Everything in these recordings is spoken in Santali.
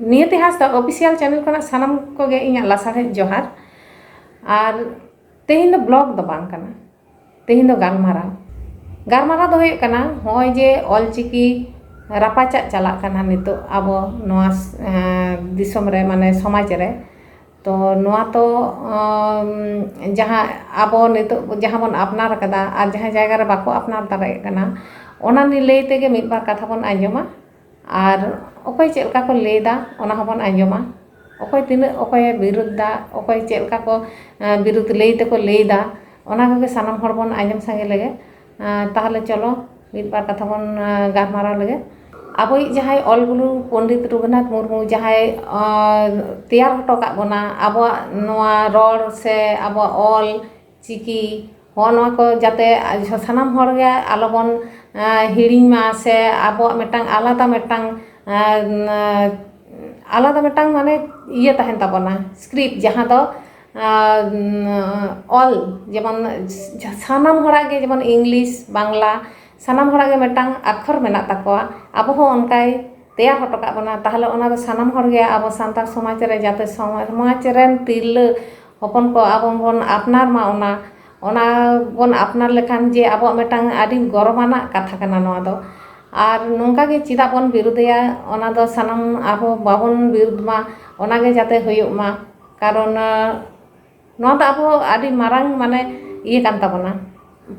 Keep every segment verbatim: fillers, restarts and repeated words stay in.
ᱱᱤᱭᱟᱹᱛᱤ ᱦᱟᱸᱥᱫᱟ ᱚᱯᱷᱤᱥᱤᱭᱟᱞ ᱪᱮᱱᱮᱞ ᱠᱷᱚᱱᱟᱜ ᱥᱟᱱᱟᱢ ᱠᱚᱜᱮ ᱤᱧᱟᱹᱜ ᱞᱟᱥᱟᱲᱦᱮᱫ ᱡᱚᱦᱟᱨ᱾ ᱟᱨ ᱛᱮᱦᱮᱧ ᱫᱚ ᱵᱞᱚᱜ ᱫᱚ ᱵᱟᱝ ᱠᱟᱱᱟ, ᱛᱮᱦᱮᱧ ᱫᱚ ᱜᱟᱞᱢᱟᱨᱟᱣ᱾ ᱜᱟᱞᱢᱟᱨᱟᱣ ᱫᱚ ᱦᱩᱭᱩᱜ ᱠᱟᱱᱟ, ᱱᱚᱜᱼᱚᱭ ᱡᱮ ᱚᱞᱪᱤᱠᱤ ᱨᱟᱯᱟᱪᱟᱜ ᱪᱟᱞᱟᱜ ᱠᱟᱱᱟ ᱱᱤᱛᱚᱜ ᱟᱵᱚ ᱱᱚᱣᱟ, ᱮᱸ, ᱫᱤᱥᱚᱢ ᱨᱮ, ᱢᱟᱱᱮ ᱥᱚᱢᱟᱡᱽ ᱨᱮ, ᱛᱚ ᱱᱚᱣᱟ ᱛᱚ, ᱟᱸ, ᱡᱟᱦᱟᱸ ᱟᱵᱚ ᱱᱤᱛᱚᱜ ᱡᱟᱦᱟᱸ ᱵᱚᱱ ᱟᱯᱱᱟᱨ ᱟᱠᱟᱫᱟ ᱟᱨ ᱡᱟᱦᱟᱸ ᱡᱟᱭᱜᱟ ᱨᱮ ᱵᱟᱠᱚ ᱟᱯᱱᱟᱨ ᱫᱟᱲᱮᱭᱟᱜ ᱠᱟᱱᱟ, ᱚᱱᱟ ᱱᱤᱭᱮ ᱞᱟᱹᱭ ᱛᱮᱜᱮ ᱢᱤᱫ ᱵᱟᱨ ᱠᱟᱛᱷᱟ ᱵᱚᱱ ᱟᱸᱡᱚᱢᱟ᱾ ᱟᱨ ᱚᱠᱚᱭ ᱪᱮᱫ ᱞᱮᱠᱟ ᱠᱚ ᱞᱟᱹᱭᱫᱟ, ᱚᱱᱟ ᱦᱚᱸᱵᱚᱱ ᱟᱸᱡᱚᱢᱟ᱾ ᱚᱠᱚᱭ ᱛᱤᱱᱟᱹᱜ ᱚᱠᱚᱭᱮ ᱵᱤᱨᱩᱫᱷ ᱫᱟ, ᱚᱠᱚᱭ ᱪᱮᱫ ᱞᱮᱠᱟ ᱠᱚ, ᱟᱸ, ᱵᱤᱨᱩᱫᱷ ᱞᱟᱹᱭ ᱛᱮᱠᱚ ᱞᱟᱹᱭᱫᱟ, ᱚᱱᱟ ᱠᱚᱜᱮ ᱥᱟᱱᱟᱢ ᱦᱚᱲ ᱵᱚᱱ ᱟᱸᱡᱚᱢ ᱥᱟᱸᱜᱮ ᱞᱮᱜᱮ᱾ ᱟᱸ, ᱛᱟᱦᱚᱞᱮ ᱪᱚᱞᱚ ᱢᱤᱫ ᱵᱟᱨ ᱠᱟᱛᱷᱟ ᱵᱚᱱ, ᱟᱸ, ᱜᱟᱞᱢᱟᱨᱟᱣ ᱞᱮᱜᱮ᱾ ᱟᱵᱚᱭᱤᱡ ᱡᱟᱦᱟᱸᱭ ᱚᱞ ᱜᱩᱨᱩ ᱯᱚᱱᱰᱤᱛ ᱨᱚᱜᱷᱩᱱᱟᱛᱷ ᱢᱩᱨᱢᱩ ᱡᱟᱦᱟᱸᱭ, ᱟᱸ, ᱛᱮᱭᱟᱨ ᱦᱚᱴᱚ ᱠᱟᱜ ᱵᱚᱱᱟ ᱟᱵᱚᱣᱟᱜ ᱱᱚᱣᱟ ᱨᱚᱲ ᱥᱮ ᱟᱵᱚᱣᱟᱜ ᱚᱞ ᱪᱤᱠᱤ, ᱦᱚᱸᱜᱼᱚ ᱱᱚᱣᱟ ᱠᱚ ᱡᱟᱛᱮ ᱥᱟᱱᱟᱢ ᱦᱚᱲ ᱜᱮ ᱟᱞᱚ ᱵᱚᱱ, ᱟᱸ, ᱦᱤᱲᱤᱧ ᱢᱟ, ᱥᱮ ᱟᱵᱚᱣᱟᱜ ᱢᱤᱫᱴᱟᱝ ᱟᱞᱟᱫᱟ ᱢᱤᱫᱴᱟᱝ, ᱟᱸ, ᱟᱞᱟᱫᱟ ᱢᱤᱫᱴᱟᱝ ᱢᱟᱱᱮ ᱤᱭᱟᱹ ᱛᱟᱦᱮᱱ ᱛᱟᱵᱚᱱᱟ, ᱥᱠᱨᱤᱯᱴ, ᱡᱟᱦᱟᱸ ᱫᱚ, ᱟᱸ, ᱚᱞ, ᱡᱮᱢᱚᱱ ᱥᱟᱱᱟᱢ ᱦᱚᱲᱟᱜ ᱜᱮ ᱡᱮᱢᱚᱱ ᱤᱝᱞᱤᱥ, ᱵᱟᱝᱞᱟ, ᱥᱟᱱᱟᱢ ᱦᱚᱲᱟᱜ ᱜᱮ ᱢᱤᱫᱴᱟᱝ ᱟᱠᱷᱚᱨ ᱢᱮᱱᱟᱜ ᱛᱟᱠᱚᱣᱟ᱾ ᱟᱵᱚ ᱦᱚᱸ ᱚᱱᱠᱟᱭ ᱛᱮᱭᱟᱨ ᱦᱚᱴᱚ ᱠᱟᱜ ᱵᱚᱱᱟ, ᱛᱟᱦᱚᱞᱮ ᱚᱱᱟ ᱫᱚ ᱥᱟᱱᱟᱢ ᱦᱚᱲ ᱜᱮ ᱟᱵᱚ ᱥᱟᱱᱛᱟᱲ ᱥᱚᱢᱟᱡᱽ ᱨᱮ ᱡᱟᱛᱮ ᱥᱚᱢᱟᱡᱽ ᱨᱮᱱ ᱛᱤᱨᱞᱟᱹ ᱦᱚᱯᱚᱱ ᱠᱚ ᱟᱵᱚ ᱵᱚᱱ ᱟᱯᱱᱟᱨ ᱢᱟ, ᱚᱱᱟ, ᱚᱱᱟ ᱵᱚᱱ ᱟᱯᱱᱟᱨ ᱞᱮᱠᱷᱟᱱ ᱡᱮ ᱟᱵᱚᱣᱟᱜ ᱢᱤᱫᱴᱟᱝ ᱟᱹᱰᱤ ᱜᱚᱨᱚᱵᱟᱱᱟᱜ ᱠᱟᱛᱷᱟ ᱠᱟᱱᱟ ᱱᱚᱣᱟ ᱫᱚ᱾ ᱟᱨ ᱱᱚᱝᱠᱟ ᱜᱮ ᱪᱮᱫᱟᱜ ᱵᱚᱱ ᱵᱤᱨᱩᱫᱷᱮᱭᱟ, ᱚᱱᱟ ᱫᱚ ᱥᱟᱱᱟᱢ ᱟᱵᱚ ᱵᱟᱵᱚᱱ ᱵᱤᱨᱩᱫᱷ ᱢᱟ, ᱚᱱᱟ ᱜᱮ ᱡᱟᱛᱮ ᱦᱩᱭᱩᱜ ᱢᱟ᱾ ᱠᱟᱨᱚᱱ, ᱟᱸ, ᱱᱚᱣᱟ ᱫᱚ ᱟᱵᱚ ᱟᱹᱰᱤ ᱢᱟᱨᱟᱝ ᱢᱟᱱᱮ ᱤᱭᱟᱹ ᱠᱟᱱ ᱛᱟᱵᱚᱱᱟ,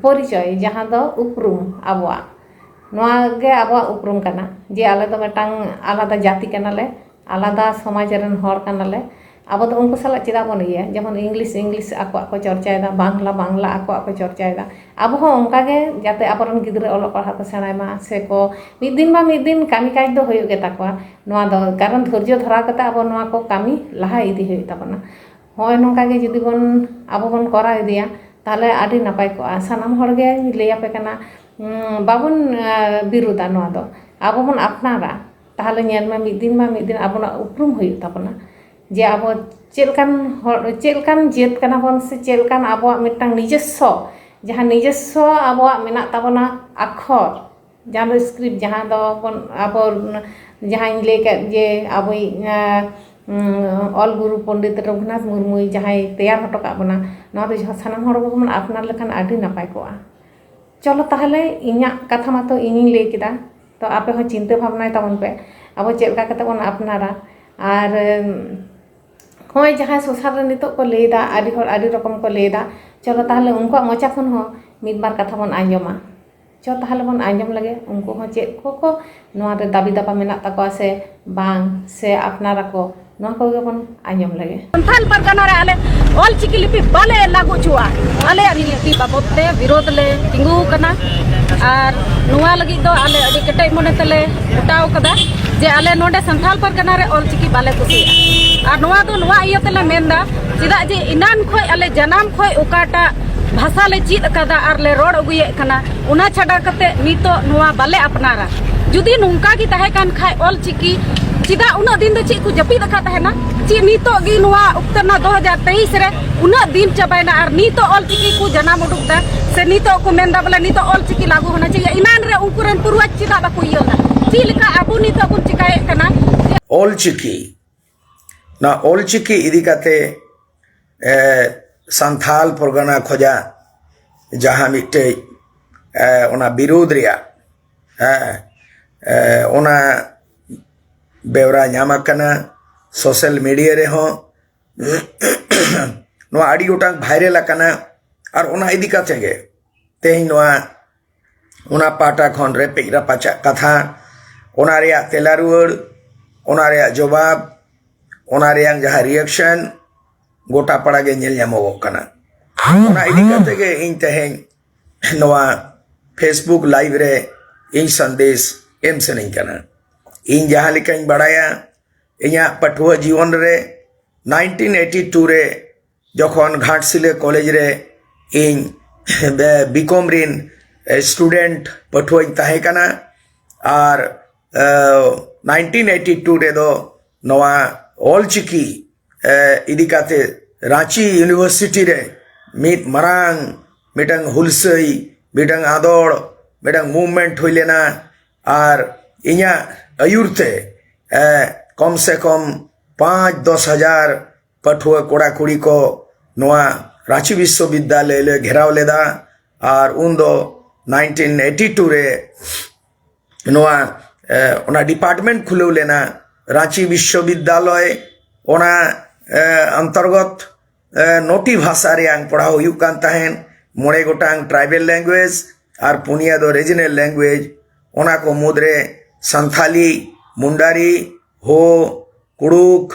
ᱯᱚᱨᱤᱪᱚᱭ, ᱡᱟᱦᱟᱸ ᱫᱚ ᱩᱯᱨᱩᱢ ᱟᱵᱚᱣᱟᱜ᱾ ᱱᱚᱣᱟ ᱜᱮ ᱟᱵᱚᱣᱟᱜ ᱩᱯᱨᱩᱢ ᱠᱟᱱᱟ ᱡᱮ ᱟᱞᱮ ᱫᱚ ᱢᱤᱫᱴᱟᱝ ᱟᱞᱟᱫᱟ ᱡᱟᱹᱛᱤ ᱠᱟᱱᱟᱞᱮ, ᱟᱞᱟᱫᱟ ᱥᱚᱢᱟᱡᱽ ᱨᱮᱱ ᱦᱚᱲ ᱠᱟᱱᱟᱞᱮ᱾ ᱟᱵᱚ ᱫᱚ ᱩᱱᱠᱩ ᱥᱟᱞᱟᱜ ᱪᱮᱫᱟᱜ ᱵᱚᱱ ᱤᱭᱟᱹᱭᱟ? ᱡᱮᱢᱚᱱ ᱤᱝᱞᱤᱥ, ᱤᱝᱞᱤᱥ ᱟᱠᱚᱣᱟᱜ ᱠᱚ ᱪᱚᱨᱪᱟᱭᱮᱫᱟ, ᱵᱟᱝᱞᱟ, ᱵᱟᱝᱞᱟ ᱟᱠᱚᱣᱟᱜ ᱠᱚ ᱪᱚᱨᱪᱟᱭᱮᱫᱟ᱾ ᱟᱵᱚ ᱦᱚᱸ ᱚᱱᱠᱟ ᱜᱮ ᱡᱟᱛᱮ ᱟᱵᱚᱨᱮᱱ ᱜᱤᱫᱽᱨᱟᱹ ᱚᱞᱚᱜ ᱯᱟᱲᱦᱟᱜ ᱠᱚ ᱥᱮᱬᱟᱭ ᱢᱟ, ᱥᱮ ᱠᱚ ᱢᱤᱫ ᱫᱤᱱ ᱵᱟ ᱢᱤᱫ ᱫᱤᱱ ᱠᱟᱹᱢᱤ ᱠᱟᱡᱽ ᱫᱚ ᱦᱩᱭᱩᱜ ᱜᱮ ᱛᱟᱠᱚᱣᱟ᱾ ᱱᱚᱣᱟ ᱫᱚ ᱠᱟᱨᱚᱱ ᱫᱷᱳᱨᱡᱚ ᱫᱷᱚᱨᱟᱣ ᱠᱟᱛᱮ ᱟᱵᱚ ᱱᱚᱣᱟ ᱠᱚ ᱠᱟᱹᱢᱤ ᱞᱟᱦᱟ ᱤᱫᱤ ᱦᱩᱭᱩᱜ ᱛᱟᱵᱚᱱᱟ᱾ ᱦᱚᱸᱜᱼᱚᱭ ᱱᱚᱝᱠᱟ ᱜᱮ ᱡᱩᱫᱤ ᱵᱚᱱ, ᱟᱵᱚ ᱵᱚᱱ ᱠᱚᱨᱟᱣ ᱤᱫᱤᱭᱟ, ᱛᱟᱦᱚᱞᱮ ᱟᱹᱰᱤ ᱱᱟᱯᱟᱭ ᱠᱚᱜᱼᱟ᱾ ᱥᱟᱱᱟᱢ ᱦᱚᱲ ᱜᱮᱧ ᱞᱟᱹᱭ ᱟᱯᱮ ᱠᱟᱱᱟ, ᱩᱸ, ᱵᱟᱵᱚᱱ, ᱟᱸ, ᱵᱤᱨᱩᱫᱟ ᱱᱚᱣᱟ ᱫᱚ, ᱟᱵᱚ ᱵᱚᱱ ᱟᱯᱱᱟᱨᱟ᱾ ᱛᱟᱦᱚᱞᱮ ᱧᱮᱞ ᱢᱮ, ᱢᱤᱫ ᱫᱤᱱ ᱵᱟ ᱢᱤᱫ ᱫᱤᱱ ᱟᱵᱚᱱᱟᱜ ᱩᱯᱨᱩᱢ ᱦᱩᱭᱩᱜ ᱛᱟᱵᱚᱱᱟ, ᱡᱮ ᱟᱵᱚ ᱪᱮᱫ ᱞᱮᱠᱟᱱ ᱦᱚᱲ, ᱪᱮᱫ ᱞᱮᱠᱟᱱ ᱡᱟᱹᱛ ᱠᱟᱱᱟ ᱵᱚᱱ, ᱥᱮ ᱪᱮᱫ ᱞᱮᱠᱟᱱ ᱟᱵᱚᱣᱟᱜ ᱢᱤᱫᱴᱟᱝ ᱱᱤᱡᱚᱥᱥᱚ, ᱡᱟᱦᱟᱸ ᱱᱤᱡᱚᱥᱥᱚ ᱟᱵᱚᱣᱟᱜ ᱢᱮᱱᱟᱜ ᱛᱟᱵᱚᱱᱟ ᱟᱠᱷᱚᱨ, ᱡᱟᱦᱟᱸ ᱫᱚ ᱥᱠᱨᱤᱯᱴ, ᱡᱟᱦᱟᱸ ᱫᱚ ᱵᱚᱱ ᱟᱵᱚ ᱡᱟᱦᱟᱸᱧ ᱞᱟᱹᱭ ᱠᱮᱫ ᱡᱮ ᱟᱵᱚᱭᱤᱡ ᱚᱞ ᱜᱩᱨᱩ ᱯᱚᱱᱰᱤᱛ ᱨᱚᱜᱷᱩᱱᱟᱛᱷ ᱢᱩᱨᱢᱩᱭ ᱡᱟᱦᱟᱸᱭ ᱛᱮᱭᱟᱨ ᱦᱚᱴᱚ ᱠᱟᱜ ᱵᱚᱱᱟ, ᱱᱚᱣᱟ ᱫᱚ ᱡᱟᱦᱟᱸ ᱥᱟᱱᱟᱢ ᱦᱚᱲ ᱠᱚᱵᱚᱱ ᱟᱯᱱᱟᱨ ᱞᱮᱠᱷᱟᱱ ᱟᱹᱰᱤ ᱱᱟᱯᱟᱭ ᱠᱚᱜᱼᱟ᱾ ᱪᱚᱞᱚ ᱛᱟᱦᱚᱞᱮ, ᱤᱧᱟᱹᱜ ᱠᱟᱛᱷᱟ ᱢᱟᱛᱚ ᱤᱧᱤᱧ ᱞᱟᱹᱭ ᱠᱮᱫᱟ, ᱛᱚ ᱟᱯᱮ ᱦᱚᱸ ᱪᱤᱱᱛᱟᱹ ᱵᱷᱟᱵᱽᱱᱟᱭ ᱛᱟᱵᱚᱱ ᱯᱮ, ᱟᱵᱚ ᱪᱮᱫ ᱞᱮᱠᱟ ᱠᱟᱛᱮ ᱵᱚᱱ ᱟᱯᱱᱟᱨᱟ᱾ ᱟᱨ ᱱᱚᱜᱼᱚᱭ ᱡᱟᱦᱟᱸᱭ ᱥᱳᱥᱟᱞ ᱨᱮ ᱱᱤᱛᱚᱜ ᱠᱚ ᱞᱟᱹᱭᱫᱟ, ᱟᱹᱰᱤ ᱦᱚᱲ ᱟᱹᱰᱤ ᱨᱚᱠᱚᱢ ᱠᱚ ᱞᱟᱹᱭᱫᱟ, ᱪᱚᱞᱚ ᱛᱟᱦᱚᱞᱮ ᱩᱱᱠᱩᱣᱟᱜ ᱢᱚᱪᱟ ᱠᱷᱚᱱ ᱦᱚᱸ ᱢᱤᱫ ᱵᱟᱨ ᱠᱟᱛᱷᱟ ᱵᱚᱱ ᱟᱸᱡᱚᱢᱟ᱾ ᱪᱚ ᱛᱟᱦᱚᱞᱮ ᱵᱚᱱ ᱟᱸᱡᱚᱢ ᱞᱮᱜᱮ, ᱩᱱᱠᱩ ᱦᱚᱸ ᱪᱮᱫ ᱠᱚ ᱠᱚ ᱱᱚᱣᱟ ᱨᱮ ᱫᱟᱹᱵᱤ ᱫᱟᱵᱟ ᱢᱮᱱᱟᱜ ᱛᱟᱠᱚᱣᱟ ᱥᱮ ᱵᱟᱝ, ᱥᱮ ᱟᱯᱱᱟᱨᱟᱠᱚ, ᱱᱚᱣᱟ ᱠᱚᱜᱮ ᱵᱚᱱ ᱟᱸᱡᱚᱢ ᱞᱮᱜᱮ᱾ ᱥᱟᱱᱛᱟᱲ ᱯᱟᱨᱜᱟᱱᱟ ᱨᱮ ᱟᱞᱮ ᱚᱞ ᱪᱤᱠᱤ ᱞᱤᱯᱤ ᱵᱟᱞᱮ ᱞᱟᱹᱜᱩ ᱦᱚᱪᱚᱣᱟᱜᱼᱟ᱾ ᱟᱞᱮᱭᱟᱜ ᱱᱤᱭᱟᱹ ᱞᱤᱯᱤ ᱵᱟᱵᱚᱫ ᱛᱮ ᱵᱤᱨᱳᱫᱷ ᱞᱮ ᱛᱤᱸᱜᱩ ᱟᱠᱟᱱᱟ᱾ ᱟᱨ ᱱᱚᱣᱟ ᱞᱟᱹᱜᱤᱫ ᱫᱚ ᱟᱞᱮ ᱟᱹᱰᱤ ᱠᱮᱴᱮᱡ ᱢᱚᱱᱮ ᱛᱮᱞᱮ ᱜᱚᱴᱟᱣ ᱠᱟᱫᱟ ᱡᱮ ᱟᱞᱮ ᱱᱚᱰᱮ ᱥᱟᱱᱛᱟᱲ ᱯᱟᱨᱜᱟᱱᱟ ᱨᱮ ᱚᱞ ᱪᱤᱠᱤ ᱵᱟᱞᱮ ᱠᱩᱥᱤᱭᱟᱜᱼᱟ᱾ ᱟᱨ ᱱᱚᱣᱟ ᱫᱚ ᱱᱚᱣᱟ ᱤᱭᱟᱹ ᱛᱮᱞᱮ ᱢᱮᱱᱫᱟ, ᱪᱮᱫᱟᱜ ᱡᱮ ᱮᱱᱟᱱ ᱠᱷᱚᱡ ᱟᱞᱮ ᱡᱟᱱᱟᱢ ᱠᱷᱚᱡ ᱚᱠᱟᱴᱟᱜ ᱵᱷᱟᱥᱟ ᱞᱮ ᱪᱮᱫ ᱟᱠᱟᱫᱟ ᱟᱨ ᱞᱮ ᱨᱚᱲ ᱟᱹᱜᱩᱭᱮᱫ ᱠᱟᱱᱟ, ᱚᱱᱟ ᱪᱷᱟᱰᱟ ᱠᱟᱛᱮ ᱱᱤᱛᱚᱜ ᱱᱚᱣᱟ ᱵᱟᱞᱮ ᱟᱯᱱᱟᱨᱟ᱾ ᱡᱩᱫᱤ ᱱᱚᱝᱠᱟ ᱜᱮ ᱛᱟᱦᱮᱸ ᱠᱟᱱ ᱠᱷᱟᱡ ᱚᱞ ᱪᱤᱠᱤ, ᱪᱮᱫᱟᱜ ᱩᱱᱟᱹᱜ ᱫᱤᱱ ᱫᱚ ᱪᱮᱫ ᱠᱚ ᱡᱟᱹᱯᱤᱫ ᱟᱠᱟᱫ ᱛᱟᱦᱮᱱᱟ? ᱪᱮᱫ ᱱᱤᱛᱚᱜ ᱜᱮ ᱱᱚᱣᱟ ᱚᱠᱛᱚ ᱨᱮᱱᱟᱜ ᱫᱩ ᱦᱟᱡᱟᱨ ᱛᱮᱭᱤᱥ ᱨᱮ ᱩᱱᱟᱹᱜ ᱫᱤᱱ ᱪᱟᱵᱟᱭᱮᱱᱟ ᱟᱨ ᱱᱤᱛᱚᱜ ᱚᱞ ᱪᱤᱠᱤ ᱠᱚ ᱡᱟᱱᱟᱢ ᱩᱰᱩᱠ ᱫᱟ, ᱥᱮ ᱱᱤᱛᱚᱜ ᱠᱚ ᱢᱮᱱᱫᱟ ᱵᱚᱞᱮ ᱱᱤᱛᱚᱜ ᱚᱞ ᱪᱤᱠᱤ ᱞᱟᱹᱜᱩ ᱦᱚᱱᱟ ᱪᱟᱦᱤᱭᱮ? ᱮᱱᱟᱱ ᱨᱮ ᱩᱱᱠᱩ ᱨᱮᱱ ᱯᱩᱨᱣᱟᱡᱽ ᱪᱮᱫᱟᱜ ᱵᱟᱠᱚ ᱤᱭᱟᱹ ᱞᱮᱫᱟ? ᱪᱮᱫ ᱞᱮᱠᱟ ᱟᱵᱚ ᱱᱤᱛᱚᱜ ᱵᱚᱱ ᱪᱤᱠᱟᱭᱮᱫ ᱠᱟᱱᱟ? ᱚᱞ ᱪᱤᱠᱤ, ᱱᱚᱣᱟ ᱚᱞ ᱪᱤᱠᱤ ᱤᱫᱤ ᱠᱟᱛᱮ ᱮ, ᱥᱟᱱᱛᱷᱟᱞ ᱯᱚᱨᱜᱟᱱᱟ ᱠᱷᱚᱡᱟᱜ ᱡᱟᱦᱟᱸ ᱢᱤᱫᱴᱮᱡ, ᱮ, ᱚᱱᱟ ᱵᱤᱨᱳᱫᱷ ᱨᱮᱭᱟᱜ, ᱦᱮᱸ, ᱮ, ᱚᱱᱟ ᱵᱮᱣᱨᱟ ᱧᱟᱢ ᱟᱠᱟᱱᱟ ᱥᱳᱥᱟᱞ ᱢᱤᱰᱤᱭᱟ ᱨᱮᱦᱚᱸ᱾ ᱱᱚᱣᱟ ᱟᱹᱰᱤ ᱜᱚᱴᱟᱝ ᱵᱷᱟᱭᱨᱟᱞ ᱟᱠᱟᱱᱟ᱾ ᱟᱨ ᱚᱱᱟ ᱤᱫᱤ ᱠᱟᱛᱮ ᱜᱮ ᱛᱮᱦᱮᱧ ᱱᱚᱣᱟ, ᱚᱱᱟ ᱯᱟᱦᱴᱟ ᱠᱷᱚᱱ ᱨᱮᱯᱮᱡ ᱨᱟᱯᱟᱪᱟᱜ ᱠᱟᱛᱷᱟ, ᱚᱱᱟ ᱨᱮᱭᱟᱜ ᱛᱮᱞᱟ ᱨᱩᱣᱟᱹᱲ, ᱚᱱᱟ ᱨᱮᱭᱟᱜ ᱡᱚᱵᱟᱵ, ᱚᱱᱟ ᱨᱮᱭᱟᱜ ᱡᱟᱦᱟᱸ ᱨᱤᱭᱮᱠᱥᱚᱱ, ᱜᱚᱴᱟ ᱯᱟᱲᱟ ᱜᱮ ᱧᱮᱞ ᱧᱟᱢᱚᱜᱚᱜ ᱠᱟᱱᱟ᱾ ᱚᱱᱟ ᱤᱫᱤ ᱠᱟᱛᱮ ᱜᱮ ᱤᱧ ᱛᱮᱦᱮᱧ ᱱᱚᱣᱟ ᱯᱷᱮᱥᱵᱩᱠ ᱞᱟᱭᱤᱵᱷ ᱨᱮ ᱤᱧ ᱥᱟᱸᱫᱮᱥ ᱮᱢ ᱥᱟᱱᱟᱧ ᱠᱟᱱᱟ᱾ ᱤᱧ ᱡᱟᱦᱟᱸ ᱞᱮᱠᱟᱧ ᱵᱟᱲᱟᱭᱟ, ᱤᱧᱟᱹᱜ ᱯᱟᱹᱴᱷᱩᱣᱟᱹ ᱡᱤᱭᱚᱱ ᱨᱮ ᱱᱟᱭᱤᱱᱴᱤᱱ ᱮᱭᱤᱴᱤ ᱴᱩ ᱨᱮ ᱡᱚᱠᱷᱚᱱ ᱜᱷᱟᱴᱥᱤᱞᱟᱹ ᱠᱚᱞᱮᱡᱽ ᱨᱮ ᱤᱧ ᱵᱤᱠᱚᱢ ᱨᱤᱱ ᱥᱴᱩᱰᱮᱱᱴ ᱯᱟᱹᱴᱷᱩᱣᱟᱹᱧ ᱛᱟᱦᱮᱸ ᱠᱟᱱᱟ᱾ ᱟᱨ ᱱᱟᱭᱤᱱᱴᱤᱱ ᱮᱭᱤᱴᱤ ᱴᱩ ᱨᱮᱫᱚ ᱱᱚᱣᱟ ᱚᱞᱪᱤᱠᱤ ᱮ, ᱤᱫᱤ ᱠᱟᱛᱮ ᱨᱟᱸᱪᱤ ᱤᱭᱩᱱᱤᱵᱷᱟᱨᱥᱤᱴᱤ ᱨᱮ ᱢᱤᱫ ᱢᱟᱨᱟᱝ ᱢᱤᱫᱴᱟᱝ ᱦᱩᱞᱥᱟᱹᱭ, ᱢᱤᱫᱴᱟᱝ ᱟᱸᱫᱳᱲ, ᱢᱤᱫᱴᱟᱝ ᱢᱩᱵᱷᱢᱮᱱᱴ ᱦᱩᱭ ᱞᱮᱱᱟ᱾ ᱟᱨ ᱤᱧᱟᱹᱜ ᱟᱹᱭᱩᱨ ᱛᱮ ᱮ, ᱠᱚᱢ ᱥᱮ ᱠᱚᱢ ᱯᱟᱸᱪ ᱫᱚᱥ ᱦᱟᱡᱟᱨ ᱯᱟᱹᱴᱷᱩᱣᱟᱹ ᱠᱚᱲᱟ ᱠᱩᱲᱤ ᱠᱚ ᱱᱚᱣᱟ ᱨᱟᱸᱪᱤ ᱵᱤᱥᱥᱚᱵᱤᱫᱽᱫᱟᱞᱚᱭ ᱞᱮ ᱜᱷᱮᱨᱟᱣ ᱞᱮᱫᱟ᱾ ᱟᱨ ᱩᱱᱫᱚ ᱱᱟᱭᱤᱱᱴᱤᱱ ᱮᱭᱤᱴᱤ ᱴᱩ ᱨᱮ ᱱᱚᱣᱟ ᱮ, ᱚᱱᱟ ᱰᱤᱯᱟᱨᱴᱢᱮᱱᱴ ᱠᱷᱩᱞᱟᱹᱣ ᱞᱮᱱᱟ ᱨᱟᱸᱪᱤ ᱵᱤᱥᱥᱚᱵᱤᱫᱽᱫᱟᱞᱚᱭ᱾ ᱚᱱᱟ ᱮ, ᱚᱱᱛᱚᱨᱜᱚᱛ ᱮ, ᱱᱚᱴᱤ ᱵᱷᱟᱥᱟ ᱨᱮᱭᱟᱝ ᱯᱟᱲᱦᱟᱣ ᱦᱩᱭᱩᱜ ᱠᱟᱱ ᱛᱟᱦᱮᱸᱫ᱾ ᱢᱚᱬᱮ ᱜᱚᱴᱟᱝ ᱴᱨᱟᱭᱵᱮᱞ ᱞᱮᱝᱜᱩᱭᱮᱡᱽ ᱟᱨ ᱯᱩᱱᱭᱟ ᱫᱚ ᱨᱤᱡᱤᱱᱟᱞ ᱞᱮᱝᱜᱩᱭᱮᱡᱽ᱾ ᱚᱱᱟ ᱠᱚ ᱢᱩᱫᱽᱨᱮ ᱥᱟᱱᱛᱷᱟᱞᱤ, ᱢᱩᱱᱰᱟᱨᱤ, ᱦᱳ, ᱠᱩᱲᱩᱠ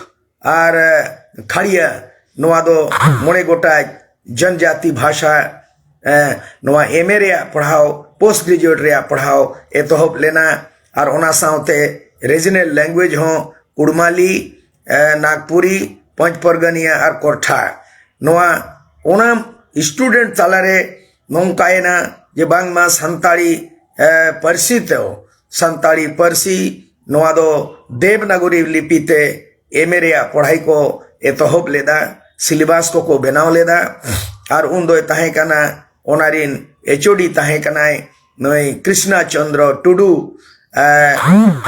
ᱟᱨ ᱮ, ᱠᱷᱟᱲᱤᱭᱟ, ᱱᱚᱣᱟ ᱫᱚ ᱢᱚᱬᱮ ᱜᱚᱴᱟᱝ ᱡᱚᱱᱡᱟᱛᱤ ᱵᱷᱟᱥᱟ᱾ ᱮ, ᱱᱚᱣᱟ ᱮᱢ ᱮ ᱨᱮᱭᱟᱜ ᱯᱟᱲᱦᱟᱣ, ᱯᱳᱥᱴ ᱜᱨᱮᱡᱩᱭᱮᱴ ᱨᱮᱭᱟᱜ ᱯᱟᱲᱦᱟᱣ ᱮᱛᱚᱦᱚᱵ ᱞᱮᱱᱟ᱾ ᱟᱨ ᱚᱱᱟ ᱥᱟᱶᱛᱮ ᱨᱤᱡᱤᱱᱟᱞ ᱞᱮᱝᱜᱩᱭᱮᱡᱽ ᱦᱚᱸ ᱠᱩᱲᱢᱟᱞᱤ, ᱮ, ᱱᱟᱜᱽᱯᱩᱨᱤ, ᱯᱚᱧᱪ ᱯᱚᱨᱜᱚᱱᱤᱭᱟ ᱟᱨ ᱠᱚᱨᱴᱷᱟ᱾ ᱱᱚᱣᱟ ᱚᱱᱟ ᱥᱴᱩᱰᱮᱱᱴ ᱛᱟᱞᱟᱨᱮ ᱱᱚᱝᱠᱟᱭᱮᱱᱟ ᱡᱮ ᱵᱟᱝᱢᱟ ᱥᱟᱱᱛᱟᱲᱤ ᱮ, ᱯᱟᱹᱨᱥᱤ ᱛᱮ, ᱥᱟᱱᱛᱟᱲᱤ ᱯᱟᱹᱨᱥᱤ ᱱᱚᱣᱟ ᱫᱚ ᱫᱮᱵᱽᱱᱟᱜᱚᱨᱤ ᱞᱤᱯᱤ ᱛᱮ ᱮᱢ ᱮ ᱨᱮᱭᱟᱜ ᱯᱚᱲᱦᱟᱭ ᱠᱚ ᱮᱛᱚᱦᱚᱵ ᱞᱮᱫᱟ, ᱥᱤᱞᱮᱵᱟᱥ ᱠᱚᱠᱚ ᱵᱮᱱᱟᱣ ᱞᱮᱫᱟ᱾ ᱟᱨ ᱩᱱ ᱫᱚᱭ ᱛᱟᱦᱮᱸ ᱠᱟᱱᱟ, ᱚᱱᱟ ᱨᱤᱱ ᱮᱪ ᱳ ᱰᱤ ᱛᱟᱦᱮᱸ ᱠᱟᱱᱟᱭ ᱱᱩᱭ ᱠᱨᱤᱥᱱᱟ ᱪᱚᱱᱫᱨᱚ ᱴᱩᱰᱩ᱾ ᱮ,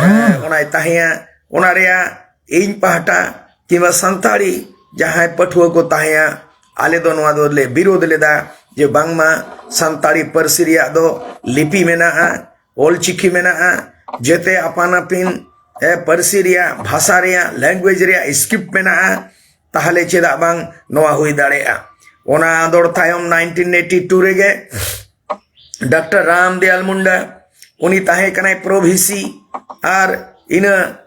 ᱮ, ᱚᱱᱟᱭ ᱛᱟᱦᱮᱸᱭᱟ᱾ ᱚᱱᱟ ᱨᱮᱭᱟᱜ ᱤᱧ ᱯᱟᱦᱴᱟ ᱠᱤᱝᱵᱟ ᱥᱟᱱᱛᱟᱲᱤ ᱡᱟᱦᱟᱸᱭ ᱯᱟᱹᱴᱷᱩᱣᱟᱹ ᱠᱚ ᱛᱟᱦᱮᱸᱭᱟ, ᱟᱞᱮ ᱫᱚ ᱱᱚᱣᱟ ᱫᱚᱞᱮ ᱵᱤᱨᱳᱫᱷ ᱞᱮᱫᱟ ᱡᱮ ᱵᱟᱝᱢᱟ ᱥᱟᱱᱛᱟᱲᱤ ᱯᱟᱹᱨᱥᱤ ᱨᱮᱭᱟᱜ ᱫᱚ ᱞᱤᱯᱤ ᱢᱮᱱᱟᱜᱼᱟ, ᱚᱞ ᱪᱤᱠᱤ ᱢᱮᱱᱟᱜᱼᱟ, ᱡᱮᱛᱮ ᱟᱯᱟᱱ ᱟᱹᱯᱤᱱ ᱮ, ᱯᱟᱹᱨᱥᱤ ᱨᱮᱭᱟᱜ, ᱵᱷᱟᱥᱟ ᱨᱮᱭᱟᱜ, ᱞᱮᱝᱜᱩᱭᱮᱡᱽ ᱨᱮᱭᱟᱜ ᱥᱠᱨᱤᱯᱴ ᱢᱮᱱᱟᱜᱼᱟ᱾ ᱛᱟᱦᱚᱞᱮ ᱪᱮᱫᱟᱜ ᱵᱟᱝ ᱱᱚᱣᱟ ᱦᱩᱭ ᱫᱟᱲᱮᱭᱟᱜᱼᱟ? ᱚᱱᱟ ᱟᱸᱫᱳᱲ ᱛᱟᱭᱚᱢ ᱱᱟᱭᱤᱱᱴᱤᱱ ᱮᱭᱤᱴᱤ ᱴᱩ ᱨᱮᱜᱮ ᱰᱟᱠᱛᱟᱨ ᱨᱟᱢ ᱫᱮᱭᱟᱞ ᱢᱩᱱᱰᱟ, ᱩᱱᱤ ᱛᱟᱦᱮᱸ ᱠᱟᱱᱟᱭ ᱯᱨᱚ ᱵᱷᱤ ᱥᱤ, ᱟᱨ ᱤᱱᱟᱹ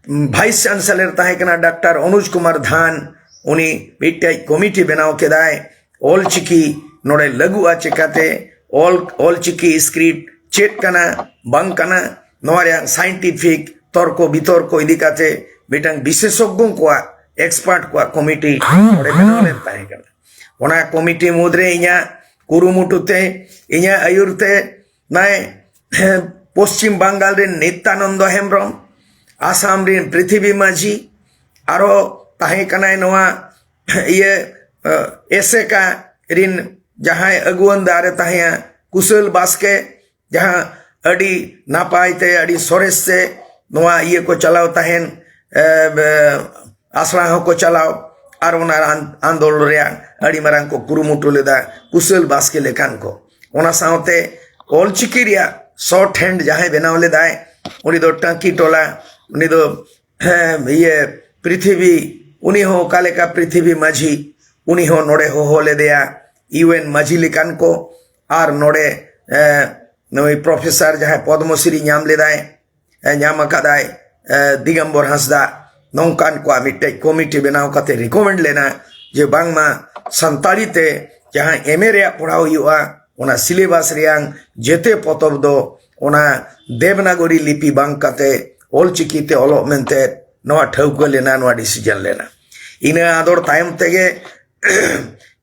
ᱵᱷᱟᱭᱤᱥ ᱪᱟᱱᱥᱮᱞᱚᱨ ᱛᱟᱦᱮᱸ ᱠᱟᱱᱟ ᱰᱟᱠᱛᱟᱨ ᱚᱱᱩᱡᱽ ᱠᱩᱢᱟᱨ ᱫᱷᱟᱱ᱾ ᱩᱱᱤ ᱢᱤᱫᱴᱮᱡ ᱠᱚᱢᱤᱴᱤ ᱵᱮᱱᱟᱣ ᱠᱮᱫᱟᱭ, ᱚᱞ ᱪᱤᱠᱤ ᱱᱚᱰᱮ ᱞᱟᱹᱜᱩᱜᱼᱟ ᱪᱮᱠᱟᱛᱮ, ᱚᱞ, ᱚᱞ ᱪᱤᱠᱤ ᱥᱠᱨᱤᱯᱴ ᱪᱮᱫ ᱠᱟᱱᱟ ᱵᱟᱝ ᱠᱟᱱᱟ, ᱱᱚᱣᱟ ᱨᱮᱭᱟᱜ ᱥᱟᱭᱮᱱᱴᱤᱯᱷᱤᱠ ᱛᱚᱨᱠᱚ ᱵᱤᱛᱚᱨᱠᱚ ᱤᱫᱤ ᱠᱟᱛᱮ ᱢᱤᱫᱴᱟᱝ ᱵᱤᱥᱮᱥᱚᱜᱽᱜᱚ ᱠᱚᱣᱟᱜ, ᱮᱠᱥᱯᱟᱨᱴ ᱠᱚᱣᱟᱜ ᱠᱚᱢᱤᱴᱤ ᱱᱚᱰᱮ ᱵᱮᱱᱟᱣ ᱞᱮᱱ ᱛᱟᱦᱮᱸ ᱠᱟᱱᱟ᱾ ᱚᱱᱟ ᱠᱚᱢᱤᱴᱤ ᱢᱩᱫᱽᱨᱮ ᱤᱧᱟᱹᱜ ᱠᱩᱨᱩᱢᱩᱴᱩ ᱛᱮ, ᱤᱧᱟᱹᱜ ᱟᱹᱭᱩᱨ ᱛᱮ ᱱᱟᱭ ᱯᱚᱥᱪᱤᱢ ᱵᱟᱝᱜᱟᱞ ᱨᱮᱱ ᱱᱤᱛᱭᱟᱱᱚᱱᱫᱚ ᱦᱮᱢᱵᱨᱚᱢ, ᱟᱥᱟᱢ ᱨᱮᱱ ᱯᱨᱤᱛᱷᱤᱵᱤ ᱢᱟᱹᱡᱷᱤ, ᱟᱨᱚ ᱛᱟᱦᱮᱸ ᱠᱟᱱᱟᱭ ᱱᱚᱣᱟ ᱤᱭᱟᱹ, ᱮ, ᱮᱥᱮᱠᱟ ᱨᱤᱱ ᱡᱟᱦᱟᱸᱭ ᱟᱹᱜᱩᱣᱟᱹᱱ ᱫᱟᱨᱮ ᱛᱟᱦᱮᱸᱭᱟ ᱠᱩᱥᱟᱹᱞ ᱵᱟᱥᱠᱮ, ᱡᱟᱦᱟᱸ ᱟᱹᱰᱤ ᱱᱟᱯᱟᱭ ᱛᱮ, ᱟᱹᱰᱤ ᱥᱚᱨᱮᱥ ᱛᱮ ᱱᱚᱣᱟ ᱤᱭᱟᱹ ᱠᱚ ᱪᱟᱞᱟᱣ ᱛᱟᱦᱮᱱ, ᱮ, ᱵᱮ, ᱟᱥᱲᱟ ᱦᱚᱸᱠᱚ ᱪᱟᱞᱟᱣ, ᱟᱨ ᱚᱱᱟ ᱟᱱ-, ᱟᱱᱫᱳᱞᱚᱱ ᱨᱮᱭᱟᱜ ᱟᱹᱰᱤ ᱢᱟᱨᱟᱝ ᱠᱚ ᱠᱩᱨᱩᱢᱩᱴᱩ ᱞᱮᱫᱟ, ᱠᱩᱥᱟᱹᱞ ᱵᱟᱥᱠᱮ ᱞᱮᱠᱟᱱ ᱠᱚ᱾ ᱚᱱᱟ ᱥᱟᱶᱛᱮ ᱚᱞᱪᱤᱠᱤ ᱨᱮᱭᱟᱜ short hand ᱡᱟᱦᱟᱸᱭ ᱵᱮᱱᱟᱣ ᱞᱮᱫᱟᱭ, ᱩᱱᱤ ᱫᱚ ᱴᱟᱸᱠᱤ ᱴᱚᱞᱟ, ᱩᱱᱤ ᱫᱚ, ᱦᱮᱸ, ᱤᱭᱟᱹ, ᱯᱨᱤᱛᱷᱤᱵᱤ, ᱩᱱᱤ ᱦᱚᱸ ᱚᱠᱟ ᱞᱮᱠᱟ ᱯᱨᱤᱛᱷᱤᱵᱤ ᱢᱟᱹᱡᱷᱤ, ᱩᱱᱤ ᱦᱚᱸ ᱱᱚᱰᱮ ᱦᱚᱦᱚ ᱞᱮᱫᱮᱭᱟ, ᱤᱭᱩ ᱮᱱ ᱢᱟᱹᱡᱷᱤ ᱞᱮᱠᱟᱱ ᱠᱚ, ᱟᱨ ᱱᱚᱰᱮ, ᱮ, ᱱᱩᱭ ᱯᱨᱚᱯᱷᱮᱥᱚᱨ ᱡᱟᱦᱟᱸᱭ ᱯᱚᱫᱽᱢᱚᱥᱨᱤ ᱧᱟᱢ ᱞᱮᱫᱟᱭ, ᱮ, ᱧᱟᱢ ᱟᱠᱟᱫᱟᱭ, ᱮ, ᱫᱤᱜᱚᱢᱵᱚᱨ ᱦᱟᱸᱥᱫᱟ, ᱱᱚᱝᱠᱟᱱ ᱠᱚᱣᱟᱜ ᱢᱤᱫᱴᱮᱡ ᱠᱚᱢᱤᱴᱤ ᱵᱮᱱᱟᱣ ᱠᱟᱛᱮ recommend ᱞᱮᱱᱟ ᱡᱮ ᱵᱟᱝᱢᱟ ᱥᱟᱱᱛᱟᱲᱤ ᱛᱮ ᱡᱟᱦᱟᱸ ᱮᱢ ᱮ ᱨᱮᱭᱟᱜ ᱯᱚᱲᱦᱟᱣ ᱦᱩᱭᱩᱜᱼᱟ, ᱚᱱᱟ syllabus ᱨᱮᱭᱟᱝ ᱡᱮᱛᱮ ᱯᱚᱛᱚᱵ ᱫᱚ ᱚᱱᱟ ᱫᱮᱵᱽᱱᱟᱜᱚᱨᱤ ᱞᱤᱯᱤ ᱵᱟᱝ ᱠᱟᱛᱮ ᱚᱞᱪᱤᱠᱤ ᱛᱮ ᱚᱞᱚᱜ ᱢᱮᱱᱛᱮ ᱱᱚᱣᱟ ᱴᱷᱟᱹᱣᱠᱟᱹ ᱞᱮᱱᱟ, ᱱᱚᱣᱟ decision ᱞᱮᱱᱟ᱾ ᱤᱱᱟᱹ ᱟᱸᱫᱳᱲ ᱛᱟᱭᱚᱢ ᱛᱮᱜᱮ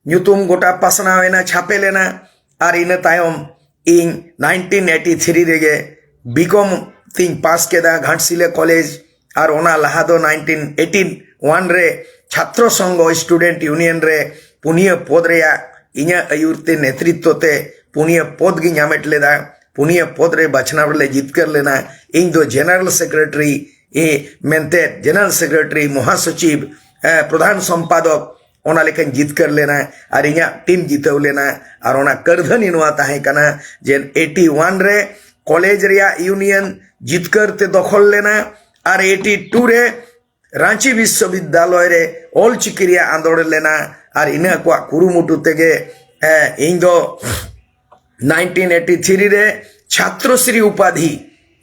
ᱧᱩᱛᱩᱢ ᱜᱚᱴᱟ ᱯᱟᱥᱱᱟᱣ ᱮᱱᱟ, ᱪᱷᱟᱯᱮ ᱞᱮᱱᱟ, ᱟᱨ ᱤᱱᱟᱹ ᱛᱟᱭᱚᱢ ᱤᱧ nineteen eighty three ᱨᱮᱜᱮ B.Com ᱛᱤᱧ ᱯᱟᱥ ᱠᱮᱫᱟ ᱜᱷᱟᱴᱥᱤᱞᱟᱹ ᱠᱚᱞᱮᱡᱽ᱾ ᱟᱨ ᱚᱱᱟ ᱞᱟᱦᱟ ᱫᱚ nineteen eighty one ᱨᱮ ᱪᱷᱟᱛᱨᱚ ᱥᱚᱝᱜᱷᱚ, student union ᱨᱮ ᱯᱩᱱᱭᱟᱹ ᱯᱚᱫᱽ ᱨᱮᱭᱟᱜ ᱤᱧᱟᱹᱜ ᱟᱹᱭᱩᱨ ᱛᱮ, ᱱᱮᱛᱨᱤᱛᱛᱚ ᱛᱮ ᱯᱩᱱᱭᱟᱹ ᱯᱚᱫᱽ ᱜᱤᱧ ᱦᱟᱢᱮᱴ ᱞᱮᱫᱟ᱾ ᱯᱩᱱᱭᱟᱹ ᱯᱚᱫᱽ ᱨᱮ ᱵᱟᱪᱷᱱᱟᱣ ᱨᱮᱞᱮ ᱡᱤᱛᱠᱟᱹᱨ ᱞᱮᱱᱟ᱾ ᱤᱧ ᱫᱚ general secretary, ᱮ, ᱢᱮᱱᱛᱮ general secretary, ᱢᱚᱦᱟᱥᱚᱪᱤᱵᱽ, ᱮ, ᱯᱨᱚᱫᱷᱟᱱ ᱥᱚᱢᱯᱟᱫᱚᱠ, ᱚᱱᱟ ᱞᱮᱠᱟᱧ ᱡᱤᱛᱠᱟᱹᱨ ᱞᱮᱱᱟ ᱟᱨ ᱤᱧᱟᱹᱜ ᱴᱤᱢ ᱡᱤᱛᱟᱹᱣ ᱞᱮᱱᱟ᱾ ᱟᱨ ᱚᱱᱟ ᱠᱟᱹᱨᱫᱷᱟᱹᱱᱤ ᱱᱚᱣᱟ ᱛᱟᱦᱮᱸ ᱠᱟᱱᱟ ᱡᱮ eighty one ᱨᱮ ᱠᱚᱞᱮᱡᱽ ᱨᱮᱭᱟᱜ union ᱡᱤᱛᱠᱟᱹᱨ ᱛᱮ ᱫᱚᱠᱷᱚᱞ ᱞᱮᱱᱟ, ᱟᱨ eighty two ᱨᱮ ᱨᱟᱸᱪᱤ ᱵᱤᱥᱥᱚᱵᱤᱫᱽᱫᱟᱞᱚᱭ ᱨᱮ ᱚᱞᱪᱤᱠᱤ ᱨᱮᱭᱟᱜ ᱟᱸᱫᱳᱲ ᱞᱮᱱᱟ, ᱟᱨ ᱤᱱᱟᱹ ᱠᱚᱣᱟᱜ ᱠᱩᱨᱩᱢᱩᱴᱩ ᱛᱮᱜᱮ, ᱮ, ᱤᱧ ᱫᱚ nineteen eighty three ᱨᱮ ᱪᱷᱟᱛᱨᱚᱥᱨᱤ ᱩᱯᱟᱫᱷᱤ,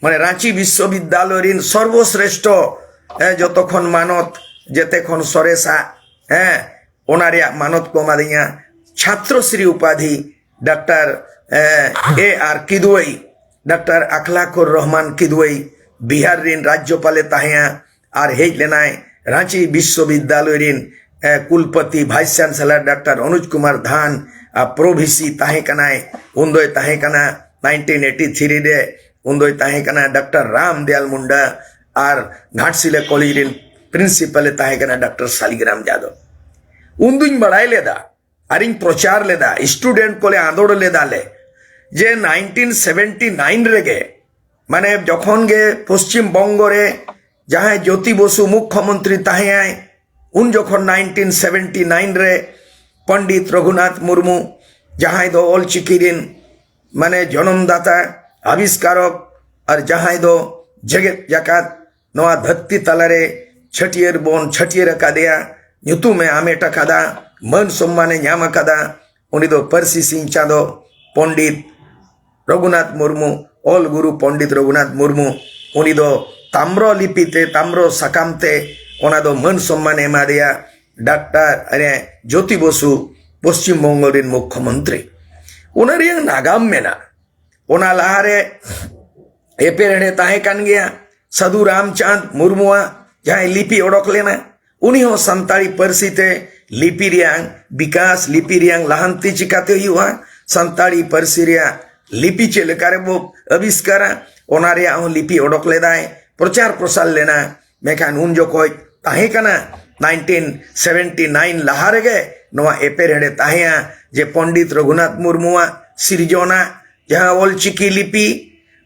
ᱢᱟᱱᱮ ᱨᱟᱸᱪᱤ ᱵᱤᱥᱥᱚᱵᱤᱫᱽᱫᱟᱞᱚᱭ ᱨᱤᱱ ᱥᱚᱨᱵᱚᱥᱨᱮᱥᱴᱷᱚ, ᱮ, ᱡᱚᱛᱚ ᱠᱷᱚᱱ ᱢᱟᱱᱚᱛ, ᱡᱮᱛᱮ ᱠᱷᱚᱱ ᱥᱚᱨᱮᱥᱟᱜ, ᱦᱮᱸ, ᱚᱱᱟ ᱨᱮᱭᱟᱜ ᱢᱟᱱᱚᱛ ᱠᱚ ᱮᱢᱟᱫᱤᱧᱟ᱾ ᱪᱷᱟᱛᱨᱚᱥᱨᱤ ᱩᱯᱟᱫᱷᱤ ᱰᱟᱠᱛᱟᱨ, ᱮ, ᱮ ᱟᱨ ᱠᱤᱫᱣᱟᱹᱭ, ᱰᱟᱠᱛᱟᱨ ᱟᱠᱷᱞᱟᱠᱩᱨ ᱨᱚᱦᱢᱟᱱ ᱠᱤᱫᱣᱟᱹᱭ ᱵᱤᱦᱟᱨ ᱨᱤᱱ ᱨᱟᱡᱽᱡᱚᱯᱟᱞᱮ ᱛᱟᱦᱮᱸᱭᱟ, ᱟᱨ ᱦᱮᱡ ᱞᱮᱱᱟᱭ ᱨᱟᱸᱪᱤ ᱵᱤᱥᱥᱚᱵᱤᱫᱽᱫᱟᱞᱚᱭ ᱨᱤᱱ, ᱮ, ᱠᱩᱞᱯᱚᱛᱤ, vice chancellor ᱰᱟᱠᱛᱟᱨ ᱚᱱᱩᱡᱽ ᱠᱩᱢᱟᱨ ᱫᱷᱟᱱ, ᱟᱨ ᱯᱨᱚᱵᱷᱤᱥᱤ ᱛᱟᱦᱮᱸ ᱠᱟᱱᱟᱭ, ᱩᱱ ᱫᱚᱭ ᱛᱟᱦᱮᱸ ᱠᱟᱱᱟ nineteen eighty three ᱨᱮ, ᱩᱱ ᱫᱚᱭ ᱛᱟᱦᱮᱸ ᱠᱟᱱᱟ ᱰᱟᱠᱛᱟᱨ ᱨᱟᱢ ᱫᱮᱭᱟᱞ ᱢᱩᱱᱰᱟ, ᱟᱨ ᱜᱷᱟᱴᱥᱤᱞᱟᱹ ᱠᱚᱞᱮᱡᱽ ᱨᱤᱱ principal ᱮ ᱛᱟᱦᱮᱸ ᱠᱟᱱᱟ ᱰᱟᱠᱛᱟᱨ ᱥᱟᱞᱤᱜᱨᱟᱢ ᱡᱟᱫᱚᱵ᱾ ᱩᱱ ᱫᱩᱧ ᱵᱟᱲᱟᱭ ᱞᱮᱫᱟ, ᱟᱨᱤᱧ ᱯᱨᱚᱪᱟᱨ ᱞᱮᱫᱟ, student ᱠᱚᱞᱮ ᱟᱸᱫᱳᱲ ᱞᱮᱫᱟ ᱞᱮ, ᱡᱮ ᱱᱟᱭᱤᱱᱴᱤᱱ ᱥᱮᱵᱷᱮᱱᱴᱤ ᱱᱟᱭᱤᱱ ᱨᱮᱜᱮ, ᱢᱟᱱᱮ ᱡᱚᱠᱷᱚᱱ ᱜᱮ ᱯᱚᱥᱪᱤᱢ ᱵᱚᱝᱜᱚ ᱨᱮ ᱡᱟᱦᱟᱸᱭ ᱡᱳᱛᱤ ᱵᱚᱥᱩ ᱢᱩᱠᱷᱚᱢᱚᱱᱛᱨᱤ ᱛᱟᱦᱮᱸᱭᱟᱭ, ᱩᱱ ᱡᱚᱠᱷᱚᱱ ᱱᱟᱭᱤᱱᱴᱤᱱ ᱥᱮᱵᱷᱮᱱᱴᱤ ᱱᱟᱭᱤᱱ ᱨᱮ ᱯᱚᱱᱰᱤᱛ ᱨᱚᱜᱷᱩᱱᱟᱛᱷ ᱢᱩᱨᱢᱩ, ᱡᱟᱦᱟᱸᱭ ᱫᱚ ᱚᱞᱪᱤᱠᱤ ᱨᱤᱱ ᱢᱟᱱᱮ ᱡᱚᱱᱚᱢ ᱫᱟᱛᱟ, ᱟᱵᱤᱥᱠᱟᱨᱚᱠ, ᱟᱨ ᱡᱟᱦᱟᱸᱭ ᱫᱚ ᱡᱮᱜᱮᱛ ᱡᱟᱠᱟᱛ ᱱᱚᱣᱟ ᱫᱷᱟᱹᱨᱛᱤ ᱛᱟᱞᱟᱨᱮ ᱪᱷᱟᱹᱴᱭᱟᱹᱨ ᱵᱚᱱ ᱪᱷᱟᱹᱴᱭᱟᱹᱨ ᱟᱠᱟᱫᱮᱭᱟ, ᱧᱩᱛᱩᱢᱮ ᱟᱢᱮᱴ ᱟᱠᱟᱫᱟ, ᱢᱟᱹᱱ ᱥᱚᱢᱢᱟᱱᱮ ᱧᱟᱢ ᱟᱠᱟᱫᱟ, ᱩᱱᱤ ᱫᱚ ᱯᱟᱹᱨᱥᱤ ᱥᱤᱧ ᱪᱟᱸᱫᱚ ᱯᱚᱱᱰᱤᱛ ᱨᱚᱜᱷᱩᱱᱟᱛᱷ ᱢᱩᱨᱢᱩ, ᱚᱞ ᱜᱩᱨᱩ ᱯᱚᱱᱰᱤᱛ ᱨᱚᱜᱷᱩᱱᱟᱛᱷ ᱢᱩᱨᱢᱩ, ᱩᱱᱤ ᱫᱚ ᱛᱟᱢᱨᱚ ᱞᱤᱯᱤ ᱛᱮ, ᱛᱟᱢᱨᱚ ᱥᱟᱠᱟᱢ ᱛᱮ ᱚᱱᱟ ᱫᱚ ᱢᱟᱹᱱ ᱥᱚᱢᱢᱟᱱ ᱮ ᱮᱢᱟᱫᱮᱭᱟ᱾ ᱰᱟᱠᱛᱟᱨ ᱟᱨᱮ ᱡᱳᱛᱤ ᱵᱚᱥᱩ, ᱯᱚᱥᱪᱤᱢ ᱵᱚᱝᱜᱚ ᱨᱮᱱ ᱢᱩᱠᱷᱚᱢᱚᱱᱛᱨᱤ, ᱚᱱᱟ ᱨᱮᱭᱟᱝ ᱱᱟᱜᱟᱢ ᱢᱮᱱᱟᱜᱼᱟ᱾ ᱚᱱᱟ ᱞᱟᱦᱟᱨᱮ ᱮᱯᱮᱨᱦᱮᱸᱰᱮ ᱛᱟᱦᱮᱸ ᱠᱟᱱ ᱜᱮᱭᱟ᱾ ᱥᱟᱹᱫᱷᱩ ᱨᱟᱢᱪᱟᱸᱫᱽ ᱢᱩᱨᱢᱩᱣᱟᱜ ᱡᱟᱦᱟᱸᱭ ᱞᱤᱯᱤ ᱚᱰᱚᱠ ᱞᱮᱱᱟ, ᱩᱱᱤ ᱦᱚᱸ ᱥᱟᱱᱛᱟᱲᱤ ᱯᱟᱹᱨᱥᱤ ᱛᱮ ᱞᱤᱯᱤ ᱨᱮᱭᱟᱝ ᱵᱤᱠᱟᱥ, ᱞᱤᱯᱤ ᱨᱮᱭᱟᱝ ᱞᱟᱦᱟᱱᱛᱤ ᱪᱤᱠᱟᱛᱮ ᱦᱩᱭᱩᱜᱼᱟ, ᱥᱟᱱᱛᱟᱲᱤ ᱯᱟᱹᱨᱥᱤ ᱨᱮᱭᱟᱜ ᱞᱤᱯᱤ ᱪᱮᱫ ᱞᱮᱠᱟ ᱨᱮᱵᱚ ᱟᱵᱤᱥᱠᱟᱨᱟ, ᱚᱱᱟ ᱨᱮᱭᱟᱜ ᱦᱚᱸ ᱞᱤᱯᱤ ᱚᱰᱚᱠ ᱞᱮᱫᱟᱭ, ᱯᱨᱚᱪᱟᱨ ᱯᱨᱚᱥᱟᱨ ᱞᱮᱱᱟ᱾ ᱢᱮᱱᱠᱷᱟᱱ ᱩᱱ ᱡᱚᱠᱷᱚᱡ ᱛᱟᱦᱮᱸ ᱠᱟᱱᱟ, ᱱᱟᱭᱤᱱᱴᱤᱱ ᱥᱮᱵᱷᱮᱱᱴᱤ ᱱᱟᱭᱤᱱ ᱞᱟᱦᱟ ᱨᱮᱜᱮ ᱱᱚᱣᱟ ᱮᱯᱮᱨᱦᱮᱸᱰᱮ ᱛᱟᱦᱮᱸᱭᱟ ᱡᱮ ᱯᱚᱱᱰᱤᱛ ᱨᱚᱜᱷᱩᱱᱟᱛᱷ ᱢᱩᱨᱢᱩᱣᱟᱜ ᱥᱤᱨᱡᱚᱱᱟᱜ ᱡᱟᱦᱟᱸ ᱚᱞᱪᱤᱠᱤ ᱞᱤᱯᱤ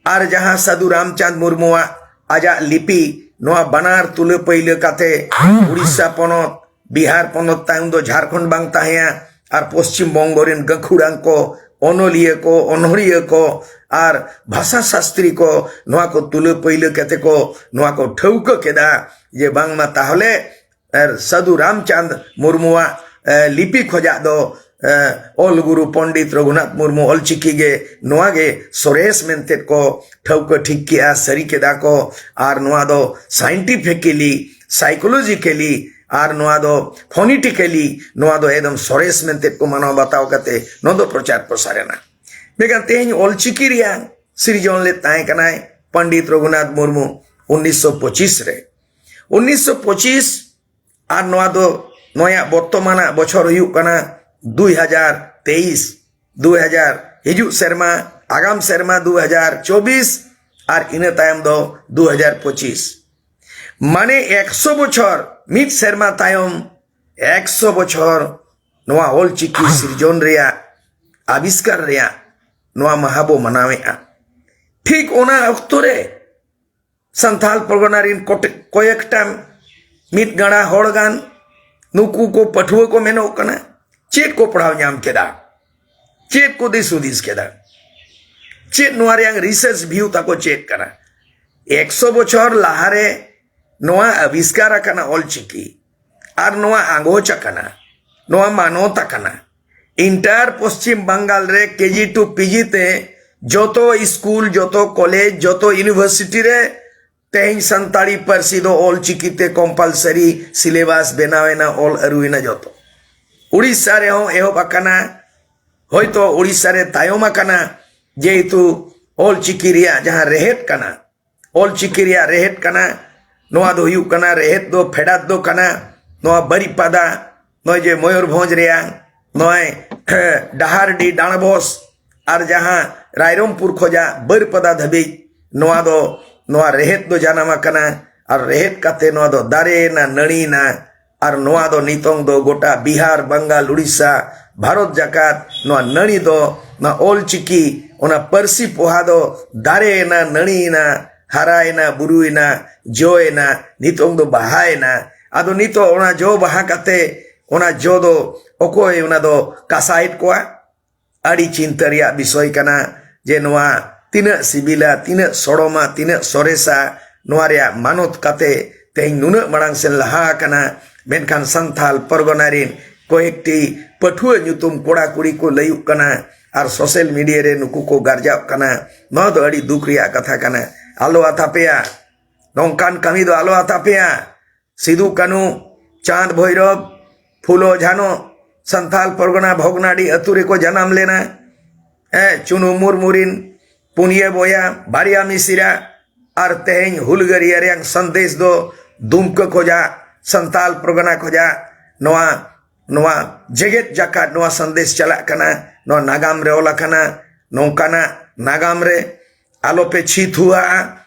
ᱟᱨ ᱡᱟᱦᱟᱸ ᱥᱟᱹᱫᱷᱩ ᱨᱟᱢᱪᱟᱸᱫᱽ ᱢᱩᱨᱢᱩᱣᱟᱜ ᱟᱡᱟᱜ ᱞᱤᱯᱤ, ᱱᱚᱣᱟ ᱵᱟᱱᱟᱨ ᱛᱩᱞᱟᱹ ᱯᱟᱹᱭᱞᱟᱹ ᱠᱟᱛᱮ ᱩᱲᱤᱥᱥᱟ ᱯᱚᱱᱚᱛ, ᱵᱤᱦᱟᱨ ᱯᱚᱱᱚᱛ, ᱛᱟᱭᱚᱢ ᱫᱚ ᱡᱷᱟᱲᱠᱷᱚᱸᱰ ᱵᱟᱝ ᱛᱟᱦᱮᱸᱭᱟ, ᱟᱨ ᱯᱚᱥᱪᱤᱢ ᱵᱚᱝᱜᱚ ᱨᱮᱱ ᱜᱟᱹᱠᱷᱩᱲᱟᱱ ᱠᱚ, ᱚᱱᱚᱞᱤᱭᱟᱹ ᱠᱚ, ᱚᱱᱚᱲᱦᱤᱭᱟᱹ ᱠᱚ, ᱟᱨ ᱵᱷᱟᱥᱟ ᱥᱟᱥᱛᱨᱤ ᱠᱚ ᱱᱚᱣᱟ ᱠᱚ ᱛᱩᱞᱟᱹ ᱯᱟᱹᱭᱞᱟᱹ ᱠᱟᱛᱮ ᱠᱚ ᱱᱚᱣᱟ ᱠᱚ ᱴᱷᱟᱹᱣᱠᱟᱹ ᱠᱮᱫᱟ ᱡᱮ ᱵᱟᱝᱢᱟ ᱛᱟᱦᱚᱞᱮ ᱟᱨ ᱥᱟᱹᱫᱷᱩ ᱨᱟᱢᱪᱟᱸᱫᱽ ᱢᱩᱨᱢᱩᱣᱟᱜ, ᱮ, ᱞᱤᱯᱤ ᱠᱷᱚᱡᱟᱜ ᱫᱚ, ᱮ, ᱚᱞ ᱜᱩᱨᱩ ᱯᱚᱱᱰᱤᱛ ᱨᱚᱜᱷᱩᱱᱟᱛᱷ ᱢᱩᱨᱢᱩ ᱚᱞᱪᱤᱠᱤ ᱜᱮ ᱱᱚᱣᱟ ᱜᱮ ᱥᱚᱨᱮᱥ ᱢᱮᱱᱛᱮ ᱠᱚ ᱴᱷᱟᱹᱣᱠᱟᱹ ᱴᱷᱤᱠ ᱠᱮᱜᱼᱟ, ᱥᱟᱹᱨᱤ ᱠᱮᱫᱟ ᱠᱚ᱾ ᱟᱨ ᱱᱚᱣᱟ ᱫᱚ scientifically, psychologically, ᱟᱨ ᱱᱚᱣᱟ ᱫᱚ phonetically ᱱᱚᱣᱟ ᱫᱚ ᱮᱠᱫᱚᱢ ᱥᱚᱨᱮᱥ ᱢᱮᱱᱛᱮ ᱠᱚ ᱢᱟᱱᱟᱣ ᱵᱟᱛᱟᱣ ᱠᱟᱛᱮ ᱱᱚᱣᱟ ᱫᱚ ᱯᱨᱚᱪᱟᱨ ᱯᱨᱚᱥᱟᱨ ᱮᱱᱟ᱾ ᱢᱮᱱᱠᱷᱟᱱ ᱛᱮᱦᱮᱧ ᱚᱞᱪᱤᱠᱤ ᱨᱮᱭᱟᱜ ᱥᱤᱨᱡᱚᱱ ᱞᱮᱫ ᱛᱟᱦᱮᱸ ᱠᱟᱱᱟᱭ ᱯᱚᱱᱰᱤᱛ ᱨᱚᱜᱷᱩᱱᱟᱛᱷ ᱢᱩᱨᱢᱩ ᱩᱱᱤᱥᱥᱚ ᱯᱚᱸᱪᱤᱥ ᱨᱮ᱾ ᱩᱱᱤᱥᱥᱚ ᱯᱚᱸᱪᱤᱥ ᱟᱨ ᱱᱚᱣᱟ ᱫᱚ ᱱᱚᱣᱟᱭᱟᱜ ᱵᱚᱨᱛᱚᱢᱟᱱᱟᱜ ᱵᱚᱪᱷᱚᱨ ᱦᱩᱭᱩᱜ ᱠᱟᱱᱟ ᱫᱩᱭ ᱦᱟᱡᱟᱨ ᱛᱮᱭᱤᱥ, ᱫᱩᱭ ᱦᱟᱡᱟᱨ, ᱦᱤᱡᱩᱜ ᱥᱮᱨᱢᱟ, ᱟᱜᱟᱢ ᱥᱮᱨᱢᱟ ᱫᱩ ᱦᱟᱡᱟᱨ ᱪᱚᱵᱵᱤᱥ, ᱟᱨ ᱤᱱᱟᱹ ᱛᱟᱭᱚᱢ ᱫᱚ ᱫᱩ ᱦᱟᱡᱟᱨ ᱯᱚᱸᱪᱤᱥ᱾ ᱢᱟᱱᱮ ᱮᱠᱥᱚ ᱵᱚᱪᱷᱚᱨ, ᱢᱤᱫ ᱥᱮᱨᱢᱟ ᱛᱟᱭᱚᱢ ᱮᱠᱥᱚ ᱵᱚᱪᱷᱚᱨ ᱱᱚᱣᱟ ᱚᱞᱪᱤᱠᱤ ᱥᱤᱨᱡᱚᱱ ᱨᱮᱭᱟᱜ, ᱟᱵᱤᱥᱠᱟᱨ ᱨᱮᱭᱟᱜ ᱱᱚᱣᱟ ᱢᱟᱦᱟ ᱵᱚ ᱢᱟᱱᱟᱣᱮᱫᱼᱟ᱾ ᱴᱷᱤᱠ ᱚᱱᱟ ᱚᱠᱛᱚ ᱨᱮ ᱥᱟᱱᱛᱟᱞ ᱯᱚᱨᱜᱚᱱᱟ ᱨᱤᱱ ᱠᱚᱴᱮ-, ᱠᱚᱭᱮᱠᱴᱟᱝ ᱢᱤᱫ ᱜᱟᱬᱟ ᱦᱚᱲ ᱜᱟᱱ ᱱᱩᱠᱩ ᱠᱚ ᱯᱟᱹᱴᱷᱩᱣᱟᱹ ᱠᱚ ᱢᱮᱱᱚᱜ ᱠᱟᱱᱟ, ᱪᱮᱫ ᱠᱚ ᱯᱟᱲᱦᱟᱣ ᱧᱟᱢ ᱠᱮᱫᱟ? ᱪᱮᱫ ᱠᱚ ᱫᱤᱥ ᱦᱩᱫᱤᱥ ᱠᱮᱫᱟ? ᱪᱮᱫ ᱱᱚᱣᱟ ᱨᱮᱭᱟᱝ research view ᱛᱟᱠᱚ ᱪᱮᱫ ᱠᱟᱱᱟ? ᱮᱠᱥᱚ ᱵᱚᱪᱷᱚᱨ ᱞᱟᱦᱟᱨᱮ ᱱᱚᱣᱟ ᱟᱵᱤᱥᱠᱟᱨ ᱟᱠᱟᱱᱟ ᱚᱞᱪᱤᱠᱤ, ᱟᱨ ᱱᱚᱣᱟ ᱟᱸᱜᱚᱪ ᱟᱠᱟᱱᱟ, ᱱᱚᱣᱟ ᱢᱟᱱᱚᱛ ᱟᱠᱟᱱᱟ᱾ Entire ᱯᱚᱥᱪᱤᱢ ᱵᱟᱝᱜᱟᱞ ᱨᱮ ᱠᱮᱡᱤ ᱴᱩ ᱯᱤᱡᱤ ᱛᱮ ᱡᱚᱛᱚ ᱥᱠᱩᱞ, ᱡᱚᱛᱚ ᱠᱚᱞᱮᱡᱽ, ᱡᱚᱛᱚ ᱤᱭᱩᱱᱤᱵᱷᱟᱨᱥᱤᱴᱤ ᱨᱮ ᱛᱮᱦᱮᱧ ᱥᱟᱱᱛᱟᱲᱤ ᱯᱟᱹᱨᱥᱤ ᱫᱚ ᱚᱞ ᱪᱤᱠᱤ ᱛᱮ compulsory syllabus ᱵᱮᱱᱟᱣ ᱮᱱᱟ, ᱚᱞ ᱟᱹᱨᱩ ᱮᱱᱟ ᱡᱚᱛᱚ᱾ ᱩᱲᱤᱥᱥᱟ ᱨᱮᱦᱚᱸ ᱮᱦᱚᱵ ᱟᱠᱟᱱᱟ᱾ ᱦᱚᱭᱛᱚ ᱩᱲᱤᱥᱥᱟ ᱨᱮ ᱛᱟᱭᱚᱢ ᱟᱠᱟᱱᱟ, ᱡᱮᱦᱮᱛᱩ ᱚᱞ ᱪᱤᱠᱤ ᱨᱮᱭᱟᱜ ᱡᱟᱦᱟᱸ ᱨᱮᱦᱮᱫ ᱠᱟᱱᱟ, ᱚᱞ ᱪᱤᱠᱤ ᱨᱮᱭᱟᱜ ᱨᱮᱦᱮᱫ ᱠᱟᱱᱟ, ᱱᱚᱣᱟ ᱫᱚ ᱦᱩᱭᱩᱜ ᱠᱟᱱᱟ, ᱨᱮᱦᱮᱫ ᱫᱚ, ᱯᱷᱮᱰᱟᱛ ᱫᱚ ᱠᱟᱱᱟ ᱱᱚᱣᱟ ᱵᱟᱨᱤᱯᱟᱫᱟ, ᱱᱚᱜᱼᱚᱭ ᱡᱮ ᱢᱚᱭᱩᱨᱵᱷᱚᱸᱡᱽ ᱨᱮᱭᱟᱜ ᱱᱚᱜᱼᱚᱭ ᱰᱟᱦᱟᱨᱰᱤ, ᱰᱟᱸᱰᱵᱚᱥ, ᱟᱨ ᱡᱟᱦᱟᱸ ᱨᱟᱭᱨᱚᱝᱯᱩᱨ ᱠᱷᱚᱡᱟᱜ ᱵᱟᱹᱨᱯᱟᱫᱟ ᱫᱷᱟᱹᱵᱤᱡ, ᱱᱚᱣᱟ ᱫᱚ, ᱱᱚᱣᱟ ᱨᱮᱦᱮᱫ ᱫᱚ ᱡᱟᱱᱟᱢ ᱟᱠᱟᱱᱟ᱾ ᱟᱨ ᱨᱮᱦᱮᱫ ᱠᱟᱛᱮ ᱱᱚᱣᱟ ᱫᱚ ᱫᱟᱨᱮᱭᱮᱱᱟ, ᱱᱟᱹᱲᱤᱭᱮᱱᱟ᱾ ᱟᱨ ᱱᱚᱣᱟ ᱫᱚ ᱱᱤᱛᱚᱝ ᱫᱚ ᱜᱚᱴᱟ ᱵᱤᱦᱟᱨ, ᱵᱟᱝᱜᱟᱞ, ᱩᱲᱤᱥᱥᱟ, ᱵᱷᱟᱨᱚᱛ ᱡᱟᱠᱟᱛ, ᱱᱚᱣᱟ ᱱᱟᱹᱲᱤ ᱫᱚ, ᱱᱚᱣᱟ ᱚᱞ ᱪᱤᱠᱤ, ᱚᱱᱟ ᱯᱟᱹᱨᱥᱤ ᱯᱚᱦᱟ ᱫᱚ ᱫᱟᱨᱮᱭᱮᱱᱟ, ᱱᱟᱹᱲᱤᱭᱮᱱᱟ, ᱦᱟᱨᱟᱭᱮᱱᱟ, ᱵᱩᱨᱩᱭᱮᱱᱟ, ᱡᱚᱭᱮᱱᱟ, ᱱᱤᱛᱚᱝ ᱫᱚ ᱵᱟᱦᱟᱭᱮᱱᱟ᱾ ᱟᱫᱚ ᱱᱤᱛᱚᱜ ᱚᱱᱟ ᱡᱚ ᱵᱟᱦᱟ ᱠᱟᱛᱮ, ᱚᱱᱟ ᱡᱚ ᱫᱚ ᱚᱠᱚᱭ ᱚᱱᱟ ᱫᱚ ᱠᱟᱥᱟᱭᱮᱫ ᱠᱚᱣᱟ? ᱟᱹᱰᱤ ᱪᱤᱱᱛᱟᱹ ᱨᱮᱭᱟᱜ ᱵᱤᱥᱚᱭ ᱠᱟᱱᱟ ᱡᱮ ᱱᱚᱣᱟ ᱛᱤᱱᱟᱹᱜ ᱥᱤᱵᱤᱞᱟ, ᱛᱤᱱᱟᱹᱜ ᱥᱚᱲᱚᱢᱟ, ᱛᱤᱱᱟᱹᱜ ᱥᱚᱨᱮᱥᱟ, ᱱᱚᱣᱟ ᱨᱮᱭᱟᱜ ᱢᱟᱱᱚᱛ ᱠᱟᱛᱮ ᱛᱮᱦᱮᱧ ᱱᱩᱱᱟᱹᱜ ᱢᱟᱲᱟᱝ ᱥᱮᱱ ᱞᱟᱦᱟ ᱟᱠᱟᱱᱟ᱾ ᱢᱮᱱᱠᱷᱟᱱ ᱥᱟᱱᱛᱷᱟᱞ ᱯᱚᱨᱜᱚᱱᱟ ᱨᱤᱱ ᱠᱚᱭᱮᱠᱴᱤ ᱯᱟᱹᱴᱷᱩᱣᱟᱹ ᱧᱩᱛᱩᱢ ᱠᱚᱲᱟ ᱠᱩᱲᱤ ᱠᱚ ᱞᱟᱹᱭᱩᱜ ᱠᱟᱱᱟ ᱟᱨ social media ᱨᱮ ᱱᱩᱠᱩ ᱠᱚ ᱜᱟᱨᱡᱟᱜ ᱠᱟᱱᱟ᱾ ᱱᱚᱣᱟ ᱫᱚ ᱟᱹᱰᱤ ᱫᱩᱠ ᱨᱮᱭᱟᱜ ᱠᱟᱛᱷᱟ ᱠᱟᱱᱟ᱾ ᱟᱞᱚ ᱟᱛᱟᱯᱮᱭᱟ, ᱱᱚᱝᱠᱟᱱ ᱠᱟᱹᱢᱤ ᱫᱚ ᱟᱞᱚ ᱟᱛᱟᱯᱮᱭᱟ᱾ ᱥᱤᱫᱩ ᱠᱟᱹᱱᱩ, ᱪᱟᱸᱫ ᱵᱷᱳᱭᱨᱚᱵ, ᱯᱷᱩᱞᱳ ᱡᱷᱟᱱᱚ ᱥᱟᱱᱛᱟᱞ ᱯᱚᱨᱜᱚᱱᱟ ᱵᱷᱚᱜᱽᱱᱟᱰᱤ ᱟᱹᱛᱩ ᱨᱮᱠᱚ ᱡᱟᱱᱟᱢ ᱞᱮᱱᱟ᱾ ᱦᱮᱸ, ᱪᱩᱱᱩ ᱢᱩᱨᱢᱩ ᱨᱤᱱ ᱯᱩᱱᱭᱟᱹ ᱵᱚᱭᱟ, ᱵᱟᱨᱭᱟ ᱢᱤᱥᱤᱨᱟ᱾ ᱟᱨ ᱛᱮᱦᱮᱧ ᱦᱩᱞᱜᱟᱹᱨᱤᱭᱟᱹ ᱨᱮᱭᱟᱝ ᱥᱟᱸᱫᱮᱥ ᱫᱚ ᱫᱩᱢᱠᱟᱹ ᱠᱷᱚᱡᱟᱜ, ᱥᱟᱱᱛᱟᱞ ᱯᱚᱨᱜᱚᱱᱟ ᱠᱷᱚᱡᱟᱜ ᱱᱚᱣᱟ, ᱱᱚᱣᱟ ᱡᱮᱜᱮᱛ ᱡᱟᱠᱟᱛ ᱱᱚᱣᱟ ᱥᱟᱸᱫᱮᱥ ᱪᱟᱞᱟᱜ ᱠᱟᱱᱟ᱾ ᱱᱚᱣᱟ ᱱᱟᱜᱟᱢ ᱨᱮ ᱚᱞ ᱟᱠᱟᱱᱟ᱾ ᱱᱚᱝᱠᱟᱱᱟᱜ ᱱᱟᱜᱟᱢ ᱨᱮ ᱟᱞᱚᱯᱮ ᱪᱷᱤ ᱛᱷᱩᱣᱟᱜᱼᱟ,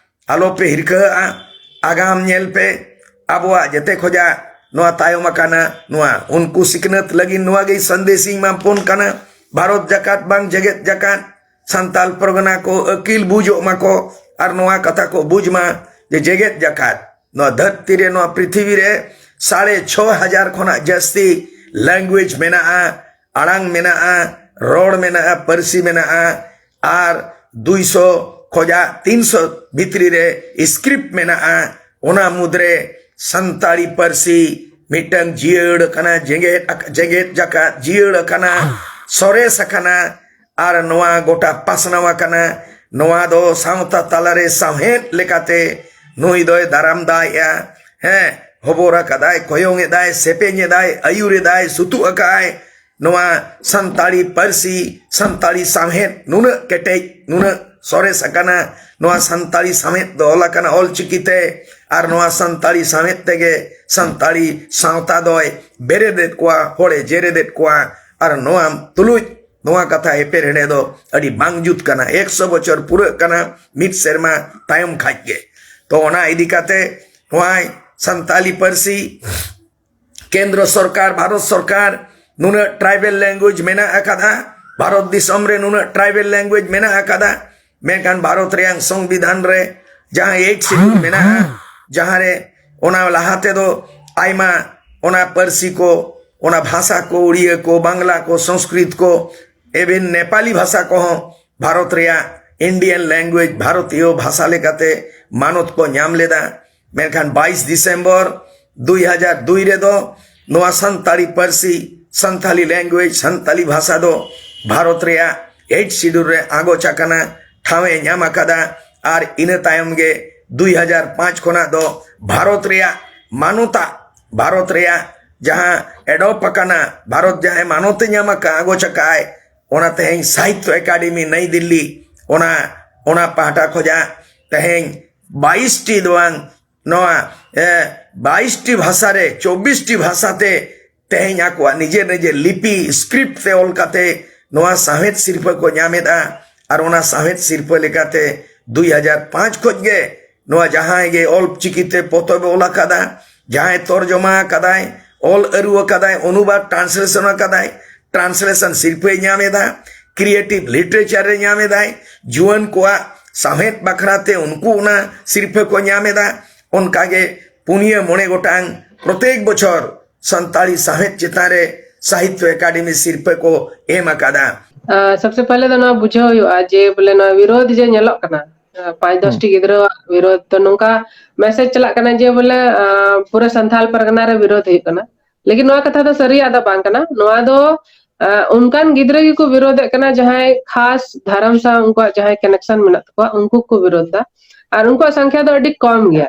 ᱟᱞᱚᱯᱮ ᱦᱤᱨᱠᱟᱹᱣᱟᱜᱼᱟ᱾ ᱟᱜᱟᱢ ᱧᱮᱞ ᱯᱮ, ᱟᱵᱚᱣᱟᱜ ᱡᱮᱛᱮ ᱠᱷᱚᱡᱟᱜ ᱱᱚᱣᱟ ᱛᱟᱭᱚᱢ ᱟᱠᱟᱱᱟ, ᱱᱚᱣᱟ ᱩᱱᱠᱩ ᱥᱤᱠᱷᱱᱟᱹᱛ ᱞᱟᱹᱜᱤᱫ ᱱᱚᱣᱟ ᱜᱮ ᱥᱟᱸᱫᱮᱥ ᱤᱧ ᱮᱢᱟ ᱵᱚᱱ ᱠᱟᱱᱟ᱾ ᱵᱷᱟᱨᱚᱛ ᱡᱟᱠᱟᱛ ᱵᱟᱝ ᱡᱮᱜᱮᱛ ᱡᱟᱠᱟᱛ, ᱥᱟᱱᱛᱟᱞ ᱯᱟᱨᱜᱟᱱᱟ ᱠᱚ ᱟᱹᱠᱤᱞ ᱵᱩᱡᱚᱜ ᱢᱟᱠᱚ ᱟᱨ ᱱᱚᱣᱟ ᱠᱟᱛᱷᱟ ᱠᱚ ᱵᱩᱡᱽ ᱢᱟ ᱡᱮ ᱡᱮᱜᱮᱛ ᱡᱟᱠᱟᱛ, ᱱᱚᱣᱟ ᱫᱷᱟᱹᱨᱛᱤ ᱨᱮ, ᱱᱚᱣᱟ ᱯᱨᱤᱛᱷᱤᱵᱤ ᱨᱮ ᱥᱟᱲᱮ ᱪᱷᱚ ᱦᱟᱡᱟᱨ ᱠᱷᱚᱱᱟᱜ ᱡᱟᱹᱥᱛᱤ language ᱢᱮᱱᱟᱜᱼᱟ, ᱟᱲᱟᱝ ᱢᱮᱱᱟᱜᱼᱟ, ᱨᱚᱲ ᱢᱮᱱᱟᱜᱼᱟ, ᱯᱟᱹᱨᱥᱤ ᱢᱮᱱᱟᱜᱼᱟ, ᱟᱨ ᱫᱩᱭᱥᱚ ᱠᱷᱚᱱᱟᱜ ᱛᱤᱱᱥᱚ ᱵᱷᱤᱛᱨᱤ ᱨᱮ script ᱢᱮᱱᱟᱜᱼᱟ᱾ ᱚᱱᱟ ᱢᱩᱫᱽᱨᱮ ᱥᱟᱱᱛᱟᱲᱤ ᱯᱟᱹᱨᱥᱤ ᱢᱤᱫᱴᱟᱝ ᱡᱤᱭᱟᱹᱲ ᱟᱠᱟᱱᱟ, ᱡᱮᱜᱮᱛ ᱟᱠ-, ᱡᱮᱜᱮᱛ ᱡᱟᱠᱟᱛ ᱡᱤᱭᱟᱹᱲ ᱟᱠᱟᱱᱟ, ᱥᱚᱨᱮᱥ ᱟᱠᱟᱱᱟ᱾ ᱟᱨ ᱱᱚᱣᱟ ᱜᱚᱴᱟ ᱯᱟᱥᱱᱟᱣ ᱟᱠᱟᱱᱟ᱾ ᱱᱚᱣᱟ ᱫᱚ ᱥᱟᱶᱛᱟ ᱛᱟᱞᱟᱨᱮ ᱥᱟᱶᱦᱮᱫ ᱞᱮᱠᱟᱛᱮ ᱱᱩᱭ ᱫᱚᱭ ᱫᱟᱨᱟᱢ ᱫᱟᱭᱮᱜᱼᱟ᱾ ᱦᱮᱸ, ᱦᱚᱵᱚᱨ ᱟᱠᱟᱫᱟᱭ, ᱠᱚᱭᱚᱝ ᱮᱫᱟᱭ, ᱥᱮᱯᱮᱧ ᱮᱫᱟᱭ, ᱟᱹᱭᱩᱨ ᱮᱫᱟᱭ, ᱥᱩᱛᱩᱜ ᱟᱠᱟᱫᱟᱭ᱾ ᱱᱚᱣᱟ ᱥᱟᱱᱛᱟᱲᱤ ᱯᱟᱹᱨᱥᱤ, ᱥᱟᱱᱛᱟᱲᱤ ᱥᱟᱶᱦᱮᱫ ᱱᱩᱱᱟᱹᱜ ᱠᱮᱴᱮᱡ, ᱱᱩᱱᱟᱹᱜ ᱥᱚᱨᱮᱥ ᱟᱠᱟᱱᱟ᱾ ᱱᱚᱣᱟ ᱥᱟᱱᱛᱟᱲᱤ ᱥᱟᱶᱦᱮᱫ ᱫᱚ ᱚᱞ ᱟᱠᱟᱱᱟ ᱚᱞ ᱪᱤᱠᱤᱛᱮ, ᱟᱨ ᱱᱚᱣᱟ ᱥᱟᱱᱛᱟᱲᱤ ᱥᱟᱶᱦᱮᱫ ᱛᱮᱜᱮ ᱥᱟᱱᱛᱟᱲᱤ ᱥᱟᱶᱛᱟ ᱫᱚᱭ ᱵᱮᱨᱮᱫᱮᱫ ᱠᱚᱣᱟ, ᱦᱚᱲᱮ ᱡᱮᱨᱮᱫᱮᱫ ᱠᱚᱣᱟ᱾ ᱟᱨ ᱱᱚᱣᱟ ᱛᱩᱞᱩᱡ ᱱᱚᱣᱟ ᱠᱟᱛᱷᱟ ᱮᱯᱮᱨᱦᱮᱸᱰᱮ ᱫᱚ ᱟᱹᱰᱤ ᱵᱟᱝ ᱡᱩᱛ ᱠᱟᱱᱟ᱾ ᱮᱠᱥᱚ ᱵᱚᱪᱷᱚᱨ ᱯᱩᱨᱟᱹᱜ ᱠᱟᱱᱟ ᱢᱤᱫ ᱥᱮᱨᱢᱟ ᱛᱟᱭᱚᱢ ᱠᱷᱟᱡ ᱜᱮ᱾ ᱛᱚ ᱚᱱᱟ ᱤᱫᱤ ᱠᱟᱛᱮ ᱱᱚᱣᱟ ᱥᱟᱱᱛᱟᱞᱤ ᱯᱟᱹᱨᱥᱤ ᱠᱮᱱᱫᱨᱚ ᱥᱚᱨᱠᱟᱨ, ᱵᱷᱟᱨᱚᱛ ᱥᱚᱨᱠᱟᱨ ᱱᱩᱱᱟᱹᱜ tribal language ᱢᱮᱱᱟᱜ ᱟᱠᱟᱫᱟ, ᱵᱷᱟᱨᱚᱛ ᱫᱤᱥᱚᱢ ᱨᱮ ᱱᱩᱱᱟᱹᱜ tribal language ᱢᱮᱱᱟᱜ ᱟᱠᱟᱫᱟ, ᱢᱮᱱᱠᱷᱟᱱ ᱵᱷᱟᱨᱚᱛ ᱨᱮᱭᱟᱜ ᱥᱚᱝᱵᱤᱫᱷᱟᱱ ᱨᱮ ᱡᱟᱦᱟᱸ eighth schedule ᱢᱮᱱᱟᱜᱼᱟ, ᱡᱟᱦᱟᱸ ᱨᱮ ᱚᱱᱟ ᱞᱟᱦᱟ ᱛᱮᱫᱚ ᱟᱭᱢᱟ ᱚᱱᱟ ᱯᱟᱹᱨᱥᱤ ᱠᱚ, ᱚᱱᱟ ᱵᱷᱟᱥᱟ ᱠᱚ, ᱩᱲᱤᱭᱟᱹ ᱠᱚ, ᱵᱟᱝᱞᱟ ᱠᱚ, ᱥᱚᱝᱥᱠᱨᱤᱛ ᱠᱚ, even ᱱᱮᱯᱟᱞᱤ ᱵᱷᱟᱥᱟ ᱠᱚᱦᱚᱸ ᱵᱷᱟᱨᱚᱛ ᱨᱮᱭᱟᱜ Indian language, ᱵᱷᱟᱨᱚᱛᱤᱭᱚ ᱵᱷᱟᱥᱟ ᱞᱮᱠᱟᱛᱮ ᱢᱟᱱᱚᱛ ᱠᱚ ᱧᱟᱢ ᱞᱮᱫᱟ᱾ ᱢᱮᱱᱠᱷᱟᱱ ᱵᱟᱭᱤᱥ ᱰᱤᱥᱮᱢᱵᱚᱨ ᱫᱩᱭ ᱦᱟᱡᱟᱨ ᱫᱩᱭ ᱨᱮᱫᱚ ᱱᱚᱣᱟ ᱥᱟᱱᱛᱟᱲᱤ ᱯᱟᱹᱨᱥᱤ, ᱥᱟᱱᱛᱟᱲᱤ language, ᱥᱟᱱᱛᱟᱲᱤ ᱵᱷᱟᱥᱟ ᱫᱚ ᱵᱷᱟᱨᱚᱛ ᱨᱮᱭᱟᱜ eighth schedule ᱨᱮ ᱟᱸᱜᱚᱪ ᱟᱠᱟᱱᱟ, ᱴᱷᱟᱶ ᱮ ᱧᱟᱢ ᱟᱠᱟᱫᱟ᱾ ᱟᱨ ᱤᱱᱟᱹ ᱛᱟᱭᱚᱢ ᱜᱮ ᱫᱩᱭ ᱦᱟᱡᱟᱨ ᱯᱟᱸᱪ ᱠᱷᱚᱱᱟᱜ ᱫᱚ ᱵᱷᱟᱨᱚᱛ ᱨᱮᱭᱟᱜ ᱢᱟᱱᱚᱛᱟ, ᱵᱷᱟᱨᱚᱛ ᱨᱮᱭᱟᱜ ᱡᱟᱦᱟᱸ adopt ᱟᱠᱟᱱᱟ, ᱵᱷᱟᱨᱚᱛ ᱡᱟᱦᱟᱸᱭ ᱢᱟᱱᱚᱛ ᱮ ᱧᱟᱢ ᱟᱠᱟᱫ, ᱟᱸᱜᱚᱪ ᱟᱠᱟᱫ ᱟᱭ, ᱚᱱᱟ ᱛᱮᱦᱮᱧ ᱥᱟᱦᱤᱛᱛᱚ ᱮᱠᱟᱰᱮᱢᱤ ᱱᱟᱭ ᱫᱤᱞᱞᱤ, ᱚᱱᱟ, ᱚᱱᱟ ᱯᱟᱦᱴᱟ ᱠᱷᱚᱱᱟᱜ ᱛᱮᱦᱮᱧ ᱵᱟᱭᱤᱥ ᱴᱤ ᱫᱚ ᱵᱟᱝ, ᱱᱚᱣᱟ, ᱮ, ᱵᱟᱭᱤᱥ ᱴᱤ ᱵᱷᱟᱥᱟ ᱨᱮ, ᱪᱚᱵᱵᱤᱥ ᱴᱤ ᱵᱷᱟᱥᱟ ᱛᱮ ᱛᱮᱦᱮᱧ ᱟᱠᱚᱣᱟᱜ ᱱᱤᱡᱮᱨ ᱱᱤᱡᱮᱨ ᱞᱤᱯᱤ, script ᱛᱮ ᱚᱞ ᱠᱟᱛᱮ ᱱᱚᱣᱟ ᱥᱟᱶᱦᱮᱫ ᱥᱤᱨᱯᱟᱹ ᱠᱚ ᱧᱟᱢ ᱮᱫᱟ᱾ ᱟᱨ ᱚᱱᱟ ᱥᱟᱶᱦᱮᱫ ᱥᱤᱨᱯᱟᱹ ᱞᱮᱠᱟᱛᱮ ᱫᱩᱭ ᱦᱟᱡᱟᱨ ᱯᱟᱸᱪ ᱠᱷᱚᱱ ᱜᱮ ᱱᱚᱣᱟ ᱡᱟᱦᱟᱸᱭ ᱜᱮ ᱚᱞ ᱪᱤᱠᱤ ᱛᱮ ᱯᱚᱛᱚᱵ ᱮ ᱚᱞ ᱟᱠᱟᱫᱟ, ᱡᱟᱦᱟᱸᱭ ᱛᱚᱨᱡᱚᱢᱟ ᱟᱠᱟᱫᱟᱭ, ᱚᱞ ᱟᱹᱨᱩ ᱟᱠᱟᱫᱟᱭ, ᱚᱱᱩᱵᱟᱫ, translation ᱟᱠᱟᱫᱟᱭ, translation ᱥᱤᱨᱯᱟᱹᱭ ᱧᱟᱢ ᱮᱫᱟ᱾ ᱠᱨᱤᱭᱮᱴᱤᱵᱷ ᱞᱤᱴᱟᱨᱮᱪᱟᱨ ᱨᱮ ᱧᱟᱢ ᱮᱫᱟᱭ, ᱡᱩᱣᱟᱹᱱ ᱠᱚᱣᱟᱜ ᱥᱟᱶᱦᱮᱫ ᱵᱟᱠᱷᱨᱟ ᱛᱮ ᱩᱱᱠᱩ ᱚᱱᱟ ᱥᱤᱨᱯᱷᱟᱹ ᱠᱚ ᱧᱟᱢ ᱮᱫᱟ᱾ ᱚᱱᱠᱟᱜᱮ ᱯᱩᱱᱭᱟᱹ ᱢᱚᱬᱮ ᱜᱚᱴᱟᱝ ᱯᱨᱚᱛᱮᱠ ᱵᱚᱪᱷᱚᱨ ᱥᱟᱱᱛᱟᱲᱤ ᱥᱟᱶᱦᱮᱫ ᱪᱮᱛᱟᱱ ᱨᱮ ᱥᱟᱦᱤᱛᱛᱚ ᱮᱠᱟᱰᱮᱢᱤ ᱥᱤᱨᱯᱷᱟᱹ ᱠᱚ ᱮᱢ ᱟᱠᱟᱫᱟ᱾ ᱟᱸ, ᱥᱚᱵᱥᱮ ᱯᱟᱦᱞᱮ ᱫᱚ ᱱᱚᱣᱟ ᱵᱩᱡᱷᱟᱹᱣ ᱦᱩᱭᱩᱜᱼᱟ ᱡᱮ ᱵᱚᱞᱮ ᱱᱚᱣᱟ ᱵᱤᱨᱳᱫᱷ ᱡᱮ ᱧᱮᱞᱚᱜ ᱠᱟᱱᱟ, ᱟᱸ, ᱯᱟᱸᱪ ᱫᱚᱥ ᱦᱩᱸ᱾ ᱴᱤ ᱜᱤᱫᱽᱨᱟᱹᱣᱟᱜ ᱵᱤᱨᱳᱫᱷ ᱫᱚ ᱱᱚᱝᱠᱟ ᱢᱮᱥᱮᱡᱽ ᱪᱟᱞᱟᱜ ᱠᱟᱱᱟ ᱡᱮ ᱵᱚᱞᱮ, ᱟᱸ, ᱯᱩᱨᱟᱹ ᱥᱟᱱᱛᱟᱞ ᱯᱟᱨᱜᱟᱱᱟ ᱨᱮ ᱵᱤᱨᱳᱫᱷ ᱦᱩᱭᱩᱜ ᱠᱟᱱᱟ᱾ ᱞᱮᱠᱤᱱ ᱱᱚᱣᱟ ᱠᱟᱛᱷᱟ ᱫᱚ ᱥᱟᱹᱨᱤᱭᱟᱜ ᱫᱚ ᱵᱟᱝ ᱠᱟᱱᱟ᱾ ᱱᱚᱣᱟ ᱫᱚ, ᱟᱸ, ᱚᱱᱠᱟᱱ ᱜᱤᱫᱽᱨᱟᱹ ᱜᱮᱠᱚ ᱵᱤᱨᱳᱫᱷᱮᱫ ᱠᱟᱱᱟ ᱡᱟᱦᱟᱸᱭ ᱠᱷᱟᱥ ᱫᱷᱚᱨᱚᱢ ᱥᱟᱶ ᱩᱱᱠᱩᱣᱟᱜ ᱡᱟᱦᱟᱸᱭ ᱠᱚᱱᱮᱠᱥᱚᱱ ᱢᱮᱱᱟᱜ ᱛᱟᱠᱚᱣᱟ, ᱩᱱᱠᱩ ᱠᱚ ᱵᱤᱨᱳᱫᱷ ᱫᱟ᱾ ᱟᱨ ᱩᱱᱠᱩᱣᱟᱜ ᱥᱚᱝᱠᱷᱭᱟ ᱫᱚ ᱟᱹᱰᱤ ᱠᱚᱢ ᱜᱮᱭᱟ᱾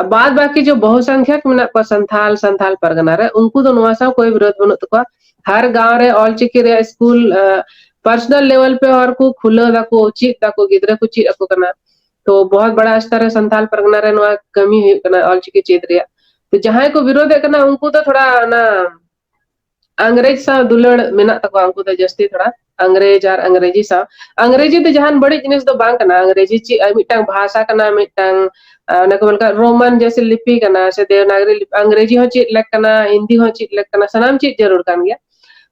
ᱟᱨ ᱵᱟᱫ ᱵᱟᱹᱠᱤ ᱡᱮ ᱵᱚᱦᱩ ᱥᱚᱝᱠᱷᱭᱟ ᱢᱮᱱᱟᱜ ᱠᱚᱣᱟ ᱥᱟᱱᱛᱷᱟᱞ, ᱥᱟᱱᱛᱷᱟᱞ ᱯᱟᱨᱜᱟᱱᱟ ᱨᱮ, ᱩᱱᱠᱩ ᱫᱚ ᱱᱚᱣᱟ ᱥᱟᱶ ᱠᱳᱭ ᱵᱤᱨᱳᱫᱷ ᱵᱟᱹᱱᱩᱜ ᱛᱟᱠᱚᱣᱟ᱾ ᱦᱟᱨ ᱜᱟᱸᱣ ᱨᱮ ᱚᱞᱪᱤᱠᱤ ᱨᱮᱭᱟᱜ ᱥᱠᱩᱞ, ᱟᱸ, ᱯᱟᱨᱥᱚᱱᱟᱞ ᱞᱮᱵᱮᱞ ᱯᱮ ᱦᱚᱲ ᱠᱚ ᱠᱷᱩᱞᱟᱹᱣ ᱫᱟᱠᱚ, ᱪᱮᱫ ᱫᱟᱠᱚ, ᱜᱤᱫᱽᱨᱟᱹ ᱠᱚ ᱪᱮᱫ ᱟᱠᱚ ᱠᱟᱱᱟ᱾ ᱛᱚ ᱵᱚᱦᱩᱛ ᱵᱟᱲᱟ ᱥᱛᱚᱨ ᱨᱮ ᱥᱟᱱᱛᱟᱞ ᱯᱟᱨᱜᱟᱱᱟ ᱨᱮ ᱱᱚᱣᱟ ᱠᱟᱹᱢᱤ ᱦᱩᱭᱩᱜ ᱠᱟᱱᱟ ᱚᱞᱪᱤᱠᱤ ᱪᱮᱫ ᱨᱮᱭᱟᱜ᱾ ᱛᱚ ᱡᱟᱦᱟᱸᱭ ᱠᱚ ᱵᱤᱨᱳᱫᱷᱮᱫ ᱠᱟᱱᱟ ᱩᱱᱠᱩ ᱫᱚ ᱛᱷᱚᱲᱟ ᱚᱱᱟ ᱟᱝᱨᱮᱡᱽ ᱥᱟᱶ ᱫᱩᱞᱟᱹᱲ ᱢᱮᱱᱟᱜ ᱛᱟᱠᱚᱣᱟ, ᱩᱱᱠᱩ ᱫᱚ ᱡᱟᱹᱥᱛᱤ ᱛᱷᱚᱲᱟ ᱟᱝᱨᱮᱡᱽ ᱟᱨ ᱟᱝᱨᱮᱡᱤ ᱥᱟᱶ᱾ ᱟᱝᱨᱮᱡᱤ ᱫᱚ ᱡᱟᱦᱟᱱ ᱵᱟᱹᱲᱤᱡ ᱡᱤᱱᱤᱥ ᱫᱚ ᱵᱟᱝ ᱠᱟᱱᱟ, ᱟᱝᱨᱮᱡᱤ ᱪᱮᱫ ᱟᱨ ᱢᱤᱫᱴᱟᱝ ᱵᱷᱟᱥᱟ ᱠᱟᱱᱟ, ᱢᱤᱫᱴᱟᱝ, ᱟᱸ, ᱚᱱᱟ ᱠᱚ ᱢᱮᱱ ᱠᱟᱜ ᱨᱳᱢᱟᱱ ᱡᱮᱥᱮ ᱞᱤᱯᱤ ᱠᱟᱱᱟ ᱥᱮ ᱫᱮᱵᱽᱱᱟᱜᱚᱨᱤ ᱞᱤᱯᱤ, ᱟᱝᱨᱮᱡᱤ ᱦᱚᱸ ᱪᱮᱫ ᱞᱮᱠ ᱠᱟᱱᱟ, ᱦᱤᱱᱫᱤ ᱦᱚᱸ ᱪᱮᱫ ᱞᱮᱠ ᱠᱟᱱᱟ, ᱥᱟᱱᱟᱢ ᱪᱮᱫ ᱡᱟᱹᱨᱩᱲ ᱠᱟᱱ ᱜᱮᱭᱟ᱾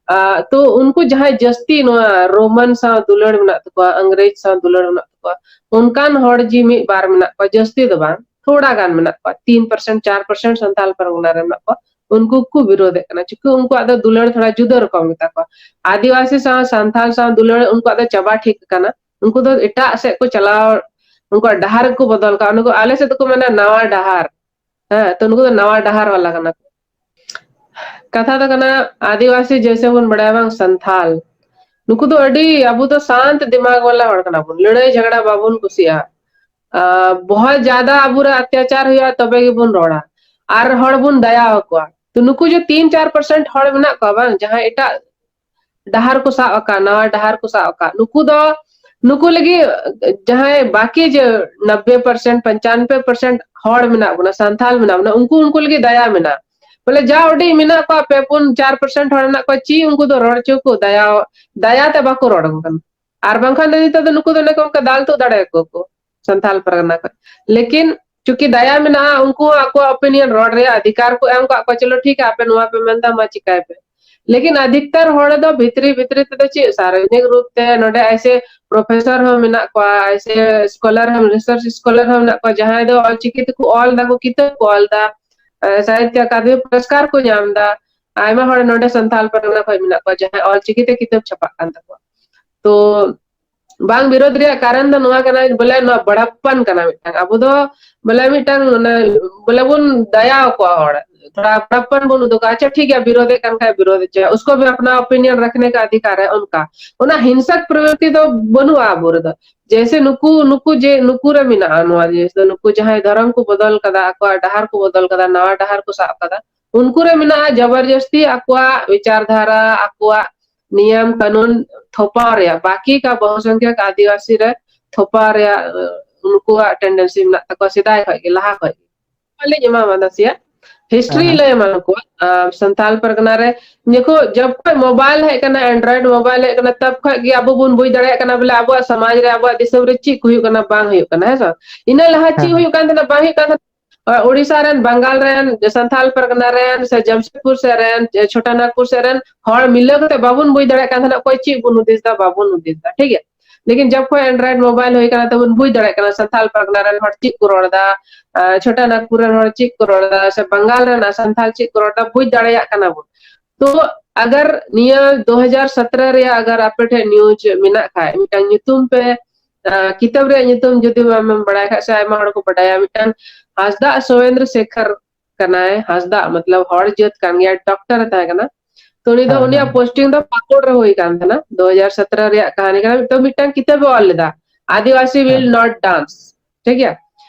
ᱟᱸ, ᱛᱚ ᱩᱱᱠᱩ ᱡᱟᱦᱟᱸᱭ ᱡᱟᱹᱥᱛᱤ ᱱᱚᱣᱟ ᱨᱳᱢᱟᱱ ᱥᱟᱶ ᱫᱩᱞᱟᱹᱲ ᱢᱮᱱᱟᱜ ᱛᱟᱠᱚᱣᱟ, ᱟᱝᱨᱮᱡᱽ ᱥᱟᱶ ᱫᱩᱞᱟᱹᱲ ᱢᱮᱱᱟᱜ ᱛᱟᱠᱚᱣᱟ, ᱚᱱᱠᱟᱱ ᱦᱚᱲ ᱡᱮ ᱢᱤᱫ ᱵᱟᱨ ᱢᱮᱱᱟᱜ ᱠᱚᱣᱟ, ᱡᱟᱹᱥᱛᱤ ᱫᱚ ᱵᱟᱝ, ᱛᱷᱚᱲᱟ ᱜᱟᱱ ᱢᱮᱱᱟᱜ ᱠᱚᱣᱟ, ᱛᱤᱱ ᱯᱟᱨᱥᱮᱱᱴ, ᱪᱟᱨ ᱯᱟᱨᱥᱮᱱᱴ ᱥᱟᱱᱛᱟᱞ ᱯᱟᱨᱜᱟᱱᱟ ᱨᱮ ᱢᱮᱱᱟᱜ ᱠᱚᱣᱟ, ᱩᱱᱠᱩ ᱠᱚ ᱵᱤᱨᱳᱫᱷᱮᱫ ᱠᱟᱱᱟ᱾ ᱪᱤᱠᱟᱹ ᱩᱱᱠᱩᱣᱟᱜ ᱫᱚ ᱫᱩᱞᱟᱹᱲ ᱛᱷᱚᱲᱟ ᱡᱩᱫᱟᱹ ᱨᱚᱠᱚᱢ ᱜᱮᱛᱟ ᱠᱚᱣᱟ᱾ ᱟᱹᱫᱤᱵᱟᱹᱥᱤ ᱥᱟᱶ ᱥᱟᱱᱛᱟᱞ ᱥᱟᱶ ᱫᱩᱞᱟᱹᱲ ᱩᱱᱠᱩᱣᱟᱜ ᱫᱚ ᱪᱟᱵᱟ ᱴᱷᱤᱠ ᱠᱟᱱᱟ᱾ ᱩᱱᱠᱩ ᱫᱚ ᱮᱴᱟᱜ ᱥᱮᱫ ᱠᱚ ᱪᱟᱞᱟᱣ, ᱩᱱᱠᱩᱣᱟᱜ ᱰᱟᱦᱟᱨ ᱜᱮᱠᱚ ᱵᱚᱫᱚᱞ ᱠᱟᱜᱼᱟ᱾ ᱩᱱᱠᱩ, ᱟᱞᱮ ᱥᱮᱫ ᱫᱚᱠᱚ ᱢᱮᱱᱟ ᱱᱟᱣᱟ ᱰᱟᱦᱟᱨ᱾ ᱦᱮᱸ, ᱛᱚ ᱱᱩᱠᱩ ᱫᱚ ᱱᱟᱣᱟ ᱰᱟᱦᱟᱨ ᱵᱟᱞᱟ ᱠᱟᱱᱟ ᱠᱚ᱾ ᱠᱟᱛᱷᱟ ᱫᱚ ᱠᱟᱱᱟ, ᱟᱹᱫᱤᱵᱟᱹᱥᱤ ᱡᱮᱭᱥᱮ ᱵᱚᱱ ᱵᱟᱲᱟᱭᱟ ᱵᱟᱝ, ᱥᱟᱱᱛᱷᱟᱞ, ᱱᱩᱠᱩ ᱫᱚ ᱟᱹᱰᱤ, ᱟᱵᱚ ᱫᱚ ᱥᱟᱱᱛ ᱫᱤᱢᱟᱜᱽ ᱵᱟᱞᱟ ᱦᱚᱲ ᱠᱟᱱᱟ ᱵᱚᱱ, ᱞᱟᱹᱲᱟᱹᱭ ᱡᱷᱟᱜᱽᱲᱟ ᱵᱟᱵᱚᱱ ᱠᱩᱥᱤᱭᱟᱜᱼᱟ᱾ ᱟᱸ, ᱵᱚᱦᱚᱛ ᱡᱟᱫᱟ ᱟᱵᱚᱨᱮ ᱚᱛᱛᱟᱪᱟᱨ ᱦᱩᱭᱩᱜᱼᱟ, ᱛᱚᱵᱮ ᱜᱮᱵᱚᱱ ᱨᱚᱲᱟ ᱟᱨ ᱦᱚᱲ ᱵᱚᱱ ᱫᱟᱭᱟ ᱟᱠᱚᱣᱟ᱾ ᱛᱚ ᱱᱩᱠᱩ ᱡᱮ ᱛᱤᱱ ᱪᱟᱨ ᱯᱟᱨᱥᱮᱱᱴ ᱦᱚᱲ ᱢᱮᱱᱟᱜ ᱠᱚᱣᱟ ᱵᱟᱝ, ᱡᱟᱦᱟᱸᱭ ᱮᱴᱟᱜ ᱰᱟᱦᱟᱨ ᱠᱚ ᱥᱟᱵ ᱟᱠᱟᱫ, ᱱᱟᱣᱟ ᱰᱟᱦᱟᱨ ᱠᱚ ᱥᱟᱵ ᱟᱠᱟᱫ, ᱱᱩᱠᱩ ᱫᱚ, ᱱᱩᱠᱩ ᱞᱟᱹᱜᱤᱫ ᱡᱟᱦᱟᱸᱭ ᱵᱟᱹᱠᱤ ᱡᱮ ᱱᱚᱵᱵᱳᱭ ᱯᱟᱨᱥᱮᱱᱴ, ᱯᱚᱧᱪᱟᱱᱵᱳᱭ ᱯᱟᱨᱥᱮᱱᱴ ᱦᱚᱲ ᱢᱮᱱᱟᱜ ᱵᱚᱱᱟ, ᱥᱟᱱᱛᱷᱟᱞ ᱢᱮᱱᱟᱜ ᱵᱚᱱᱟ, ᱩᱱᱠᱩ, ᱩᱱᱠᱩ ᱞᱟᱹᱜᱤᱫ ᱫᱟᱭᱟ ᱢᱮᱱᱟᱜᱼᱟ᱾ ᱵᱚᱞᱮ ᱡᱟ ᱩᱰᱤᱡ ᱢᱮᱱᱟᱜ ᱠᱚᱣᱟ, ᱯᱮ ᱯᱩᱱ ᱪᱟᱨ ᱯᱟᱨᱥᱮᱱᱴ ᱦᱚᱲ ᱢᱮᱱᱟᱜ ᱠᱚᱣᱟ, ᱪᱮᱫ ᱩᱱᱠᱩ ᱫᱚ ᱨᱚᱲ ᱦᱚᱪᱚ ᱠᱚ, ᱫᱟᱭᱟ, ᱫᱟᱭᱟ ᱛᱮ ᱵᱟᱠᱚ ᱨᱚᱲ ᱟᱠᱚ ᱠᱟᱱᱟ᱾ ᱟᱨ ᱵᱟᱝᱠᱷᱟᱱ ᱫᱚ ᱱᱤᱛᱚᱜ ᱫᱚ ᱱᱩᱠᱩ ᱫᱚ ᱚᱱᱮ ᱠᱚ ᱚᱱᱠᱟ ᱫᱟᱞ ᱛᱩᱫ ᱫᱟᱲᱮᱭᱟᱠᱚ ᱠᱚ ᱥᱟᱱᱛᱷᱟᱞ ᱯᱟᱨᱜᱟᱱᱟ ᱠᱷᱚᱱ᱾ ᱞᱮᱠᱤᱱ ᱪᱩᱸᱠᱤ ᱫᱟᱭᱟ ᱢᱮᱱᱟᱜᱼᱟ, ᱩᱱᱠᱩ ᱦᱚᱸ ᱟᱠᱚᱣᱟᱜ opinion ᱨᱚᱲ ᱨᱮᱭᱟᱜ ᱚᱫᱷᱤᱠᱟᱨ ᱠᱚ ᱮᱢ ᱠᱟᱜ ᱠᱚᱣᱟ, ᱪᱚᱞᱚ ᱴᱷᱤᱠ ᱜᱮᱭᱟ, ᱟᱯᱮ ᱱᱚᱣᱟ ᱯᱮ ᱢᱮᱱᱫᱟ, ᱢᱟ ᱪᱤᱠᱟᱭ ᱯᱮ᱾ ᱞᱮᱠᱤᱱ ᱟᱫᱷᱤᱠᱛᱟᱨ ᱦᱚᱲ ᱫᱚ ᱵᱷᱤᱛᱨᱤ ᱵᱷᱤᱛᱨᱤ ᱛᱮᱫᱚ ᱪᱮᱫ ᱥᱟᱨᱵᱚᱡᱚᱱᱤᱠ ᱨᱩᱯ ᱛᱮ ᱱᱚᱰᱮ ᱮᱭᱥᱮ ᱯᱨᱚᱯᱷᱮᱥᱚᱨ ᱦᱚᱸ ᱢᱮᱱᱟᱜ ᱠᱚᱣᱟ, ᱮᱭᱥᱮ ᱥᱠᱚᱞᱟᱨ ᱦᱚᱸ, ᱨᱤᱥᱟᱨᱪ ᱥᱠᱚᱞᱟᱨ ᱦᱚᱸ ᱢᱮᱱᱟᱜ ᱠᱚᱣᱟ, ᱡᱟᱦᱟᱸᱭ ᱫᱚ ᱚᱞᱪᱤᱠᱤ ᱛᱮᱠᱚ ᱚᱞ ᱫᱟᱠᱚ, ᱠᱤᱛᱟᱹᱵ ᱠᱚ ᱚᱞ ᱫᱟ, ᱥᱟᱦᱤᱛᱭᱚ ᱟᱠᱟᱫᱮᱢᱤ ᱯᱩᱨᱚᱥᱠᱟᱨ ᱠᱚ ᱧᱟᱢ ᱫᱟ᱾ ᱟᱭᱢᱟ ᱦᱚᱲ ᱱᱚᱰᱮ ᱥᱟᱱᱛᱟᱞ ᱯᱟᱨᱜᱟᱱᱟ ᱠᱷᱚᱱ ᱢᱮᱱᱟᱜ ᱠᱚᱣᱟ ᱡᱟᱦᱟᱸᱭ ᱚᱞᱪᱤᱠᱤ ᱛᱮ ᱠᱤᱛᱟᱹᱵ ᱪᱷᱟᱯᱟᱜ ᱠᱟᱱ ᱛᱟᱠᱚᱣᱟ᱾ ᱛᱚ ᱵᱟᱝ ᱵᱤᱨᱳᱫ ᱨᱮᱭᱟᱜ ᱠᱟᱨᱚᱱ ᱫᱚ ᱱᱚᱣᱟ ᱠᱟᱱᱟ, ᱵᱚᱞᱮ ᱱᱚᱣᱟ ᱵᱟᱲᱟᱯᱟᱱ ᱠᱟᱱᱟ ᱢᱤᱫᱴᱟᱝ᱾ ᱟᱵᱚ ᱫᱚ ᱵᱚᱞᱮ ᱢᱤᱫᱴᱟᱝ ᱚᱱᱟ ᱵᱚᱞᱮ ᱵᱚᱱ ᱫᱟᱭᱟ ᱟᱠᱚᱣᱟ ᱦᱚᱲ, ᱛᱷᱚᱲᱟ ᱵᱟᱲᱟᱯᱟᱱ ᱵᱚᱱ ᱩᱫᱩᱜᱟ᱾ ᱟᱪᱪᱷᱟ ᱴᱷᱤᱠ ᱜᱮᱭᱟ, ᱵᱤᱨᱳᱫᱮᱫ ᱠᱟᱱ ᱠᱷᱟᱡ ᱵᱤᱨᱳᱫ ᱦᱚᱪᱚᱭᱟ, ᱩᱥᱠᱳ ᱵᱷᱤ ᱟᱯᱱᱟ ᱚᱯᱤᱱᱤᱭᱚᱱ ᱨᱟᱠᱷᱱᱮ ᱠᱟ ᱚᱫᱷᱤᱠᱟᱨ ᱦᱟᱭ, ᱚᱱᱠᱟ᱾ ᱚᱱᱟ ᱦᱤᱝᱥᱟᱠ ᱯᱨᱚᱵᱨᱤᱛᱤ ᱫᱚ ᱵᱟᱹᱱᱩᱜᱼᱟ ᱟᱵᱚ ᱨᱮᱫᱚ᱾ ᱡᱮᱭᱥᱮ ᱱᱩᱠᱩ, ᱱᱩᱠᱩ ᱡᱮ, ᱱᱩᱠᱩ ᱨᱮ ᱢᱮᱱᱟᱜᱼᱟ ᱱᱚᱣᱟ ᱡᱤᱱᱤᱥ ᱫᱚ, ᱱᱩᱠᱩ ᱡᱟᱦᱟᱸᱭ ᱫᱷᱚᱨᱚᱢ ᱠᱚ ᱵᱚᱫᱚᱞ ᱠᱟᱫᱟ, ᱟᱠᱚᱣᱟᱜ ᱰᱟᱦᱟᱨ ᱠᱚ ᱵᱚᱫᱚᱞ ᱠᱟᱫᱟ, ᱱᱟᱣᱟ ᱰᱟᱦᱟᱨ ᱠᱚ ᱥᱟᱵ ᱠᱟᱫᱟ, ᱩᱱᱠᱩ ᱨᱮ ᱢᱮᱱᱟᱜᱼᱟ ᱡᱚᱵᱚᱨᱡᱚᱥᱛᱤ ᱟᱠᱚᱣᱟᱜ ᱵᱤᱪᱟᱨ ᱫᱷᱟᱨᱟ, ᱟᱠᱚᱣᱟᱜ ᱱᱤᱭᱚᱢ ᱠᱟᱹᱱᱩᱱ ᱛᱷᱚᱯᱟᱣ ᱨᱮᱭᱟᱜ, ᱵᱟᱠᱤ ᱠᱟ ᱵᱚᱦᱩᱥᱚᱝᱠᱷᱭᱚᱠ ᱟᱹᱫᱤᱵᱟᱹᱥᱤ ᱨᱮ ᱛᱷᱚᱯᱟᱣ ᱨᱮᱭᱟᱜ, ᱟᱸ, ᱩᱱᱠᱩᱣᱟᱜ ᱴᱮᱱᱰᱮᱱᱥᱤ ᱢᱮᱱᱟᱜ ᱛᱟᱠᱚᱣᱟ ᱥᱮᱫᱟᱭ ᱠᱷᱚᱡ ᱜᱮ, ᱞᱟᱦᱟ ᱠᱷᱚᱡ ᱜᱮ᱾ ᱞᱤᱧ ᱮᱢᱟᱢᱟ ᱱᱟᱥᱮᱭᱟᱜ ᱦᱤᱥᱴᱨᱤ ᱦᱮᱸ, ᱦᱮᱸ᱾ ᱞᱟᱹᱭ ᱮᱢᱟ ᱱᱩᱠᱩᱣᱟᱜ, ᱟᱸ, ᱥᱟᱱᱛᱟᱞ ᱯᱟᱨᱜᱟᱱᱟ ᱨᱮ ᱱᱤᱭᱟᱹ ᱠᱚ ᱡᱚᱵ ᱠᱷᱚᱡ ᱢᱳᱵᱟᱭᱤᱞ ᱦᱮᱡ ᱠᱟᱱᱟ, Android ᱢᱳᱵᱟᱭᱤᱞ ᱦᱮᱡ ᱠᱟᱱᱟ, ᱛᱚᱵ ᱠᱷᱚᱡ ᱜᱮ ᱟᱵᱚ ᱵᱚᱱ ᱵᱩᱡᱽ ᱫᱟᱲᱮᱭᱟᱜ ᱠᱟᱱᱟ ᱵᱚᱞᱮ ᱟᱵᱚᱣᱟᱜ ᱥᱚᱢᱟᱡᱽ ᱨᱮ, ᱟᱵᱚᱣᱟᱜ ᱫᱤᱥᱚᱢ ᱨᱮ ᱪᱮᱫ ᱠᱚ ᱦᱩᱭᱩᱜ ᱠᱟᱱᱟ, ᱵᱟᱝ ᱦᱩᱭᱩᱜ ᱠᱟᱱᱟ, ᱦᱮᱸ ᱥᱮ ᱵᱟᱝ? ᱤᱱᱟᱹ ᱞᱟᱦᱟ ᱪᱮᱫ ᱦᱮᱸ, ᱦᱩᱭᱩᱜ ᱠᱟᱱ ᱛᱟᱦᱮᱱᱟ, ᱵᱟᱝ ᱦᱩᱭᱩᱜ ᱠᱟᱱ ᱛᱟᱦᱮᱱᱟ, ᱟᱨ ᱳᱰᱤᱥᱟ ᱨᱮᱱ, ᱵᱟᱝᱜᱟᱞ ᱨᱮᱱ, ᱥᱟᱱᱛᱟᱞ ᱯᱟᱨᱜᱟᱱᱟ ᱨᱮᱱ, ᱥᱮ ᱡᱟᱢᱥᱮᱫᱽᱯᱩᱨ ᱥᱮᱫ ᱨᱮᱱ, ᱪᱷᱳᱴᱟ ᱱᱟᱜᱽᱯᱩᱨ ᱥᱮᱫ ᱨᱮᱱ ᱦᱚᱲ ᱢᱤᱞᱟᱹᱣ ᱠᱟᱛᱮ ᱵᱟᱵᱚᱱ ᱵᱩᱡᱽ ᱫᱟᱲᱮᱭᱟᱜ ᱠᱟᱱ ᱛᱟᱦᱮᱱᱟ, ᱚᱠᱚᱭ ᱪᱮᱫ ᱵᱚᱱ ᱦᱩᱫᱤᱥ ᱫᱟ, ᱵᱟᱵᱚᱱ ᱦᱩᱫᱤᱥ ᱫᱟ, ᱴᱷᱤᱠ ᱜᱮᱭᱟ? ᱞᱮᱠᱤᱱ ᱡᱚᱵ ᱠᱷᱚᱱ Android ᱢᱳᱵᱟᱭᱤᱞ ᱦᱩᱭ ᱠᱟᱱᱟ, ᱛᱚᱵᱚᱱ ᱵᱩᱡᱽ ᱫᱟᱲᱮᱭᱟᱜ ᱠᱟᱱᱟ ᱥᱟᱱᱛᱟᱞ ᱯᱟᱨᱜᱟᱱᱟ ᱨᱮᱱ ᱦᱚᱲ ᱪᱮᱫ ᱠᱚ ᱨᱚᱲ ᱮᱫᱟ, ᱟᱨ ᱪᱷᱳᱴᱟ ᱱᱟᱜᱽᱯᱩᱨ ᱨᱮᱱ ᱦᱚᱲ ᱪᱮᱫ ᱠᱚ ᱨᱚᱲ ᱮᱫᱟ, ᱥᱮ ᱵᱟᱝᱜᱟᱞ ᱨᱮᱱ ᱥᱟᱱᱛᱟᱞ ᱪᱮᱫ ᱠᱚ ᱨᱚᱲ ᱮᱫᱟ, ᱵᱩᱡᱽ ᱫᱟᱲᱮᱭᱟᱜ ᱠᱟᱱᱟ ᱵᱚᱱ᱾ ᱛᱚ ᱟᱜᱟᱨ ᱱᱤᱭᱟᱹ ᱫᱩ ᱦᱟᱡᱟᱨ ᱥᱟᱛᱨᱚ ᱨᱮᱭᱟᱜ ᱟᱜᱟᱨ ᱟᱯᱮ ᱴᱷᱮᱱ ᱱᱤᱭᱩᱡᱽ ᱢᱮᱱᱟᱜ ᱠᱷᱟᱡ, ᱢᱤᱫᱴᱟᱝ ᱧᱩᱛᱩᱢ ᱯᱮ, ᱟᱸ, ᱠᱤᱛᱟᱹᱵ ᱨᱮᱭᱟᱜ ᱧᱩᱛᱩᱢ ᱡᱩᱫᱤ ᱟᱢᱮᱢ ᱵᱟᱲᱟᱭ ᱠᱷᱟᱡ, ᱥᱮ ᱟᱭᱢᱟ ᱦᱚᱲ ᱠᱚ ᱵᱟᱰᱟᱭᱟ, ᱢᱤᱫᱴᱟᱝ ᱦᱟᱸᱥᱫᱟ ᱥᱚᱣᱮᱱᱫᱨᱚ ᱥᱮᱠᱷᱚᱨ ᱠᱟᱱᱟᱭ, ᱦᱟᱸᱥᱫᱟ ᱢᱚᱛᱞᱚᱵ ᱦᱚᱲ ᱡᱟᱹᱛ ᱠᱟᱱ ᱜᱮᱭᱟᱭ, ᱰᱚᱠᱴᱚᱨ ᱮ ᱛᱟᱦᱮᱸ ᱠᱟᱱᱟ᱾ ᱛᱚ ᱩᱱᱤ ᱫᱚ, ᱦᱮᱸ, ᱩᱱᱤᱭᱟᱜ ᱦᱮᱸ᱾ ᱯᱳᱥᱴᱤᱝ ᱫᱚ ᱯᱟᱹᱠᱩᱲ ᱨᱮ ᱦᱩᱭ ᱠᱟᱱ ᱛᱟᱦᱮᱱᱟ, ᱫᱩ ᱦᱟᱡᱟᱨ ᱥᱟᱛᱨᱚ ᱨᱮᱭᱟᱜ ᱠᱟᱹᱦᱱᱤ ᱠᱟᱱᱟ᱾ ᱛᱚ ᱢᱤᱫᱴᱟᱝ ᱠᱤᱛᱟᱹᱵ ᱮ ᱚᱞ ᱞᱮᱫᱟ, ᱟᱹᱫᱤᱵᱟᱹᱥᱤ will, ᱦᱮᱸ, not dance, ᱴᱷᱤᱠ ᱜᱮᱭᱟ?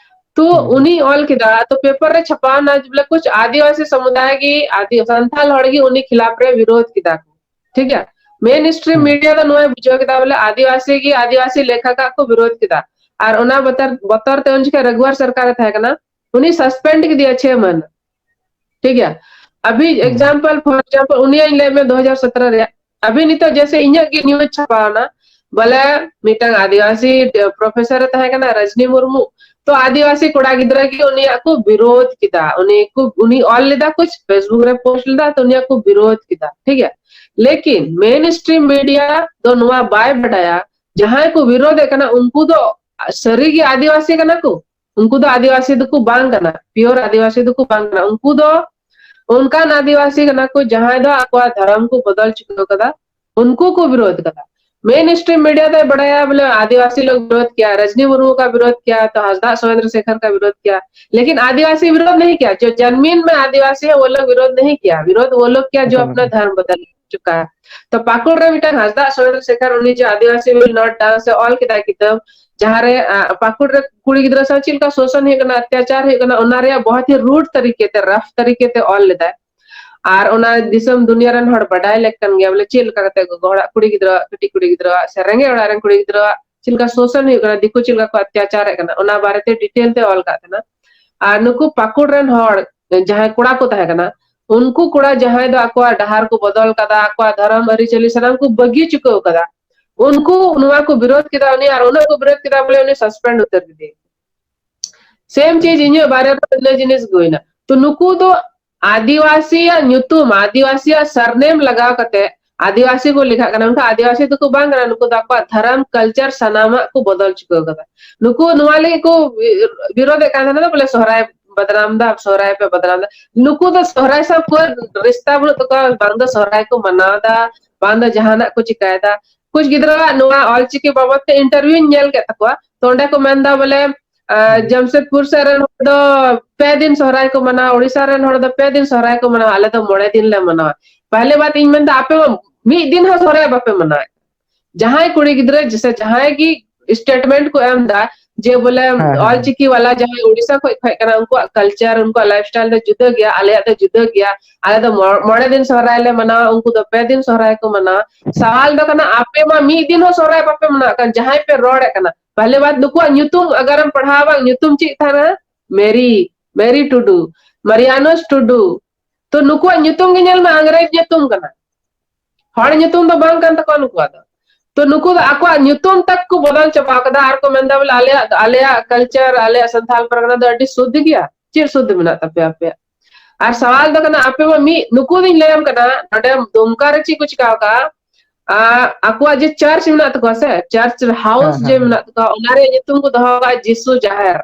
ᱛᱚ ᱦᱩᱸ, ᱦᱩᱸ᱾ ᱩᱱᱤ ᱚᱞ ᱠᱮᱫᱟ, ᱛᱚ ᱯᱮᱯᱟᱨ ᱨᱮ ᱪᱷᱟᱯᱟᱣ ᱮᱱᱟ, ᱵᱚᱞᱮ ᱠᱩᱪ ᱟᱹᱫᱤᱵᱟᱹᱥᱤ ᱥᱚᱢᱩᱫᱟᱭ ᱜᱮ, ᱟᱹᱫᱤ-, ᱥᱟᱱᱛᱟᱞ ᱦᱚᱲ ᱜᱮ ᱩᱱᱤ ᱠᱷᱤᱞᱟᱯ ᱨᱮ ᱵᱤᱨᱳᱫ ᱠᱮᱫᱟ ᱠᱚ, ᱴᱷᱤᱠ ᱜᱮᱭᱟ? ᱢᱮᱱ ᱥᱴᱨᱤᱢ ᱦᱩᱸ᱾ ᱢᱤᱰᱤᱭᱟ ᱫᱚ ᱱᱚᱣᱟᱭ ᱵᱩᱡᱷᱟᱹᱣ ᱠᱮᱫᱟ ᱵᱚᱞᱮ ᱟᱹᱫᱤᱵᱟᱹᱥᱤ ᱜᱮ ᱟᱹᱫᱤᱵᱟᱹᱥᱤ ᱞᱮᱠᱷᱟᱠ ᱠᱚ ᱵᱤᱨᱳᱫ ᱠᱮᱫᱟ, ᱟᱨ ᱚᱱᱟ ᱵᱚᱛᱚᱨ, ᱵᱚᱛᱚᱨ ᱛᱮ ᱩᱱ ᱡᱚᱠᱷᱮᱡ ᱨᱟᱜᱷᱩᱣᱟᱨ ᱥᱚᱨᱠᱟᱨ ᱮ ᱛᱟᱦᱮᱸ ᱠᱟᱱᱟ, ᱩᱱᱤ ᱥᱟᱥᱯᱮᱱᱰ ᱠᱮᱫᱮᱭᱟ ᱪᱷᱮ ᱢᱟᱹᱦᱱᱟᱹ᱾ ᱴᱷᱤᱠ ᱜᱮᱭᱟ? ᱟᱵᱷᱤ ᱦᱩᱸ᱾ ᱮᱠᱡᱟᱢᱯᱚᱞ, ᱯᱷᱚᱨ ᱮᱠᱡᱟᱢᱯᱚᱞ, ᱩᱱᱤᱭᱟᱜ ᱤᱧ ᱞᱟᱹᱭ ᱢᱮ, ᱫᱩ ᱦᱟᱡᱟᱨ ᱥᱚᱛᱨᱚ ᱨᱮᱭᱟᱜ, ᱟᱵᱷᱤ ᱱᱤᱛᱚᱜ ᱡᱮᱭᱥᱮ ᱤᱧᱟᱹᱜ ᱜᱮ ᱱᱤᱭᱩᱡᱽ ᱪᱷᱟᱯᱟᱣ ᱮᱱᱟ, ᱵᱚᱞᱮ ᱢᱤᱫᱴᱟᱝ ᱟᱹᱫᱤᱵᱟᱹᱥᱤ ᱯᱨᱚᱯᱷᱮᱥᱚᱨ ᱮ ᱛᱟᱦᱮᱸ ᱠᱟᱱᱟ, ᱨᱟᱡᱽᱱᱤ ᱢᱩᱨᱢᱩ, ᱛᱚ ᱟᱹᱫᱤᱵᱟᱹᱥᱤ ᱠᱚᱲᱟ ᱜᱤᱫᱽᱨᱟᱹ ᱜᱮ ᱩᱱᱤᱭᱟᱜ ᱠᱚ ᱵᱤᱨᱳᱫ ᱠᱮᱫᱟ, ᱩᱱᱤ ᱠᱚ, ᱩᱱᱤ ᱚᱞ ᱞᱮᱫᱟ, ᱠᱩᱪ Facebook ᱨᱮ ᱯᱳᱥᱴ ᱞᱮᱫᱟ, ᱛᱚ ᱩᱱᱤᱭᱟᱜ ᱠᱚ ᱵᱤᱨᱳᱫ ᱠᱮᱫᱟ, ᱴᱷᱤᱠ ᱜᱮᱭᱟ᱾ ᱞᱮᱠᱤᱱ ᱢᱮᱱ ᱥᱴᱨᱤᱢ ᱢᱤᱰᱤᱭᱟ ᱫᱚ ᱱᱚᱣᱟ ᱵᱟᱭ ᱵᱟᱰᱟᱭᱟ, ᱡᱟᱦᱟᱸᱭ ᱠᱚ ᱵᱤᱨᱳᱫ ᱮᱫ ᱠᱟᱱᱟ ᱩᱱᱠᱩ ᱫᱚ ᱥᱟᱹᱨᱤ ᱜᱮ ᱟᱹᱫᱤᱵᱟᱹᱥᱤ ᱠᱟᱱᱟ ᱠᱚ? ᱩᱱᱠᱩ ᱫᱚ ᱟᱹᱫᱤᱵᱟᱹᱥᱤ ᱫᱚᱠᱚ ᱵᱟᱝ ᱠᱟᱱᱟ, ᱯᱤᱭᱳᱨ ᱟᱹᱫᱤᱵᱟᱹᱥᱤ ᱫᱚᱠᱚ ᱵᱟᱝ ᱠᱟᱱᱟ᱾ ᱩᱱᱠᱩ ᱫᱚ ᱚᱱᱠᱟᱱ ᱟᱹᱫᱤᱵᱟᱹᱥᱤ ᱠᱟᱱᱟ ᱠᱚ ᱡᱟᱦᱟᱸᱭ ᱫᱚ ᱟᱠᱚᱣᱟᱜ ᱫᱷᱚᱨᱚᱢ ᱠᱚ ᱵᱚᱫᱚᱞ ᱪᱩᱠᱟᱹᱣ ᱠᱟᱫᱟ, ᱩᱱᱠᱩ ᱠᱚ ᱵᱤᱨᱳᱫ ᱠᱟᱫᱟ᱾ ᱢᱮᱱ ᱥᱴᱨᱤᱢ ᱢᱤᱰᱤᱭᱟ ᱫᱚᱭ ᱵᱟᱲᱟᱭᱟ ᱵᱚᱞᱮ ᱟᱹᱫᱤᱵᱟᱹᱥᱤ ᱞᱳᱜ ᱵᱤᱨᱳᱫ ᱠᱤᱭᱟ, ᱨᱟᱡᱽᱱᱤ ᱢᱩᱨᱢᱩ ᱠᱟ ᱵᱤᱨᱳᱫ ᱠᱤᱭᱟ, ᱛᱚ ᱦᱟᱸᱥᱫᱟ ᱪᱚᱸᱫᱽᱨᱚ ᱥᱮᱠᱷᱚᱨ ᱠᱟ ᱵᱤᱨᱳᱫ ᱠᱤᱭᱟ, ᱞᱮᱠᱤᱱ ᱟᱹᱫᱤᱵᱟᱹᱥᱤ ᱵᱤᱨᱳᱫ ᱱᱟᱦᱤ ᱠᱤᱭᱟ, ᱡᱚ ᱡᱮᱱᱩᱭᱤᱱ ᱢᱮ ᱟᱹᱫᱤᱵᱟᱹᱥᱤ ᱦᱮ ᱣᱳ ᱞᱳᱜ ᱵᱤᱨᱳᱫ ᱱᱟᱦᱤ ᱠᱤᱭᱟ, ᱵᱤᱨᱳᱫ ᱣᱳ ᱞᱳᱜ ᱠᱤᱭᱟ ᱡᱚ ᱟᱯᱱᱟ ᱫᱷᱚᱨᱢ ᱵᱚᱫᱚᱞ ᱪᱩᱠᱟ ᱦᱮ᱾ ᱛᱚ ᱯᱟᱹᱠᱩᱲ ᱨᱮ ᱢᱤᱫᱴᱟᱝ ᱦᱟᱸᱥᱫᱟ ᱪᱚᱸᱫᱽᱨᱚ ᱥᱮᱠᱷᱚᱨ ᱩᱱᱤ ᱡᱚ ᱟᱹᱫᱤᱵᱟᱹᱥᱤ ᱵᱤᱞ ᱱᱚᱴ ᱰᱟᱣᱩᱱ ᱥᱮ ᱚᱞ ᱠᱮᱫᱟᱭ ᱠᱤᱛᱟᱹᱵ, ᱡᱟᱦᱟᱸᱨᱮ ᱯᱟᱹᱠᱩᱲ ᱨᱮ ᱠᱩᱲᱤ ᱜᱤᱫᱽᱨᱟᱹ ᱥᱟᱶ ᱪᱮᱫ ᱞᱮᱠᱟ ᱥᱳᱥᱚᱱ ᱦᱩᱭᱩᱜ ᱠᱟᱱᱟ, ᱚᱛᱛᱟᱪᱟᱨ ᱦᱩᱭᱩᱜ ᱠᱟᱱᱟ, ᱚᱱᱟ ᱨᱮᱭᱟᱜ ᱵᱚᱦᱩᱛ ᱦᱤ ᱨᱩᱰ ᱛᱟᱨᱤᱠᱮ ᱛᱮ, ᱨᱟᱯᱷ ᱛᱟᱨᱤᱠᱮ ᱛᱮ ᱚᱞ ᱞᱮᱫᱟᱭ᱾ ᱟᱨ ᱚᱱᱟ ᱫᱤᱥᱚᱢ ᱫᱩᱱᱤᱭᱟᱹ ᱨᱮᱱ ᱦᱚᱲ ᱵᱟᱰᱟᱭ ᱞᱮᱠ ᱠᱟᱱ ᱜᱮᱭᱟ ᱵᱚᱞᱮ ᱪᱮᱫ ᱞᱮᱠᱟ ᱠᱟᱛᱮ ᱜᱚᱜᱚ ᱦᱚᱲᱟᱜ ᱠᱩᱲᱤ ᱜᱤᱫᱽᱨᱟᱹ, ᱠᱟᱹᱴᱤᱡ ᱠᱩᱲᱤ ᱜᱤᱫᱽᱨᱟᱹ ᱥᱮ ᱨᱮᱸᱜᱮᱡ ᱚᱲᱟᱜ ᱨᱮᱱ ᱠᱩᱲᱤ ᱜᱤᱫᱽᱨᱟᱹ ᱪᱮᱫ ᱞᱮᱠᱟ ᱥᱳᱥᱚᱱ ᱦᱩᱭᱩᱜ ᱠᱟᱱᱟ, ᱫᱤᱠᱩ ᱪᱮᱫ ᱞᱮᱠᱟ ᱠᱚ ᱚᱛᱛᱟᱪᱟᱨᱮᱫ ᱠᱟᱱᱟ, ᱚᱱᱟ ᱵᱟᱨᱮᱛᱮ ᱰᱤᱴᱮᱞ ᱛᱮ ᱚᱞ ᱠᱟᱜ ᱛᱟᱦᱮᱱᱟ᱾ ᱟᱨ ᱱᱩᱠᱩ ᱯᱟᱹᱠᱩᱲ ᱨᱮᱱ ᱦᱚᱲ ᱡᱟᱦᱟᱸᱭ ᱠᱚᱲᱟ ᱠᱚ ᱛᱟᱦᱮᱸ ᱠᱟᱱᱟ, ᱩᱱᱠᱩ ᱠᱚᱲᱟ ᱡᱟᱦᱟᱸᱭ ᱫᱚ ᱟᱠᱚᱣᱟᱜ ᱰᱟᱦᱟᱨ ᱠᱚ ᱵᱚᱫᱚᱞ ᱠᱟᱫᱟ, ᱟᱠᱚᱣᱟᱜ ᱫᱷᱚᱨᱚᱢ ᱟᱹᱨᱤᱪᱟᱹᱞᱤ ᱥᱟᱱᱟᱢ ᱠᱚ ᱵᱟᱹᱜᱤ ᱪᱩᱠᱟᱹᱣ ᱠᱟᱫᱟ, ᱩᱱᱠᱩ ᱱᱚᱣᱟ ᱠᱚ ᱵᱤᱨᱳᱫ ᱠᱮᱫᱟ ᱩᱱᱤ, ᱟᱨ ᱩᱱᱟᱹᱜ ᱠᱚ ᱵᱤᱨᱳᱫ ᱠᱮᱫᱟ ᱵᱚᱞᱮ ᱩᱱᱤ ᱥᱟᱥᱯᱮᱱᱰ ᱩᱛᱟᱹᱨ ᱠᱮᱫᱮᱭᱟ᱾ ᱥᱮᱢ ᱪᱤᱡᱽ ᱤᱧᱟᱹᱜ ᱵᱟᱨᱮ ᱨᱮ ᱤᱱᱟᱹ ᱡᱤᱱᱤᱥ ᱜᱮ ᱦᱩᱭᱱᱟ᱾ ᱛᱚ ᱱᱩᱠᱩ ᱫᱚ ᱟᱹᱫᱤᱵᱟᱹᱥᱤᱭᱟᱜ ᱧᱩᱛᱩᱢ, ᱟᱹᱫᱤᱵᱟᱹᱥᱤᱭᱟᱜ ᱥᱟᱨᱱᱮᱢ ᱞᱟᱜᱟᱣ ᱠᱟᱛᱮ ᱟᱹᱫᱤᱵᱟᱹᱥᱤ ᱠᱚ ᱞᱮᱠᱷᱟᱜ ᱠᱟᱱᱟ, ᱢᱮᱱᱠᱷᱟᱱ ᱟᱹᱫᱤᱵᱟᱹᱥᱤ ᱫᱚᱠᱚ ᱵᱟᱝ ᱠᱟᱱᱟ᱾ ᱱᱩᱠᱩ ᱫᱚ ᱟᱠᱚᱣᱟᱜ ᱫᱷᱚᱨᱚᱢ, ᱠᱟᱞᱪᱟᱨ ᱥᱟᱱᱟᱢᱟᱜ ᱠᱚ ᱵᱚᱫᱚᱞ ᱪᱩᱠᱟᱹᱣ ᱠᱟᱫᱟ᱾ ᱱᱩᱠᱩ ᱱᱚᱣᱟ ᱞᱟᱹᱜᱤᱫ ᱠᱚ ᱵᱤᱨᱳᱫᱮᱫ ᱠᱟᱱ ᱛᱟᱦᱮᱱᱟ ᱵᱚᱞᱮ ᱥᱚᱦᱨᱟᱭ ᱵᱟᱫᱱᱟᱢ ᱫᱟ, ᱥᱚᱦᱨᱟᱭ ᱯᱮ ᱵᱟᱫᱱᱟᱢ ᱫᱟ᱾ ᱱᱩᱠᱩ ᱫᱚ ᱥᱚᱦᱨᱟᱭ ᱥᱟᱶ ᱠᱳᱱᱳ ᱨᱤᱥᱛᱟ ᱵᱟᱹᱱᱩᱜ ᱛᱟᱠᱚᱣᱟ, ᱵᱟᱝ ᱫᱚ ᱥᱚᱦᱨᱟᱭ ᱠᱚ ᱢᱟᱱᱟᱣ ᱫᱟ, ᱵᱟᱝ ᱫᱚ ᱡᱟᱦᱟᱱᱟᱜ ᱠᱚ ᱪᱤᱠᱟᱭᱮᱫᱟ᱾ ᱠᱩᱪ ᱜᱤᱫᱽᱨᱟᱹᱣᱟᱜ ᱱᱚᱣᱟ ᱚᱞᱪᱤᱠᱤ ᱵᱟᱵᱚᱫ ᱛᱮ ᱤᱱᱴᱟᱨᱵᱷᱤᱭᱩᱧ ᱧᱮᱞ ᱠᱮᱫ ᱛᱟᱠᱚᱣᱟ, ᱛᱚ ᱚᱸᱰᱮ ᱠᱚ ᱢᱮᱱᱫᱟ ᱵᱚᱞᱮ, ᱟ, ᱦᱩᱸ᱾ ᱡᱟᱢᱥᱮᱫᱽᱯᱩᱨ ᱥᱮᱫ ᱨᱮᱱ ᱦᱚᱲ ᱫᱚ ᱯᱮ ᱫᱤᱱ ᱥᱚᱦᱨᱟᱭ ᱠᱚ ᱢᱟᱱᱟᱣᱟ, ᱳᱰᱤᱥᱟ ᱨᱮᱱ ᱦᱚᱲ ᱫᱚ ᱯᱮ ᱫᱤᱱ ᱥᱚᱦᱨᱟᱭ ᱠᱚ ᱢᱟᱱᱟᱣᱟ, ᱟᱞᱮ ᱫᱚ ᱢᱚᱬᱮ ᱫᱤᱱ ᱞᱮ ᱢᱟᱱᱟᱣᱟ᱾ ᱯᱟᱦᱞᱮ ᱵᱟᱛ ᱤᱧ ᱢᱮᱱᱫᱟ, ᱟᱯᱮ ᱢᱟ ᱢᱤᱫ ᱫᱤᱱ ᱦᱚᱸ ᱥᱚᱦᱨᱟᱭ ᱵᱟᱯᱮ ᱢᱟᱱᱟᱣᱮᱫ᱾ ᱡᱟᱦᱟᱸᱭ ᱠᱩᱲᱤ ᱜᱤᱫᱽᱨᱟᱹ ᱡᱮᱥᱮ ᱡᱟᱦᱟᱸᱭ ᱜᱮ ᱥᱴᱮᱴᱢᱮᱱᱴ ᱠᱚ ᱮᱢ ᱫᱟ ᱡᱮ ᱵᱚᱞᱮ ᱦᱮᱸ, ᱦᱮᱸ᱾ ᱚᱞᱪᱤᱠᱤ ᱣᱟᱞᱟ ᱡᱟᱦᱟᱸᱭ ᱳᱰᱤᱥᱟ ᱠᱷᱚᱡ ᱠᱷᱚᱡ ᱠᱟᱱᱟ, ᱩᱱᱠᱩᱣᱟᱜ ᱠᱟᱞᱪᱟᱨ, ᱩᱱᱠᱩᱣᱟᱜ ᱞᱟᱭᱤᱯᱷ ᱥᱴᱟᱭᱤᱞ ᱫᱚ ᱡᱩᱫᱟᱹ ᱜᱮᱭᱟ, ᱟᱞᱮᱭᱟᱜ ᱫᱚ ᱡᱩᱫᱟᱹ ᱜᱮᱭᱟ, ᱟᱞᱮ ᱫᱚ ᱢᱚ-, ᱢᱚᱬᱮ ᱫᱤᱱ ᱥᱚᱦᱨᱟᱭ ᱞᱮ ᱢᱟᱱᱟᱣᱟ, ᱩᱱᱠᱩ ᱫᱚ ᱯᱮ ᱫᱤᱱ ᱥᱚᱦᱨᱟᱭ ᱠᱚ ᱢᱟᱱᱟᱣᱟ᱾ ᱥᱟᱣᱟᱞ ᱫᱚ ᱠᱟᱱᱟ, ᱟᱯᱮ ᱢᱟ ᱢᱤᱫ ᱫᱤᱱ ᱦᱚᱸ ᱥᱚᱦᱨᱟᱭ ᱵᱟᱯᱮ ᱢᱟᱱᱟᱣᱮᱫ ᱠᱟᱱ, ᱡᱟᱦᱟᱸᱭ ᱯᱮ ᱨᱚᱲᱮᱫ ᱠᱟᱱᱟ᱾ ᱯᱟᱦᱞᱮ ᱵᱟᱛ ᱱᱩᱠᱩᱣᱟᱜ ᱧᱩᱛᱩᱢ ᱟᱜᱟᱨᱮᱢ ᱯᱟᱲᱦᱟᱣᱟ ᱵᱟᱝ, ᱧᱩᱛᱩᱢ ᱪᱮᱫ ᱛᱟᱦᱮᱱᱟ? ᱢᱮᱨᱤ, ᱢᱮᱨᱤ ᱴᱩᱰᱩ, ᱢᱟᱨᱤᱭᱟᱱᱳᱥ ᱴᱩᱰᱩ᱾ ᱛᱚ ᱱᱩᱠᱩᱣᱟᱜ ᱧᱩᱛᱩᱢ ᱜᱮ ᱧᱮᱞ ᱢᱮ, ᱟᱝᱨᱮᱡᱽ ᱧᱩᱛᱩᱢ ᱠᱟᱱᱟ, ᱦᱚᱲ ᱧᱩᱛᱩᱢ ᱫᱚ ᱵᱟᱝ ᱠᱟᱱ ᱛᱟᱠᱚᱣᱟ ᱱᱩᱠᱩᱣᱟᱜ ᱫᱚ᱾ ᱛᱚ ᱱᱩᱠᱩ ᱫᱚ ᱟᱠᱚᱣᱟᱜ ᱧᱩᱛᱩᱢ ᱛᱟᱠ ᱠᱚ ᱵᱚᱫᱚᱞ ᱪᱟᱵᱟ ᱠᱟᱫᱟ ᱟᱨ ᱠᱚ ᱢᱮᱱᱫᱟ ᱵᱚᱞᱮ ᱟᱞᱮᱭᱟᱜ, ᱟᱞᱮᱭᱟᱜ culture, ᱟᱞᱮᱭᱟᱜ ᱥᱟᱱᱛᱟᱲ ᱯᱟᱨᱜᱟᱱᱟ ᱫᱚ ᱟᱹᱰᱤ ᱥᱩᱫᱷ ᱜᱮᱭᱟ᱾ ᱪᱮᱫ ᱥᱩᱫᱷ ᱢᱮᱱᱟᱜ ᱛᱟᱯᱮᱭᱟ ᱟᱯᱮᱭᱟᱜ? ᱟᱨ ᱥᱟᱣᱟᱞ ᱫᱚ ᱠᱟᱱᱟ, ᱟᱯᱮ ᱢᱟ ᱢᱤᱫ, ᱱᱩᱠᱩ ᱫᱚᱧ ᱞᱟᱹᱭᱟᱢ ᱠᱟᱱᱟ, ᱱᱚᱰᱮ ᱫᱩᱢᱠᱟ ᱨᱮ ᱪᱮᱫ ᱠᱚ ᱪᱤᱠᱟᱹ ᱟᱠᱟᱫᱟ? ᱟ, ᱟᱠᱚᱣᱟᱜ ᱡᱮ church ᱢᱮᱱᱟᱜ ᱛᱟᱠᱚᱣᱟ ᱥᱮ, church house ᱦᱮᱸ, ᱡᱮ ᱦᱮᱸ, ᱦᱮᱸ᱾ ᱢᱮᱱᱟᱜ ᱛᱟᱠᱚᱣᱟ, ᱚᱱᱟ ᱨᱮᱭᱟᱜ ᱧᱩᱛᱩᱢ ᱠᱚ ᱫᱚᱦᱚ ᱟᱠᱟᱫᱟ ᱡᱤᱥᱩ ᱡᱟᱦᱮᱨ᱾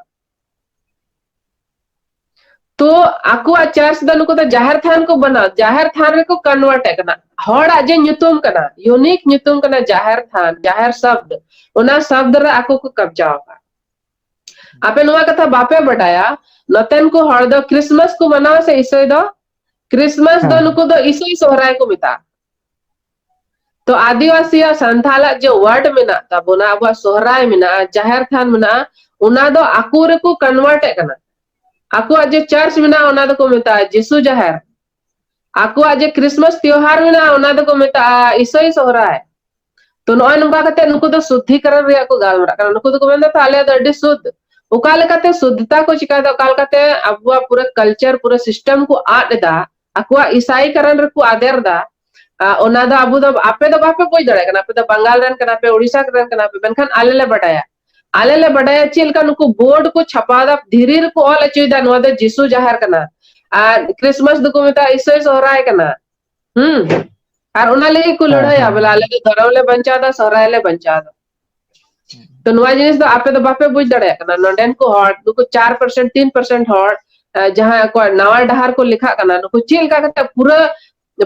ᱛᱚ ᱟᱠᱚᱣᱟᱜ church ᱫᱚ ᱱᱩᱠᱩ ᱫᱚ ᱡᱟᱦᱮᱨ ᱛᱷᱟᱱ ᱠᱚ ᱵᱮᱱᱟᱣ, ᱡᱟᱦᱮᱨ ᱛᱷᱟᱱ ᱨᱮᱠᱚ convert ᱮ ᱠᱟᱱᱟ᱾ ᱦᱚᱲᱟᱜ ᱡᱮ ᱧᱩᱛᱩᱢ ᱠᱟᱱᱟ, unique ᱧᱩᱛᱩᱢ ᱠᱟᱱᱟ ᱡᱟᱦᱮᱨ ᱛᱷᱟᱱ, ᱡᱟᱦᱮᱨ ᱥᱟᱵᱫ, ᱚᱱᱟ ᱥᱟᱵᱫ ᱨᱮ ᱟᱠᱚ ᱠᱚ ᱠᱟᱵᱡᱟ ᱟᱠᱟᱫ᱾ ᱟᱯᱮ ᱱᱚᱣᱟ ᱠᱟᱛᱷᱟ ᱵᱟᱯᱮ ᱵᱟᱰᱟᱭᱟ, ᱱᱚᱛᱮᱱ ᱠᱚ ᱦᱚᱲ ᱫᱚ Christmas ᱠᱚ ᱢᱟᱱᱟᱣᱟ ᱥᱮ ᱤᱥᱟᱹᱭ ᱫᱚ? Christmas ᱫᱚ ᱦᱮᱸ, ᱦᱮᱸ᱾ ᱱᱩᱠᱩ ᱫᱚ ᱤᱥᱟᱹᱭ ᱥᱚᱦᱨᱟᱭ ᱠᱚ ᱢᱮᱛᱟᱜᱼᱟ᱾ ᱛᱚ ᱟᱹᱫᱤᱵᱟᱹᱥᱤᱭᱟᱜ, ᱥᱟᱱᱛᱟᱞᱟᱜ ᱡᱮ word ᱢᱮᱱᱟᱜ ᱛᱟᱵᱚᱱᱟ, ᱟᱵᱚᱣᱟᱜ ᱥᱚᱦᱨᱟᱭ ᱢᱮᱱᱟᱜᱼᱟ, ᱡᱟᱦᱮᱨ ᱛᱷᱟᱱ ᱢᱮᱱᱟᱜᱼᱟ, ᱚᱱᱟ ᱫᱚ ᱟᱠᱚ ᱨᱮᱠᱚ convert ᱮ ᱠᱟᱱᱟ᱾ ᱟᱠᱚᱣᱟᱜ ᱡᱮ church ᱢᱮᱱᱟᱜᱼᱟ, ᱚᱱᱟ ᱫᱚᱠᱚ ᱢᱮᱛᱟᱜᱼᱟ ᱡᱤᱥᱩ ᱡᱟᱦᱮᱨ᱾ ᱟᱠᱚᱣᱟᱜ ᱡᱮ Christmas ᱛᱮᱣᱦᱟᱨ ᱢᱮᱱᱟᱜᱼᱟ, ᱚᱱᱟ ᱫᱚᱠᱚ ᱢᱮᱛᱟᱜᱼᱟ ᱤᱥᱟᱹᱭ ᱥᱚᱦᱨᱟᱭ᱾ ᱛᱚ ᱱᱚᱜᱼᱚᱭ ᱱᱚᱝᱠᱟ ᱠᱟᱛᱮ ᱱᱩᱠᱩ ᱫᱚ ᱥᱩᱫᱽᱫᱷᱤᱠᱚᱨᱚᱱ ᱨᱮᱭᱟᱜ ᱠᱚ ᱜᱟᱞᱢᱟᱨᱟᱜ ᱠᱟᱱᱟ᱾ ᱱᱩᱠᱩ ᱫᱚᱠᱚ ᱢᱮᱱᱫᱟ, "ᱛᱚ ᱟᱞᱮ ᱫᱚ ᱟᱹᱰᱤ ᱥᱩᱫᱽᱫᱷ᱾" ᱚᱠᱟ ᱞᱮᱠᱟᱛᱮ ᱥᱩᱫᱽᱫᱷᱚᱛᱟ ᱠᱚ ᱪᱤᱠᱟᱭᱫᱟ, ᱚᱠᱟ ᱞᱮᱠᱟᱛᱮ ᱟᱵᱚᱣᱟᱜ ᱯᱩᱨᱟᱹ culture, ᱯᱩᱨᱟᱹ system ᱠᱚ ᱟᱫ ᱮᱫᱟ, ᱟᱠᱚᱣᱟᱜ ᱤᱥᱟᱭᱤᱠᱚᱨᱚᱱ ᱨᱮᱠᱚ ᱟᱫᱮᱨ ᱫᱟ, ᱟ, ᱚᱱᱟ ᱫᱚ ᱟᱵᱚ ᱫᱚ, ᱟᱯᱮ ᱫᱚ ᱵᱟᱯᱮ ᱵᱩᱡᱽ ᱫᱟᱲᱮᱭᱟᱜ ᱠᱟᱱᱟ, ᱟᱯᱮ ᱫᱚ ᱵᱟᱝᱜᱟᱞ ᱨᱮᱱ ᱠᱟᱱᱟ ᱯᱮ, ᱳᱲᱤᱥᱟ ᱨᱮᱱ ᱠᱟᱱᱟ ᱯᱮ, ᱢᱮᱱᱠᱷᱟᱱ ᱟᱞᱮ ᱞᱮ ᱵᱟᱰᱟᱭᱟ᱾ ᱟᱞᱮ ᱞᱮ ᱵᱟᱰᱟᱭᱟ ᱪᱮᱫ ᱞᱮᱠᱟ ᱱᱩᱠᱩ board ᱠᱚ ᱪᱷᱟᱯᱟᱣ ᱫᱟ, ᱫᱷᱤᱨᱤ ᱨᱮᱠᱚ ᱚᱞ ᱦᱚᱪᱚᱭᱮᱫᱟ, "ᱱᱚᱣᱟ ᱫᱚ ᱡᱤᱥᱩ ᱡᱟᱦᱮᱨ ᱠᱟᱱᱟ", ᱟᱨ Christmas ᱫᱚᱠᱚ ᱢᱮᱛᱟᱜᱼᱟ ᱤᱥᱟᱹᱭ ᱥᱚᱦᱨᱟᱭ ᱠᱟᱱᱟ᱾ ᱦᱩᱸ᱾ ᱟᱨ ᱚᱱᱟ ᱞᱟᱹᱜᱤᱫ ᱠᱚ ᱦᱮᱸ, ᱞᱟᱹᱲᱦᱟᱹᱭᱟ, ᱦᱮᱸ, ᱵᱚᱞᱮ, ᱦᱮᱸ᱾ "ᱟᱞᱮ ᱫᱚ ᱫᱷᱚᱨᱚᱢ ᱞᱮ ᱵᱟᱧᱪᱟᱣ ᱫᱟ, ᱥᱚᱦᱨᱟᱭ ᱞᱮ ᱵᱟᱧᱪᱟᱣ ᱫᱟ᱾" ᱛᱚ ᱱᱚᱣᱟ ᱡᱤᱱᱤᱥ ᱫᱚ ᱟᱯᱮ ᱫᱚ ᱵᱟᱯᱮ ᱵᱩᱡᱽ ᱫᱟᱲᱮᱭᱟᱜ ᱠᱟᱱᱟ᱾ ᱱᱚᱰᱮᱱ ᱠᱚ ᱦᱚᱲ, ᱱᱩᱠᱩ ᱪᱟᱨ percent, ᱛᱤᱱ percent ᱦᱚᱲ, ᱮ, ᱡᱟᱦᱟᱸᱭ ᱟᱠᱚᱣᱟᱜ ᱱᱟᱣᱟ ᱰᱟᱦᱟᱨ ᱠᱚ ᱞᱮᱠᱷᱟᱜ ᱠᱟᱱᱟ, ᱱᱩᱠᱩ ᱪᱮᱫ ᱞᱮᱠᱟ ᱠᱟᱛᱮ ᱯᱩᱨᱟᱹ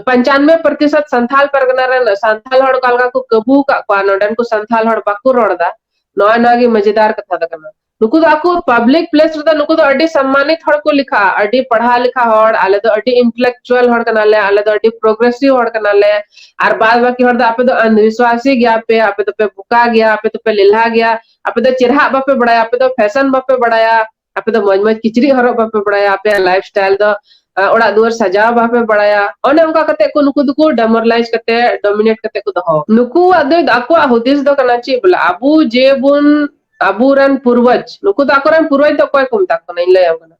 ᱯᱚᱧᱪᱟᱱᱵᱮ ᱯᱨᱚᱛᱤᱥᱚᱛ ᱥᱟᱱᱛᱟᱞ ᱯᱟᱨᱜᱟᱱᱟ ᱨᱮᱱ ᱥᱟᱱᱛᱟᱞ ᱦᱚᱲ ᱚᱠᱟ ᱞᱮᱠᱟ ᱠᱚ ᱠᱟᱹᱵᱩ ᱟᱠᱟᱫ ᱠᱚᱣᱟ, ᱱᱚᱰᱮᱱ ᱠᱚ ᱥᱟᱱᱛᱟᱞ ᱦᱚᱲ ᱵᱟᱠᱚ ᱨᱚᱲ ᱮᱫᱟ᱾ ᱱᱚᱜᱼᱚᱭ ᱱᱚᱣᱟ ᱜᱮ ᱢᱟᱹᱡᱤᱫᱟᱨ ᱠᱟᱛᱷᱟ ᱫᱚ ᱠᱟᱱᱟ᱾ ᱱᱩᱠᱩ ᱫᱚ ᱟᱠᱚ public place ᱨᱮᱫᱚ ᱱᱩᱠᱩ ᱫᱚ ᱟᱹᱰᱤ ᱥᱚᱢᱢᱟᱱᱤᱛ ᱦᱚᱲ ᱠᱚ ᱞᱮᱠᱷᱟᱜᱼᱟ, ᱟᱹᱰᱤ ᱯᱟᱲᱦᱟᱣ ᱞᱮᱠᱷᱟ ᱦᱚᱲ, ᱟᱞᱮ ᱫᱚ ᱟᱹᱰᱤ intellectual ᱦᱚᱲ ᱠᱟᱱᱟᱞᱮ, ᱟᱞᱮ ᱫᱚ ᱟᱹᱰᱤ progressive ᱦᱚᱲ ᱠᱟᱱᱟᱞᱮ, ᱟᱨ ᱵᱟᱫ ᱵᱟᱹᱠᱤ ᱦᱚᱲ ᱫᱚ ᱟᱯᱮ ᱫᱚ ᱟᱱᱫᱷᱵᱤᱥᱣᱟᱥᱤ ᱜᱮᱭᱟ ᱯᱮ, ᱟᱯᱮ ᱫᱚᱯᱮ ᱵᱚᱠᱟ ᱜᱮᱭᱟ, ᱟᱯᱮ ᱫᱚᱯᱮ ᱞᱮᱞᱦᱟ ᱜᱮᱭᱟ, ᱟᱯᱮ ᱫᱚ ᱪᱮᱨᱦᱟᱜ ᱵᱟᱯᱮ ᱵᱟᱲᱟᱭᱟ, ᱟᱯᱮ ᱫᱚ fashion ᱵᱟᱯᱮ ᱵᱟᱲᱟᱭᱟ, ᱟᱯᱮ ᱫᱚ ᱢᱚᱡᱽ ᱢᱚᱡᱽ ᱠᱤᱪᱨᱤᱡ ᱦᱚᱨᱚᱜ ᱵᱟᱯᱮ ᱵᱟᱲᱟᱭᱟ, ᱟᱯᱮᱭᱟᱜ lifestyle ᱫᱚ, ᱟ, ᱚᱲᱟᱜ ᱫᱩᱣᱟᱹᱨ ᱥᱟᱡᱟᱣ ᱵᱟᱯᱮ ᱵᱟᱲᱟᱭᱟ᱾ ᱚᱱᱮ ᱚᱱᱠᱟ ᱠᱟᱛᱮ ᱠᱚ ᱱᱩᱠᱩ ᱫᱚᱠᱚ demoralize ᱠᱟᱛᱮ, dominate ᱠᱟᱛᱮ ᱠᱚ ᱫᱚᱦᱚ᱾ ᱱᱩᱠᱩᱣᱟᱜ ᱫᱚ, ᱟᱠᱚᱣᱟᱜ ᱦᱩᱫᱤᱥ ᱫᱚ ᱠᱟᱱᱟ ᱪᱮᱫ ᱵᱚᱞᱮ, ᱟᱵᱚ ᱡᱮ ᱵᱚᱱ, ᱟᱵᱚᱨᱮᱱ ᱯᱩᱨᱵᱚᱡᱽ, ᱱᱩᱠᱩ ᱫᱚ ᱟᱠᱚᱨᱮᱱ ᱯᱩᱨᱵᱚᱡᱽ ᱫᱚ ᱚᱠᱚᱭ ᱠᱚ ᱢᱮᱛᱟ ᱠᱚ ᱠᱟᱱᱟ, ᱤᱧ ᱞᱟᱹᱭᱟᱢ ᱠᱟᱱᱟ᱾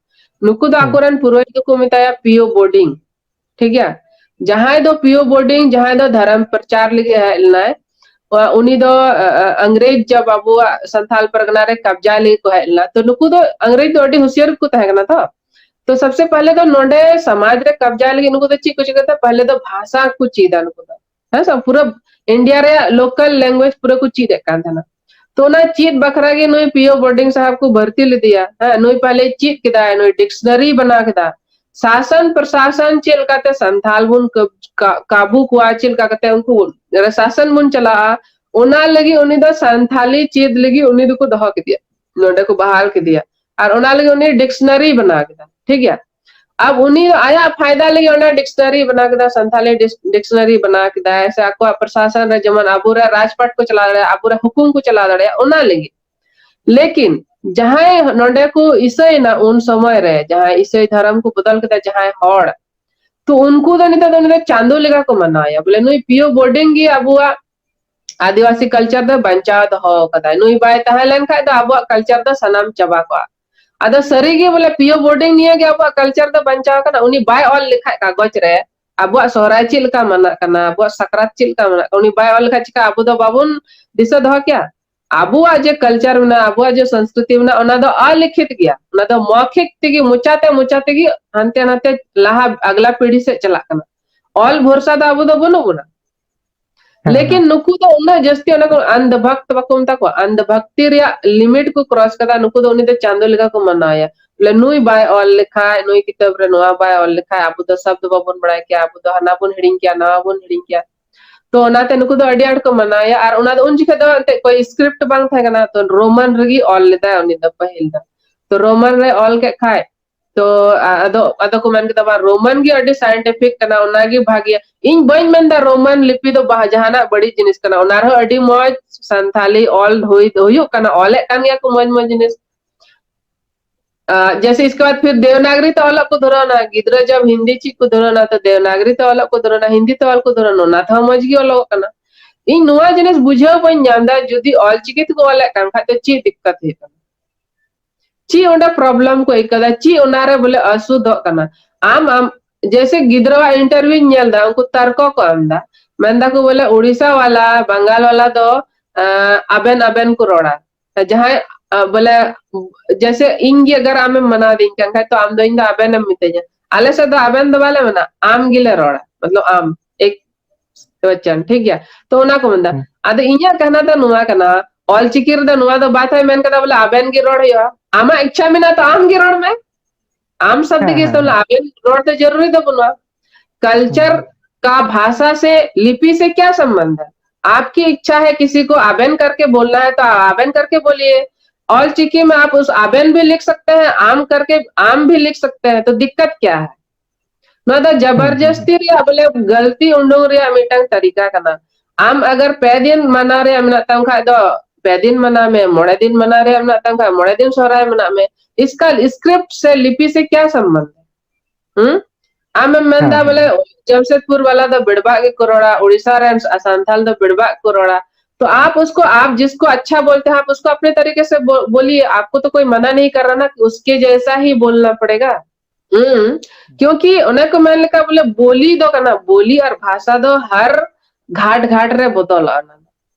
ᱱᱩᱠᱩ ᱫᱚ ᱦᱩᱸ᱾ ᱟᱠᱚᱨᱮᱱ ᱯᱩᱨᱵᱚᱡᱽ ᱫᱚᱠᱚ ᱢᱮᱛᱟᱭᱟ ᱯᱤᱭᱳ ᱵᱳᱨᱰᱤᱝ᱾ ᱴᱷᱤᱠ ᱜᱮᱭᱟ? ᱡᱟᱦᱟᱸᱭ ᱫᱚ ᱯᱤᱭᱳ ᱵᱳᱨᱰᱤᱝ, ᱡᱟᱦᱟᱸᱭ ᱫᱚ ᱫᱷᱚᱨᱚᱢ ᱯᱨᱚᱪᱟᱨ ᱞᱟᱹᱜᱤᱫ ᱦᱮᱡ ᱞᱮᱱᱟᱭ, ᱩᱱᱤ ᱫᱚ ᱟᱝᱨᱮᱡᱽ ᱡᱟᱵ ᱟᱵᱚᱣᱟᱜ ᱥᱟᱱᱛᱟᱞ ᱯᱟᱨᱜᱟᱱᱟ ᱨᱮ ᱠᱟᱵᱽᱡᱟ ᱞᱟᱹᱜᱤᱫ ᱠᱚ ᱦᱮᱡ ᱞᱮᱱᱟ, ᱛᱚ ᱱᱩᱠᱩ ᱫᱚ ᱟᱝᱨᱮᱡᱽ ᱫᱚ ᱟᱹᱰᱤ ᱦᱩᱥᱤᱭᱟᱹᱨ ᱠᱚ ᱛᱟᱦᱮᱸ ᱠᱟᱱᱟ᱾ ᱛᱚ ᱛᱚ ᱥᱚᱵᱥᱮ ᱯᱟᱦᱞᱮ ᱫᱚ ᱱᱚᱰᱮ ᱥᱚᱢᱟᱡᱽ ᱨᱮ ᱠᱟᱵᱽᱡᱟ ᱞᱟᱹᱜᱤᱫ ᱱᱩᱠᱩ ᱫᱚ ᱪᱮᱫ ᱠᱚ ᱪᱤᱠᱟᱹᱭ ᱛᱟᱦᱮᱸ? ᱯᱟᱦᱞᱮ ᱫᱚ ᱵᱷᱟᱥᱟ ᱠᱚ ᱪᱮᱫᱟ ᱱᱩᱠᱩ ᱫᱚ, ᱦᱮᱸ ᱥᱮ? ᱯᱩᱨᱟᱹ ᱤᱱᱰᱤᱭᱟ ᱨᱮᱭᱟᱜ ᱞᱳᱠᱟᱞ ᱞᱮᱝᱜᱩᱭᱮᱡᱽ ᱯᱩᱨᱟᱹ ᱠᱚ ᱪᱮᱫ ᱮᱫ ᱠᱟᱱ ᱛᱟᱦᱮᱱᱟ᱾ ᱛᱚ ᱚᱱᱟ ᱪᱮᱫ ᱵᱟᱠᱷᱨᱟ ᱜᱮ ᱱᱩᱭ ᱯᱤ ᱳ ᱵᱳᱨᱰᱤᱝ ᱥᱟᱦᱟᱵ ᱠᱚ ᱵᱷᱚᱨᱛᱤ ᱞᱮᱫᱮᱭᱟ᱾ ᱦᱮᱸ, ᱱᱩᱭ ᱯᱟᱦᱞᱮ ᱪᱮᱫ ᱠᱮᱫᱟᱭ, ᱱᱩᱭ ᱰᱤᱠᱥᱱᱟᱨᱤ ᱵᱮᱱᱟᱣ ᱠᱮᱫᱟ, ᱥᱟᱥᱚᱱ ᱯᱨᱚᱥᱟᱥᱚᱱ ᱪᱮᱫ ᱞᱮᱠᱟᱛᱮ ᱥᱟᱱᱛᱟᱞ ᱵᱚᱱ ᱠᱟᱵ-, ᱠᱟ-, ᱠᱟᱵᱩ ᱠᱚᱣᱟ, ᱪᱮᱫ ᱞᱮᱠᱟ ᱠᱟᱛᱮ ᱩᱱᱠᱩ ᱥᱟᱥᱚᱱ ᱵᱚᱱ ᱪᱟᱞᱟᱜᱼᱟ, ᱚᱱᱟ ᱞᱟᱹᱜᱤᱫ ᱩᱱᱤ ᱫᱚ ᱥᱟᱱᱛᱷᱟᱞᱤ ᱪᱮᱫ ᱞᱟᱹᱜᱤᱫ ᱩᱱᱤ ᱫᱚᱠᱚ ᱫᱚᱦᱚ ᱠᱮᱫᱮᱭᱟ, ᱱᱚᱰᱮ ᱠᱚ ᱵᱟᱦᱟᱞ ᱠᱮᱫᱮᱭᱟ᱾ ᱟᱨ ᱚᱱᱟ ᱞᱟᱹᱜᱤᱫ ᱩᱱᱤ ᱰᱤᱠᱥᱱᱟᱨᱤ ᱵᱮᱱᱟᱣ ᱠᱮᱫᱟ, ᱴᱷᱤᱠ ᱜᱮᱭᱟ᱾ ᱟᱵ ᱩᱱᱤ ᱟᱭᱟᱜ ᱯᱷᱟᱭᱫᱟ ᱞᱟᱹᱜᱤᱫ ᱚᱱᱟ ᱰᱤᱠᱥᱱᱟᱨᱤ ᱵᱮᱱᱟᱣ ᱠᱮᱫᱟ, ᱥᱟᱱᱛᱷᱟᱞᱤ ᱰᱤᱠᱥ-, ᱰᱤᱠᱥᱱᱟᱨᱤ ᱵᱮᱱᱟᱣ ᱠᱮᱫᱟᱭ, ᱥᱮ ᱟᱠᱚᱣᱟᱜ ᱯᱨᱚᱥᱟᱥᱚᱱ ᱨᱮ ᱡᱮᱢᱚᱱ ᱟᱵᱚᱨᱮ ᱨᱟᱡᱽᱯᱟᱴ ᱠᱚ ᱪᱟᱞᱟᱣ ᱫᱟᱲᱮᱭᱟᱜᱼᱟ, ᱟᱵᱚᱨᱮ ᱦᱩᱠᱩᱢ ᱠᱚ ᱪᱟᱞᱟᱣ ᱫᱟᱲᱮᱭᱟᱜᱼᱟ, ᱚᱱᱟ ᱞᱟᱹᱜᱤᱫ᱾ ᱞᱮᱠᱤᱱ ᱡᱟᱦᱟᱸᱭ ᱱᱚᱰᱮ ᱠᱚ ᱤᱥᱟᱹᱭᱮᱱᱟ ᱩᱱ ᱥᱚᱢᱚᱭ ᱨᱮ, ᱡᱟᱦᱟᱸᱭ ᱤᱥᱟᱹᱭ ᱫᱷᱚᱨᱚᱢ ᱠᱚ ᱵᱚᱫᱚᱞ ᱠᱮᱫᱟ, ᱡᱟᱦᱟᱸᱭ ᱦᱚᱲ, ᱛᱚ ᱩᱱᱠᱩ ᱫᱚ ᱱᱤᱛᱚᱜ ᱫᱚ ᱩᱱᱤ ᱫᱚ ᱪᱟᱸᱫᱳ ᱞᱮᱠᱟ ᱠᱚ ᱢᱟᱱᱟᱣᱮᱭᱟ᱾ ᱵᱚᱞᱮ ᱱᱩᱭ ᱯᱤ ᱳ ᱵᱳᱨᱰᱤᱝ ᱜᱮ ᱟᱵᱚᱣᱟᱜ ᱟᱹᱫᱤᱵᱟᱹᱥᱤ ᱠᱟᱞᱪᱟᱨ ᱫᱚ ᱵᱟᱧᱪᱟᱣ ᱫᱚᱦᱚ ᱠᱟᱫᱟᱭ᱾ ᱱᱩᱭ ᱵᱟᱭ ᱛᱟᱦᱮᱸ ᱞᱮᱱ ᱠᱷᱟᱡ ᱫᱚ ᱟᱵᱚᱣᱟᱜ ᱠᱟᱞᱪᱟᱨ ᱫᱚ ᱥᱟᱱᱟᱢ ᱪᱟᱵᱟ ᱠᱚᱜᱼᱟ᱾ ᱟᱫᱚ ᱥᱟᱹᱨᱤ ᱜᱮ ᱵᱚᱞᱮ ᱯᱤ ᱳ ᱵᱳᱨᱰᱤᱝ ᱱᱤᱭᱮ ᱜᱮ ᱟᱵᱚᱣᱟᱜ ᱠᱟᱞᱪᱟᱨ ᱫᱚ ᱵᱟᱧᱪᱟᱣ ᱠᱟᱱᱟ? ᱩᱱᱤ ᱵᱟᱭ ᱚᱞ ᱞᱮᱠᱷᱟᱡ ᱠᱟᱜᱚᱡᱽ ᱨᱮ ᱟᱵᱚᱣᱟᱜ ᱥᱚᱦᱨᱟᱭ ᱪᱮᱫ ᱞᱮᱠᱟ ᱢᱟᱱᱟᱜ ᱠᱟᱱᱟ, ᱟᱵᱚᱣᱟᱜ ᱥᱟᱠᱨᱟᱛ ᱪᱮᱫ ᱞᱮᱠᱟ ᱢᱟᱱᱟᱜ ᱠᱟᱱᱟ, ᱩᱱᱤ ᱵᱟᱭ ᱚᱞ ᱞᱮᱠᱷᱟᱡ ᱪᱤᱠᱟ ᱟᱵᱚ ᱫᱚ ᱵᱟᱵᱚᱱ ᱫᱤᱥᱟᱹ ᱫᱚᱦᱚ ᱠᱮᱭᱟ? ᱟᱵᱚᱣᱟᱜ ᱡᱮ ᱠᱟᱞᱪᱟᱨ ᱢᱮᱱᱟᱜᱼᱟ, ᱟᱵᱚᱣᱟᱜ ᱡᱮ ᱥᱚᱝᱥᱠᱨᱤᱛᱤ ᱢᱮᱱᱟᱜᱼᱟ, ᱚᱱᱟ ᱫᱚ ᱚᱞᱤᱠᱷᱤᱛ ᱜᱮᱭᱟ, ᱚᱱᱟ ᱫᱚ ᱢᱚᱣᱠᱷᱤᱠ ᱛᱮᱜᱮ, ᱢᱚᱪᱟ ᱛᱮ, ᱢᱚᱪᱟ ᱛᱮᱜᱮ ᱦᱟᱱᱛᱮ ᱱᱟᱛᱮ ᱞᱟᱦᱟ ᱟᱜᱞᱟ ᱯᱤᱲᱦᱤ ᱥᱮᱫ ᱪᱟᱞᱟᱜ ᱠᱟᱱᱟ᱾ ᱚᱞ ᱵᱷᱚᱨᱥᱟ ᱫᱚ ᱟᱵᱚ ᱫᱚ ᱵᱟᱹᱱᱩᱜ ᱵᱚᱱᱟ᱾ ᱦᱮᱸ, ᱞᱮᱠᱤᱱ ᱦᱮᱸ᱾ ᱱᱩᱠᱩ ᱫᱚ ᱩᱱᱟᱹᱜ ᱡᱟᱹᱥᱛᱤ ᱚᱱᱟ ᱠᱚ ᱟᱱᱫᱷ ᱵᱷᱚᱠᱛ ᱵᱟᱠᱚ ᱢᱮᱛᱟ ᱠᱚᱣᱟ, ᱟᱱᱫᱷ ᱵᱷᱚᱠᱛᱤ ᱨᱮᱭᱟᱜ ᱞᱤᱢᱤᱴ ᱠᱚ ᱠᱨᱚᱥ ᱠᱟᱫᱟ᱾ ᱱᱩᱠᱩ ᱫᱚ ᱩᱱᱤ ᱫᱚ ᱪᱟᱸᱫᱚ ᱞᱮᱠᱟ ᱠᱚ ᱢᱟᱱᱟᱣᱮᱭᱟ, ᱵᱚᱞᱮ ᱱᱩᱭ ᱵᱟᱭ ᱚᱞ ᱞᱮᱠᱷᱟᱡ, ᱱᱩᱭ ᱠᱤᱛᱟᱹᱵ ᱨᱮ ᱱᱚᱣᱟ ᱵᱟᱭ ᱚᱞ ᱞᱮᱠᱷᱟᱡ ᱟᱵᱚ ᱫᱚ ᱥᱟᱵᱫ ᱵᱟᱵᱚᱱ ᱵᱟᱲᱟᱭ ᱠᱮᱭᱟ, ᱟᱵᱚ ᱫᱚ ᱦᱟᱱᱟ ᱵᱚᱱ ᱦᱤᱲᱤᱧ ᱠᱮᱭᱟ, ᱱᱟᱣᱟ ᱵᱚᱱ ᱦᱤᱲᱤᱧ ᱠᱮᱭᱟ᱾ ᱛᱚ ᱚᱱᱟᱛᱮ ᱱᱩᱠᱩ ᱫᱚ ᱟᱹᱰᱤ ᱟᱸᱴ ᱠᱚ ᱢᱟᱱᱟᱣᱮᱭᱟ᱾ ᱟᱨ ᱚᱱᱟ ᱫᱚ ᱩᱱ ᱡᱚᱠᱷᱮᱡ ᱫᱚ ᱮᱱᱛᱮᱫ ᱠᱳᱭ ᱥᱠᱨᱤᱯᱴ ᱵᱟᱝ ᱛᱟᱦᱮᱸ ᱠᱟᱱᱟ, ᱛᱚ ᱨᱳᱢᱟᱱ ᱨᱮᱜᱮ ᱚᱞ ᱞᱮᱫᱟᱭ ᱩᱱᱤ ᱫᱚ ᱯᱟᱹᱦᱤᱞ ᱫᱚ᱾ ᱛᱚ ᱨᱳᱢᱟᱱ ᱨᱮ ᱚᱞ ᱠᱮᱫ ᱠᱷᱟᱡ ᱛᱚ ᱟ-, ᱟᱫᱚ, ᱟᱫᱚ ᱠᱚ ᱢᱮᱱ ᱠᱮᱫᱟ, "ᱵᱟᱝ, ᱨᱳᱢᱟᱱ ᱜᱮ ᱟᱹᱰᱤ ᱥᱟᱭᱮᱱᱴᱤᱯᱷᱤᱠ ᱠᱟᱱᱟ, ᱚᱱᱟᱜᱮ ᱵᱷᱟᱜᱮᱭᱟ᱾" ᱤᱧ ᱵᱟᱹᱧ ᱢᱮᱱᱫᱟ ᱨᱳᱢᱟᱱ ᱞᱤᱯᱤ ᱫᱚ ᱵᱟ-, ᱡᱟᱦᱟᱱᱟᱜ ᱵᱟᱹᱲᱤᱡ ᱡᱤᱱᱤᱥ ᱠᱟᱱᱟ, ᱚᱱᱟ ᱨᱮᱦᱚᱸ ᱟᱹᱰᱤ ᱢᱚᱡᱽ ᱥᱟᱱᱛᱷᱟᱞᱤ ᱚᱞ ᱦᱩᱭ, ᱦᱩᱭᱩᱜ ᱠᱟᱱᱟ, ᱚᱞᱮᱫ ᱠᱟᱱ ᱜᱮᱭᱟ ᱠᱚ ᱢᱚᱡᱽ ᱢᱚᱡᱽ ᱡᱤᱱᱤᱥ᱾ ᱟ, ᱡᱮᱥᱮ ᱤᱥᱠᱮ ᱵᱟᱫ ᱯᱷᱤᱨ ᱫᱮᱣᱱᱟᱜᱽᱨᱤ ᱛᱮ ᱚᱞᱚᱜ ᱠᱚ ᱫᱷᱩᱨᱟᱹᱣᱱᱟ, ᱜᱤᱫᱽᱨᱟᱹ ᱡᱚᱵ ᱦᱤᱱᱫᱤ ᱪᱮᱫ ᱠᱚ ᱫᱷᱩᱨᱟᱹᱣᱱᱟ, ᱛᱚ ᱫᱮᱣᱱᱟᱜᱽᱨᱤ ᱛᱮ ᱚᱞᱚᱜ ᱠᱚ ᱫᱷᱩᱨᱟᱹᱣᱱᱟ, ᱦᱤᱱᱫᱤ ᱛᱮ ᱚᱞ ᱠᱚ ᱫᱷᱩᱨᱟᱹᱣᱱᱟ, ᱚᱱᱟ ᱛᱮᱦᱚᱸ ᱢᱚᱡᱽ ᱜᱮ ᱚᱞᱚᱜᱚᱜ ᱠᱟᱱᱟ᱾ ᱤᱧ ᱱᱚᱣᱟ ᱡᱤᱱᱤᱥ ᱵᱩᱡᱷᱟᱹᱣ ᱵᱟᱹᱧ ᱧᱟᱢ ᱮᱫᱟ, ᱡᱩᱫᱤ ᱚᱞᱪᱤᱠᱤ ᱛᱮᱠᱚ ᱚᱞᱮᱫ ᱠᱟᱱ ᱠᱷᱟᱡ ᱫᱚ ᱪᱮᱫ ᱫᱤᱠᱠᱟᱛ ᱦᱩᱭᱩᱜ ᱠᱟᱱᱟ? ᱪᱮᱫ ᱚᱸᱰᱮ ᱯᱨᱚᱵᱞᱮᱢ ᱠᱚ ᱟᱹᱭᱠᱟᱹᱣ ᱫᱟ? ᱪᱮᱫ ᱚᱱᱟᱨᱮ ᱵᱚᱞᱮ ᱚᱥᱩᱫᱷᱚᱜ ᱠᱟᱱᱟ? ᱟᱢ, ᱟᱢ, ᱡᱮᱭᱥᱮ ᱜᱤᱫᱽᱨᱟᱹᱣᱟᱜ ᱤᱱᱴᱟᱨᱵᱷᱤᱣ ᱧᱮᱞ ᱫᱟ, ᱩᱱᱠᱩ ᱛᱟᱨᱠᱚ ᱠᱚ ᱮᱢ ᱫᱟ, ᱢᱮᱱ ᱫᱟᱠᱚ ᱵᱚᱞᱮ ᱩᱲᱤᱥᱥᱟ ᱣᱟᱞᱟ, ᱵᱟᱝᱜᱟᱞ ᱣᱟᱞᱟ ᱫᱚ, ᱟᱸ, ᱟᱵᱮᱱ ᱟᱵᱮᱱ ᱠᱚ ᱨᱚᱲᱟ᱾ ᱡᱟᱦᱟᱸᱭ, ᱟᱸ, ᱵᱚᱞᱮ, ᱡᱮᱥᱮ ᱤᱧ ᱜᱮ ᱟᱜᱟᱨ ᱟᱢᱮᱢ ᱢᱟᱱᱟᱣ ᱫᱤᱧ ᱠᱟᱱ ᱠᱷᱟᱡ, ᱛᱚ ᱟᱢ ᱫᱚ ᱤᱧ ᱫᱚ ᱟᱵᱮᱱᱮᱢ ᱢᱤᱛᱟᱹᱧᱟ᱾ ᱟᱞᱮ ᱥᱮᱫ ᱫᱚ ᱟᱵᱮᱱ ᱫᱚ ᱵᱟᱞᱮ ᱢᱮᱱᱟ, ᱟᱢ ᱜᱮᱞᱮ ᱨᱚᱲᱟ, ᱢᱚᱛᱞᱚᱵ ᱟᱢ, ᱮᱠ ᱵᱚᱪᱚᱱ, ᱴᱷᱤᱠ ᱜᱮᱭᱟ? ᱛᱚ ᱚᱱᱟ ᱠᱚ ᱢᱮᱱᱫᱟ᱾ ᱦᱩᱸ᱾ ᱟᱫᱚ ᱤᱧᱟᱹᱜ ᱠᱟᱦᱱᱟ ᱫᱚ ᱱᱚᱣᱟ ᱠᱟᱱᱟ, ᱚᱞᱪᱤᱠᱤ ᱨᱮᱫᱚ ᱱᱚᱣᱟ ᱫᱚ ᱵᱟᱭ ᱛᱟᱦᱮᱸ ᱢᱮᱱ ᱠᱟᱫᱟ ᱵᱚᱞᱮ ᱟᱵᱮᱱ ᱜᱮ ᱨᱚᱲ ᱦᱩᱭᱩᱜᱼᱟ᱾ ᱟᱢᱟᱜ ᱤᱪᱪᱷᱟ ᱢᱮᱱᱟᱜᱼᱟ ᱛᱚ ᱟᱢ ᱜᱮ ᱨᱚᱲ ᱢᱮ᱾ ᱟᱢ ᱥᱟᱵᱫ ᱦᱮᱸ, ᱜᱮ ᱦᱮᱸ, ᱛᱚ ᱦᱮᱸ᱾ ᱟᱵᱮᱱ ᱨᱚᱲ ᱫᱚ ᱡᱟᱹᱨᱩᱨᱤ ᱫᱚ ᱵᱟᱹᱱᱩᱜᱼᱟ᱾ ᱠᱟᱞᱪᱟᱨ ᱦᱩᱸ᱾ ᱠᱟ ᱵᱷᱟᱥᱟ ᱥᱮ ᱞᱤᱯᱤ ᱥᱮ ᱠᱭᱟ ᱥᱚᱢᱵᱚᱱᱫᱷ ᱦᱟᱭ? ᱟᱯᱠᱤ ᱤᱪᱪᱷᱟ ᱦᱟᱭ ᱠᱤᱥᱤ ᱠᱚ ᱟᱵᱮᱱ ᱠᱟᱨᱠᱮ ᱵᱳᱞᱱᱟ ᱦᱟᱭ ᱛᱚ ᱟᱵᱮᱱ ᱠᱟᱨᱠᱮ ᱵᱳᱞᱤᱭᱮ᱾ ᱚᱞᱪᱤᱠᱤ ᱢᱮ ᱟᱯ ᱩᱥ ᱟᱵᱮᱱ ᱵᱷᱤ ᱞᱤᱠᱷ ᱥᱟᱠᱛᱮ ᱦᱮᱸ, ᱟᱢ ᱠᱟᱨᱠᱮ ᱟᱢ ᱵᱷᱤ ᱞᱤᱠᱷ ᱥᱟᱠᱛᱮ ᱦᱮᱸ, ᱛᱚ ᱫᱤᱠᱠᱟᱛ ᱠᱭᱟ ᱦᱟᱭ? ᱱᱚᱣᱟ ᱫᱚ ᱦᱩᱸ, ᱦᱩᱸ, ᱡᱟᱵᱟᱨᱡᱟᱥᱛᱤ ᱦᱩᱸ᱾ ᱨᱮᱭᱟᱜ ᱵᱚᱞᱮ ᱜᱟᱹᱞᱛᱤ ᱩᱰᱩᱝ ᱨᱮᱭᱟᱜ ᱢᱤᱫᱴᱟᱝ ᱛᱟᱨᱤᱠᱟ ᱠᱟᱱᱟ᱾ ᱟᱢ ᱟᱜᱟᱨ ᱯᱮ ᱫᱤᱱ ᱢᱟᱱᱟᱣ ᱨᱮᱭᱟᱜ ᱢᱮᱱᱟᱜ ᱛᱟᱢ ᱠᱷᱟᱡ ᱫᱚ ᱯᱮ ᱫᱤᱱ ᱢᱟᱱᱟᱣ ᱢᱮ, ᱢᱚᱬᱮ ᱫᱤᱱ ᱢᱟᱱᱟᱣ ᱨᱮᱭᱟᱜ ᱢᱮᱱᱟᱜ ᱛᱟᱢ ᱠᱷᱟᱡ ᱢᱚᱬᱮ ᱫᱤᱱ ᱥᱚᱦᱨᱟᱭ ᱢᱮᱱᱟᱜ ᱢᱮ᱾ ᱤᱥᱠᱟ script ᱥᱮ ᱞᱤᱯᱤ ᱥᱮ ᱠᱭᱟ ᱥᱟᱢᱵᱟᱱᱫᱷ? ᱦᱩᱸ? ᱟᱢᱮᱢ ᱢᱮᱱᱫᱟ ᱦᱮᱸ, ᱵᱚᱞᱮ ᱦᱮᱸ᱾ ᱡᱟᱢᱥᱮᱫᱽᱯᱩᱨ ᱣᱟᱞᱟ ᱫᱚ ᱵᱮᱲᱵᱟᱜ ᱜᱮᱠᱚ ᱨᱚᱲᱟ, ᱩᱲᱤᱥᱥᱟ ᱨᱮᱱ ᱥᱟᱱᱛᱟᱞ ᱫᱚ ᱵᱮᱲᱵᱟᱜ ᱠᱚ ᱨᱚᱲᱟ, तो आप उसको, आप जिसको अच्छा बोलते हैं, आप उसको अपने तरीके से बो-, बोलिए, आपको तो कोई मना नहीं कर रहा ना कि उसके जैसा ही बोलना पड़ेगा। ᱦᱩᱸ, ᱠᱤᱭᱩᱸᱠᱤ ᱚᱱᱮ ᱠᱚ ᱢᱮᱱ ᱞᱮᱠᱟ ᱵᱚᱞᱮ ᱵᱳᱞᱤ ᱫᱚ ᱠᱟᱱᱟ, ᱵᱳᱞᱤ ᱟᱨ ᱵᱷᱟᱥᱟ ᱫᱚ ᱦᱟᱨ ᱜᱷᱟᱴ ᱜᱷᱟᱴ ᱨᱮ ᱵᱚᱫᱚᱞᱚᱜᱼᱟ᱾ ᱚᱱᱟ ᱫᱚ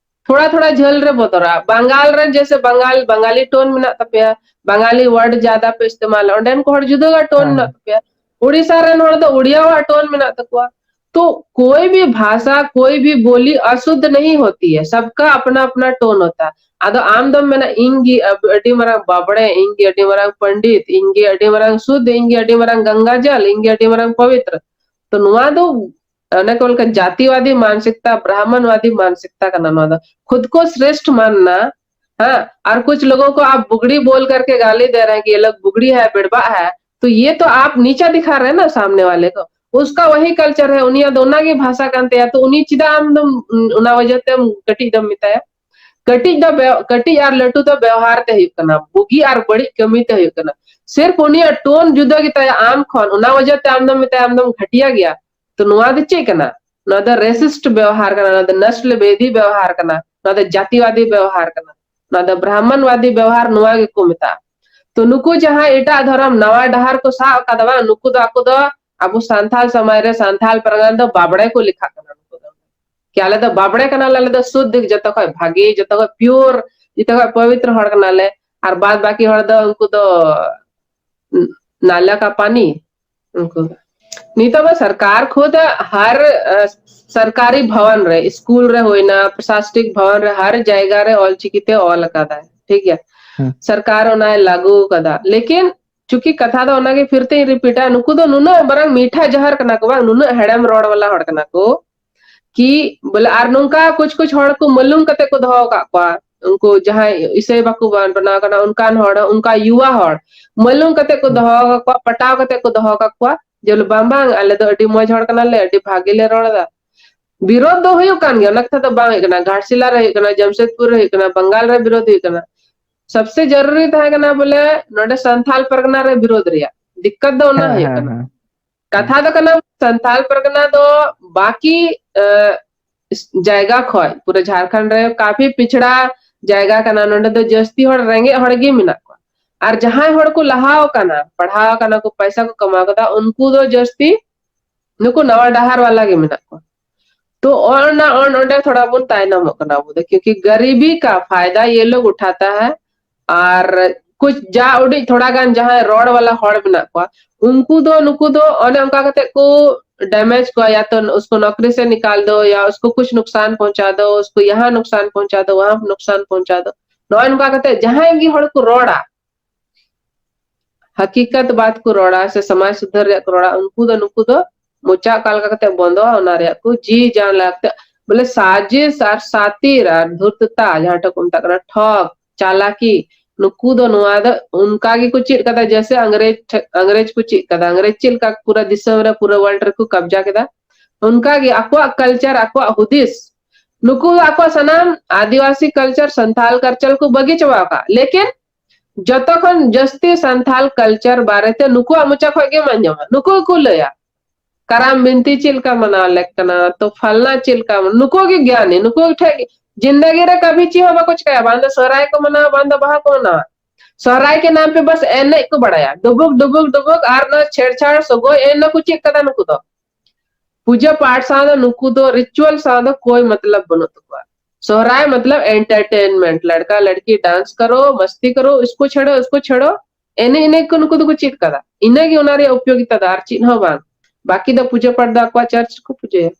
ᱛᱷᱚᱲᱟ ᱛᱷᱚᱲᱟ ᱡᱷᱟᱹᱞ ᱨᱮ ᱵᱚᱫᱚᱞᱚᱜᱼᱟ᱾ ᱵᱟᱝᱜᱟᱞ ᱨᱮᱱ ᱡᱮᱥᱮ ᱵᱟᱝᱜᱟᱞ, ᱵᱟᱝᱜᱟᱞᱤ tone ᱢᱮᱱᱟᱜ ᱛᱟᱯᱮᱭᱟ, ᱵᱟᱝᱜᱟᱞᱤ word ᱡᱟᱫᱟ ᱯᱮ ᱤᱥᱛᱮᱢᱟᱞᱟ, ᱚᱸᱰᱮᱱ ᱠᱚ ᱦᱚᱲ ᱡᱩᱫᱟᱹ ᱜᱟ tone ᱦᱮᱸ, ᱢᱮᱱᱟᱜ ᱦᱮᱸ᱾ ᱛᱟᱯᱮᱭᱟ᱾ ᱩᱲᱤᱥᱥᱟ ᱨᱮᱱ ᱦᱚᱲ ᱫᱚ ᱩᱲᱤᱭᱟᱣᱟᱜ tone ᱢᱮᱱᱟᱜ ᱛᱟᱠᱚᱣᱟ᱾ तो कोई भी भाषा, कोई भी बोली अशुद्ध नहीं होती है, सबका अपना अपना tone होता है। ᱟᱫᱚ ᱟᱢ ᱫᱚᱢ ᱢᱮᱱᱟ, "ᱤᱧ ᱜᱮ ᱟᱹᱰᱤ ᱢᱟᱨᱟᱝ ᱵᱟᱵᱲᱮ, ᱤᱧ ᱜᱮ ᱟᱹᱰᱤ ᱢᱟᱨᱟᱝ ᱯᱚᱱᱰᱤᱛ, ᱤᱧ ᱜᱮ ᱟᱹᱰᱤ ᱢᱟᱨᱟᱝ ᱥᱩᱫᱽᱫᱷ, ᱤᱧ ᱜᱮ ᱟᱹᱰᱤ ᱢᱟᱨᱟᱝ ᱜᱚᱝᱜᱟ ᱡᱚᱞ, ᱤᱧ ᱜᱮ ᱟᱹᱰᱤ ᱢᱟᱨᱟᱝ ᱯᱚᱵᱤᱛᱨ᱾" ᱛᱚ ᱱᱚᱣᱟ ᱫᱚ ᱚᱱᱮ ᱠᱚ ᱞᱮᱠᱟ ᱡᱟᱛᱤᱣᱟᱫᱤ ᱢᱟᱱᱥᱤᱠᱛᱟ, ᱵᱨᱟᱦᱢᱚᱱᱣᱟᱫᱤ ᱢᱟᱱᱥᱤᱠᱛᱟ ᱠᱟᱱᱟ ᱱᱚᱣᱟ ᱫᱚ᱾ ᱠᱷᱩᱫ ᱠᱚ ᱥᱨᱮᱥᱴᱷ ᱢᱟᱱᱱᱟ, ᱦᱮᱸ, ᱟᱨ ᱠᱩᱪᱷ ᱞᱳᱜᱳ ᱠᱚ ᱟᱯ ᱵᱩᱜᱲᱤ ᱵᱳᱞ ᱠᱟᱨᱠᱮ ᱜᱟᱞᱤ ᱫᱮ ᱨᱦᱮ ᱦᱮᱸ ᱠᱤ ᱭᱮ ᱞᱳᱜ ᱵᱩᱜᱲᱤ ᱦᱮᱸ, ᱵᱮᱲᱵᱟᱜ ᱦᱮᱸ, ᱛᱚ ᱭᱮ ᱛᱚ ᱟᱯ ᱱᱤᱪᱟ ᱫᱤᱠᱷᱟ ᱨᱦᱮ ᱦᱮᱸ ᱱᱟ ᱥᱟᱢᱱᱮ ᱣᱟᱞᱮ ᱠᱚ᱾ ᱩᱥᱠᱟ ᱣᱟᱦᱤ ᱠᱟᱞᱪᱟᱨ ᱦᱮᱸ, ᱩᱱᱤᱭᱟᱜ ᱫᱚ ᱚᱱᱟ ᱜᱮ ᱵᱷᱟᱥᱟ ᱠᱟᱱ ᱛᱟᱭᱟ, ᱛᱚ ᱩᱱᱤ ᱪᱮᱫᱟᱜ ᱟᱢ ᱫᱚᱢ, ᱚᱱᱟ ᱣᱟᱡᱟ ᱛᱮ ᱠᱟᱹᱴᱤᱡ ᱫᱚᱢ ᱢᱮᱛᱟᱭᱟ? ᱠᱟᱹᱴᱤᱡ ᱫᱚ ᱵᱮᱣ-, ᱠᱟᱹᱴᱤᱡ ᱟᱨ ᱞᱟᱹᱴᱩ ᱫᱚ ᱵᱮᱣᱦᱟᱨ ᱛᱮ ᱦᱩᱭᱩᱜ ᱠᱟᱱᱟ, ᱵᱩᱜᱤ ᱟᱨ ᱵᱟᱹᱲᱤᱡ ᱠᱟᱹᱢᱤ ᱛᱮ ᱦᱩᱭᱩᱜ ᱠᱟᱱᱟ᱾ ᱥᱤᱨᱯ ᱩᱱᱤᱭᱟᱜ tone ᱡᱩᱫᱟᱹ ᱜᱮᱛᱟᱭᱟ ᱟᱢ ᱠᱷᱚᱱ, ᱚᱱᱟ ᱣᱟᱡᱟ ᱛᱮ ᱟᱢ ᱫᱚᱢ ᱢᱮᱛᱟᱭᱟ ᱟᱢ ᱫᱚᱢ ᱜᱷᱟᱹᱴᱤᱭᱟ ᱜᱮᱭᱟ᱾ ᱛᱚ ᱱᱚᱣᱟ ᱫᱚ ᱪᱮᱫ ᱠᱟᱱᱟ? ᱱᱚᱣᱟ ᱫᱚ racist ᱵᱮᱣᱦᱟᱨ ᱠᱟᱱᱟ, ᱱᱚᱣᱟ ᱫᱚ ᱱᱟᱥᱞ ᱵᱷᱮᱫᱤ ᱵᱮᱣᱦᱟᱨ ᱠᱟᱱᱟ, ᱱᱚᱣᱟ ᱫᱚ ᱡᱟᱛᱤᱣᱟᱫᱤ ᱵᱮᱣᱦᱟᱨ ᱠᱟᱱᱟ, ᱱᱚᱣᱟ ᱫᱚ ᱵᱨᱟᱦᱢᱚᱱᱣᱟᱫᱤ ᱵᱮᱣᱦᱟᱨ, ᱱᱚᱣᱟ ᱜᱮᱠᱚ ᱢᱮᱛᱟᱜᱼᱟ᱾ ᱛᱚ ᱱᱩᱠᱩ ᱡᱟᱦᱟᱸᱭ ᱮᱴᱟᱜ ᱫᱷᱚᱨᱚᱢ ᱱᱟᱣᱟ ᱰᱟᱦᱟᱨ ᱠᱚ ᱥᱟᱵ ᱟᱠᱟᱫᱟ ᱵᱟᱝ, ᱱᱩᱠᱩ ᱫᱚ ᱟᱠᱚ ᱫᱚ ᱟᱵᱚ ᱥᱟᱱᱛᱟᱞ ᱥᱚᱢᱟᱡᱽ ᱨᱮ ᱥᱟᱱᱛᱟᱞ ᱯᱟᱨᱜᱟᱱᱟ ᱫᱚ ᱵᱟᱵᱲᱮ ᱠᱚ ᱞᱮᱠᱷᱟᱜ ᱠᱟᱱᱟ ᱱᱩᱠᱩ ᱫᱚ᱾ ᱟᱞᱮ ᱫᱚ ᱵᱟᱵᱲᱮ ᱠᱟᱱᱟᱞᱮ, ᱟᱞᱮ ᱫᱚ ᱥᱩᱫᱽᱫᱷ, ᱡᱚᱛᱚ ᱠᱷᱚᱡ ᱵᱷᱟᱜᱮ, ᱡᱚᱛᱚ ᱠᱷᱚᱡ ᱯᱤᱭᱳᱨ, ᱡᱚᱛᱚ ᱠᱷᱚᱡ ᱯᱚᱵᱤᱛᱨᱚ ᱦᱚᱲ ᱠᱟᱱᱟᱞᱮ᱾ ᱟᱨ ᱵᱟᱫ ᱵᱟᱹᱠᱤ ᱦᱚᱲ ᱫᱚ ᱩᱱᱠᱩ ᱫᱚ ᱱᱟᱞᱟ ᱠᱟ ᱯᱟᱱᱤ, ᱩᱱᱠᱩ᱾ ᱱᱤᱛᱚᱜ ᱢᱟ ᱥᱚᱨᱠᱟᱨ ᱠᱷᱩᱫ ᱦᱟᱨ, ᱟ, ᱥᱚᱨᱠᱟᱨᱤ ᱵᱷᱚᱵᱚᱱ ᱨᱮ, ᱥᱠᱩᱞ ᱨᱮ ᱦᱩᱭᱱᱟ, ᱯᱨᱚᱥᱟᱥᱚᱱᱤᱠ ᱵᱷᱚᱵᱚᱱ ᱨᱮ, ᱦᱟᱨ ᱡᱟᱭᱜᱟ ᱨᱮ ᱚᱞᱪᱤᱠᱤ ᱛᱮ ᱚᱞ ᱟᱠᱟᱫᱟᱭ, ᱴᱷᱤᱠ ᱜᱮᱭᱟ? ᱦᱮᱸ᱾ ᱥᱚᱨᱠᱟᱨ ᱚᱱᱟᱭ ᱞᱟᱹᱜᱩ ᱟᱠᱟᱫᱟ, ᱞᱮᱠᱤᱱ ᱪᱩᱸᱠᱤ ᱠᱟᱛᱷᱟ ᱫᱚ ᱚᱱᱟᱜᱮ ᱯᱷᱤᱨ ᱛᱮᱧ ᱨᱤᱯᱤᱴᱟ, ᱱᱩᱠᱩ ᱫᱚ ᱱᱩᱱᱟᱹᱜ ᱢᱟᱨᱟᱝ ᱢᱤᱴᱷᱟ ᱡᱟᱦᱟᱨ ᱠᱟᱱᱟ ᱠᱚ ᱵᱟᱝ, ᱱᱩᱱᱟᱹᱜ ᱦᱮᱲᱮᱢ ᱨᱚᱲ ᱣᱟᱞᱟ ᱦᱚᱲ ᱠᱟᱱᱟ ᱠᱚ ᱠᱤ ᱵᱚᱞᱮ, ᱟᱨ ᱱᱚᱝᱠᱟ ᱠᱩᱪ ᱠᱩᱪ ᱦᱚᱲ ᱠᱚ ᱢᱟᱞᱩᱢ ᱠᱟᱛᱮ ᱠᱚ ᱫᱚᱦᱚ ᱟᱠᱟᱫ ᱠᱚᱣᱟ, ᱩᱱᱠᱩ ᱡᱟᱦᱟᱸᱭ ᱤᱥᱟᱹᱭ ᱵᱟᱠᱚ ᱵᱟᱱ-, ᱵᱮᱱᱟᱣ ᱠᱟᱱᱟ, ᱚᱱᱠᱟᱱ ᱦᱚᱲ, ᱚᱱᱠᱟ ᱭᱩᱣᱟ ᱦᱚᱲ ᱢᱟᱞᱩᱢ ᱠᱟᱛᱮ ᱠᱚ ᱦᱩᱸ᱾ ᱫᱚᱦᱚ ᱟᱠᱟᱫ ᱠᱚᱣᱟ, ᱯᱟᱴᱟᱣ ᱠᱟᱛᱮ ᱠᱚ ᱫᱚᱦᱚ ᱟᱠᱟᱫ ᱠᱚᱣᱟ, ᱡᱮ ᱵᱚᱞᱮ, "ᱵᱟᱝ, ᱵᱟᱝ, ᱟᱞᱮ ᱫᱚ ᱟᱹᱰᱤ ᱢᱚᱡᱽ ᱦᱚᱲ ᱠᱟᱱᱟᱞᱮ, ᱟᱹᱰᱤ ᱵᱷᱟᱜᱮ ᱞᱮ ᱨᱚᱲ ᱮᱫᱟ᱾" ᱵᱤᱨᱳᱫᱷ ᱫᱚ ᱦᱩᱭᱩᱜ ᱠᱟᱱ ᱜᱮᱭᱟ, ᱚᱱᱟ ᱠᱟᱛᱷᱟ ᱫᱚ ᱵᱟᱝ ᱦᱩᱭᱩᱜ ᱠᱟᱱᱟ, ᱜᱷᱟᱴᱥᱤᱞᱟ ᱨᱮ ᱦᱩᱭᱩᱜ ᱠᱟᱱᱟ, ᱡᱟᱢᱥᱮᱫᱽᱯᱩᱨ ᱨᱮ ᱦᱩᱭᱩᱜ ᱠᱟᱱᱟ, ᱵᱟᱝᱜᱟᱞ ᱨᱮ ᱵᱤᱨᱳᱫᱷ ᱦᱩᱭᱩᱜ ᱠᱟᱱᱟ᱾ ᱥᱚᱵᱥᱮ ᱡᱟᱨᱩᱨᱤ ᱛᱟᱦᱮᱸ ᱠᱟᱱᱟ ᱵᱚᱞᱮ ᱱᱚᱰᱮ ᱥᱟᱱᱛᱷᱟᱞ ᱯᱟᱨᱜᱟᱱᱟ ᱨᱮ ᱵᱤᱨᱳᱫᱷ ᱨᱮᱭᱟᱜ, ᱫᱤᱠᱠᱟᱛ ᱫᱚ ᱚᱱᱟ ᱦᱮᱸ, ᱦᱩᱭᱩᱜ ᱦᱮᱸ, ᱠᱟᱱᱟ᱾ ᱦᱮᱸ᱾ ᱠᱟᱛᱷᱟ ᱫᱚ ᱠᱟᱱᱟ, ᱥᱟᱱᱛᱷᱟᱞ ᱯᱟᱨᱜᱟᱱᱟ ᱫᱚ ᱵᱟᱠᱤ, ᱮ, ᱡᱟᱭᱜᱟ ᱠᱷᱚᱡ, ᱯᱩᱨᱟᱹ ᱡᱷᱟᱲᱠᱷᱚᱸᱰ ᱨᱮ ᱠᱟᱯᱷᱤ ᱯᱤᱪᱷᱲᱟ ᱡᱟᱭᱜᱟ ᱠᱟᱱᱟ, ᱱᱚᱰᱮ ᱫᱚ ᱡᱟᱹᱥᱛᱤ ᱦᱚᱲ ᱨᱮᱸᱜᱮᱡ ᱦᱚᱲ ᱜᱮ ᱢᱮᱱᱟᱜ ᱠᱚᱣᱟ᱾ ᱟᱨ ᱡᱟᱦᱟᱸᱭ ᱦᱚᱲ ᱠᱚ ᱞᱟᱦᱟᱣ ᱟᱠᱟᱱᱟ, ᱯᱟᱲᱦᱟᱣ ᱟᱠᱟᱱᱟ ᱠᱚ, ᱯᱚᱭᱥᱟ ᱠᱚ ᱠᱟᱢᱟᱣ ᱠᱟᱫᱟ, ᱩᱱᱠᱩ ᱫᱚ ᱡᱟᱹᱥᱛᱤ ᱱᱩᱠᱩ ᱱᱟᱣᱟ ᱰᱟᱦᱟᱨ ᱣᱟᱞᱟ ᱜᱮ ᱢᱮᱱᱟᱜ ᱠᱚᱣᱟ᱾ ᱛᱚ ᱚᱱᱟ, ᱚᱱ-, ᱚᱸᱰᱮ ᱛᱷᱚᱲᱟ ᱵᱚᱱ ᱛᱟᱭᱱᱚᱢᱚᱜ ᱠᱟᱱᱟ ᱟᱵᱚ ᱫᱚ, ᱠᱤᱭᱩᱸᱠᱤ ᱜᱟᱨᱤᱵᱤ ᱠᱟ ᱯᱷᱟᱭᱫᱟ ᱭᱮ ᱞᱳᱜ ᱩᱴᱷᱟᱛᱟ ᱦᱟᱭ᱾ ᱟᱨ ᱠᱩᱪ ᱡᱟ ᱩᱰᱤᱡ ᱛᱷᱚᱲᱟ ᱜᱟᱱ ᱡᱟᱦᱟᱸᱭ ᱨᱚᱲ ᱣᱟᱞᱟ ᱦᱚᱲ ᱢᱮᱱᱟᱜ ᱠᱚᱣᱟ, ᱩᱱᱠᱩ ᱫᱚ, ᱱᱩᱠᱩ ᱫᱚ ᱚᱱᱮ ᱚᱱᱠᱟ ᱠᱟᱛᱮ ᱠᱚ damage ᱠᱚᱣᱟ, ᱭᱟ ᱛᱚ ᱩᱥᱠᱳ ᱱᱚᱠᱨᱤ ᱥᱮ ᱱᱤᱠᱟᱞ ᱫᱳ, ᱭᱟ ᱩᱥᱠᱳ ᱠᱩᱪ ᱱᱩᱠᱥᱟᱱ ᱯᱚᱦᱚᱸᱪᱟ ᱫᱳ, ᱩᱥᱠᱳ ᱭᱟᱦᱟᱸ ᱱᱩᱠᱥᱟᱱ ᱯᱚᱦᱚᱸᱪᱟ ᱫᱳ, ᱣᱟᱦᱟᱸ ᱱᱩᱠᱥᱟᱱ ᱯᱚᱦᱚᱸᱪᱟ ᱫᱳ᱾ ᱱᱚᱜᱼᱚᱭ ᱱᱚᱝᱠᱟ ᱠᱟᱛᱮ ᱡᱟᱦᱟᱸᱭ ᱜᱮ ᱦᱚᱲ ᱠᱚ ᱨᱚᱲᱟ, ᱦᱟᱠᱤᱠᱟᱛ ᱵᱟᱛ ᱠᱚ ᱨᱚᱲᱟ ᱥᱮ ᱥᱚᱢᱟᱡᱽ ᱥᱩᱫᱷᱟᱹᱨ ᱨᱮᱭᱟᱜ ᱠᱚ ᱨᱚᱲᱟ, ᱩᱱᱠᱩ ᱫᱚ, ᱱᱩᱠᱩ ᱫᱚ ᱢᱚᱪᱟ ᱚᱠᱟ ᱞᱮᱠᱟ ᱠᱟᱛᱮ ᱵᱚᱱᱫᱚᱜᱼᱟ, ᱚᱱᱟ ᱨᱮᱭᱟᱜ ᱠᱚ ᱡᱤ ᱡᱟᱱ ᱞᱟᱜᱟᱣ ᱠᱟᱛᱮ, ᱵᱚᱞᱮ ᱥᱟᱡᱤᱥ ᱟᱨ ᱥᱟᱛᱤᱨ ᱟᱨ ᱫᱷᱩᱨᱛᱚᱛᱟ, ᱡᱟᱦᱟᱸᱴᱟᱜ ᱠᱚ ᱢᱮᱛᱟᱜ ᱠᱟᱱᱟ ᱴᱷᱚᱠ, ᱪᱟᱞᱟᱠᱤ, ᱱᱩᱠᱩ ᱫᱚ ᱱᱚᱣᱟ ᱫᱚ ᱚᱱᱠᱟ ᱜᱮᱠᱚ ᱪᱮᱫ ᱠᱟᱫᱟ, ᱡᱮᱭᱥᱮ ᱟᱝᱨᱮᱡᱽ ᱴᱷᱮ-, ᱟᱝᱨᱮᱡᱽ ᱠᱚ ᱪᱮᱫ ᱠᱟᱫᱟ᱾ ᱟᱝᱨᱮᱡᱽ ᱪᱮᱫ ᱞᱮᱠᱟ ᱯᱩᱨᱟᱹ ᱫᱤᱥᱚᱢ ᱨᱮ, ᱯᱩᱨᱟᱹ world ᱨᱮᱠᱚ ᱠᱟᱵᱡᱟ ᱠᱮᱫᱟ, ᱚᱱᱠᱟ ᱜᱮ ᱟᱠᱚᱣᱟᱜ culture, ᱟᱠᱚᱣᱟᱜ ᱦᱩᱫᱤᱥ, ᱱᱩᱠᱩ ᱟᱠᱚᱣᱟᱜ ᱥᱟᱱᱟᱢ ᱟᱹᱫᱤᱵᱟᱹᱥᱤ culture, ᱥᱟᱱᱛᱷᱟᱞ culture ᱠᱚ ᱵᱟᱹᱜᱤ ᱪᱟᱵᱟ ᱟᱠᱟᱫ᱾ ᱞᱮᱠᱤᱱ ᱡᱚᱛᱚ ᱠᱷᱚᱱ ᱡᱟᱹᱥᱛᱤ ᱥᱟᱱᱛᱷᱟᱞ culture ᱵᱟᱨᱮᱛᱮ ᱱᱩᱠᱩᱣᱟᱜ ᱢᱚᱪᱟ ᱠᱷᱚᱱ ᱜᱮᱢ ᱟᱸᱡᱚᱢᱟ, ᱱᱩᱠᱩ ᱜᱮᱠᱚ ᱞᱟᱹᱭᱟ᱾ ᱠᱟᱨᱟᱢ ᱵᱤᱱᱛᱤ ᱪᱮᱫ ᱞᱮᱠᱟ ᱢᱟᱱᱟᱣ ᱞᱮᱠ ᱠᱟᱱᱟ, ᱛᱚ ᱯᱷᱟᱞᱱᱟ ᱪᱮᱫ ᱞᱮᱠᱟ, ᱱᱩᱠᱩ ᱜᱮ ᱜᱮᱭᱟᱱᱤ, ᱱᱩᱠᱩ ᱴᱷᱮᱡ ᱜᱮ᱾ ᱡᱤᱱᱫᱮᱜᱤ ᱨᱮ ᱠᱟᱵᱷᱤ ᱪᱮᱫ ᱦᱚᱸ ᱵᱟᱠᱚ ᱪᱤᱠᱟᱹᱭᱟ, ᱵᱟᱝ ᱫᱚ ᱥᱚᱦᱨᱟᱭ ᱠᱚ ᱢᱟᱱᱟᱣᱟ, ᱵᱟᱝ ᱫᱚ ᱵᱟᱦᱟ ᱠᱚ ᱢᱟᱱᱟᱣᱟ᱾ ᱥᱚᱦᱨᱟᱭ ᱠᱮ ᱱᱟᱢ ᱯᱮ ᱵᱟᱥ ᱮᱱᱮᱡ ᱠᱚ ᱵᱟᱲᱟᱭᱟ, ᱰᱩᱵᱩᱠ, ᱰᱩᱵᱩᱠ, ᱰᱩᱵᱩᱠ, ᱟᱨ ᱱᱚᱣᱟ ᱪᱷᱮᱲᱪᱷᱟᱲ ᱥᱚᱜᱚᱭ ᱮᱱ ᱱᱟ ᱠᱚ ᱪᱮᱫ ᱠᱟᱫᱟ ᱱᱩᱠᱩ ᱫᱚ᱾ ᱯᱩᱡᱟᱹ ᱯᱟᱴ ᱥᱟᱶ ᱫᱚ ᱱᱩᱠᱩ ᱫᱚ ᱨᱤᱪᱩᱣᱟᱞ ᱥᱟᱶ ᱫᱚ ᱠᱳᱭ ᱢᱚᱛᱞᱚᱵ ᱵᱟᱹᱱᱩᱜ ᱛᱟᱠᱚᱣᱟ᱾ ᱥᱚᱦᱨᱟᱭ ᱢᱚᱛᱞᱚᱵ ᱮᱱᱴᱟᱨᱴᱮᱱᱢᱮᱱᱴ, ᱞᱟᱲᱠᱟ ᱞᱟᱲᱠᱤ ᱰᱟᱱᱥ ᱠᱟᱨᱳ, ᱢᱟᱥᱛᱤ ᱠᱟᱨᱳ, ᱤᱥᱠᱳ ᱪᱷᱟᱲᱳ, ᱤᱥᱠᱳ ᱪᱷᱟᱲᱳ, ᱮᱱᱮ ᱤᱱᱟᱹ ᱠᱚ ᱱᱩᱠᱩ ᱫᱚᱠᱚ ᱪᱮᱫ ᱠᱟᱫᱟ, ᱤᱱᱟᱹᱜᱮ ᱚᱱᱟ ᱨᱮᱭᱟᱜ ᱩᱯᱭᱳᱜᱤᱛᱟ ᱫᱚ, ᱟᱨ ᱪᱮᱫ ᱦᱚᱸ ᱵᱟᱝ᱾ ᱵᱟᱠᱤ ᱫᱚ ᱯᱩᱡᱟᱹ ᱯᱟᱴ ᱫᱚ ᱟᱠᱚᱣᱟᱜ ᱪᱟᱨᱪ ᱨᱮᱠᱚ ᱯᱩᱡᱟᱹᱭᱟ᱾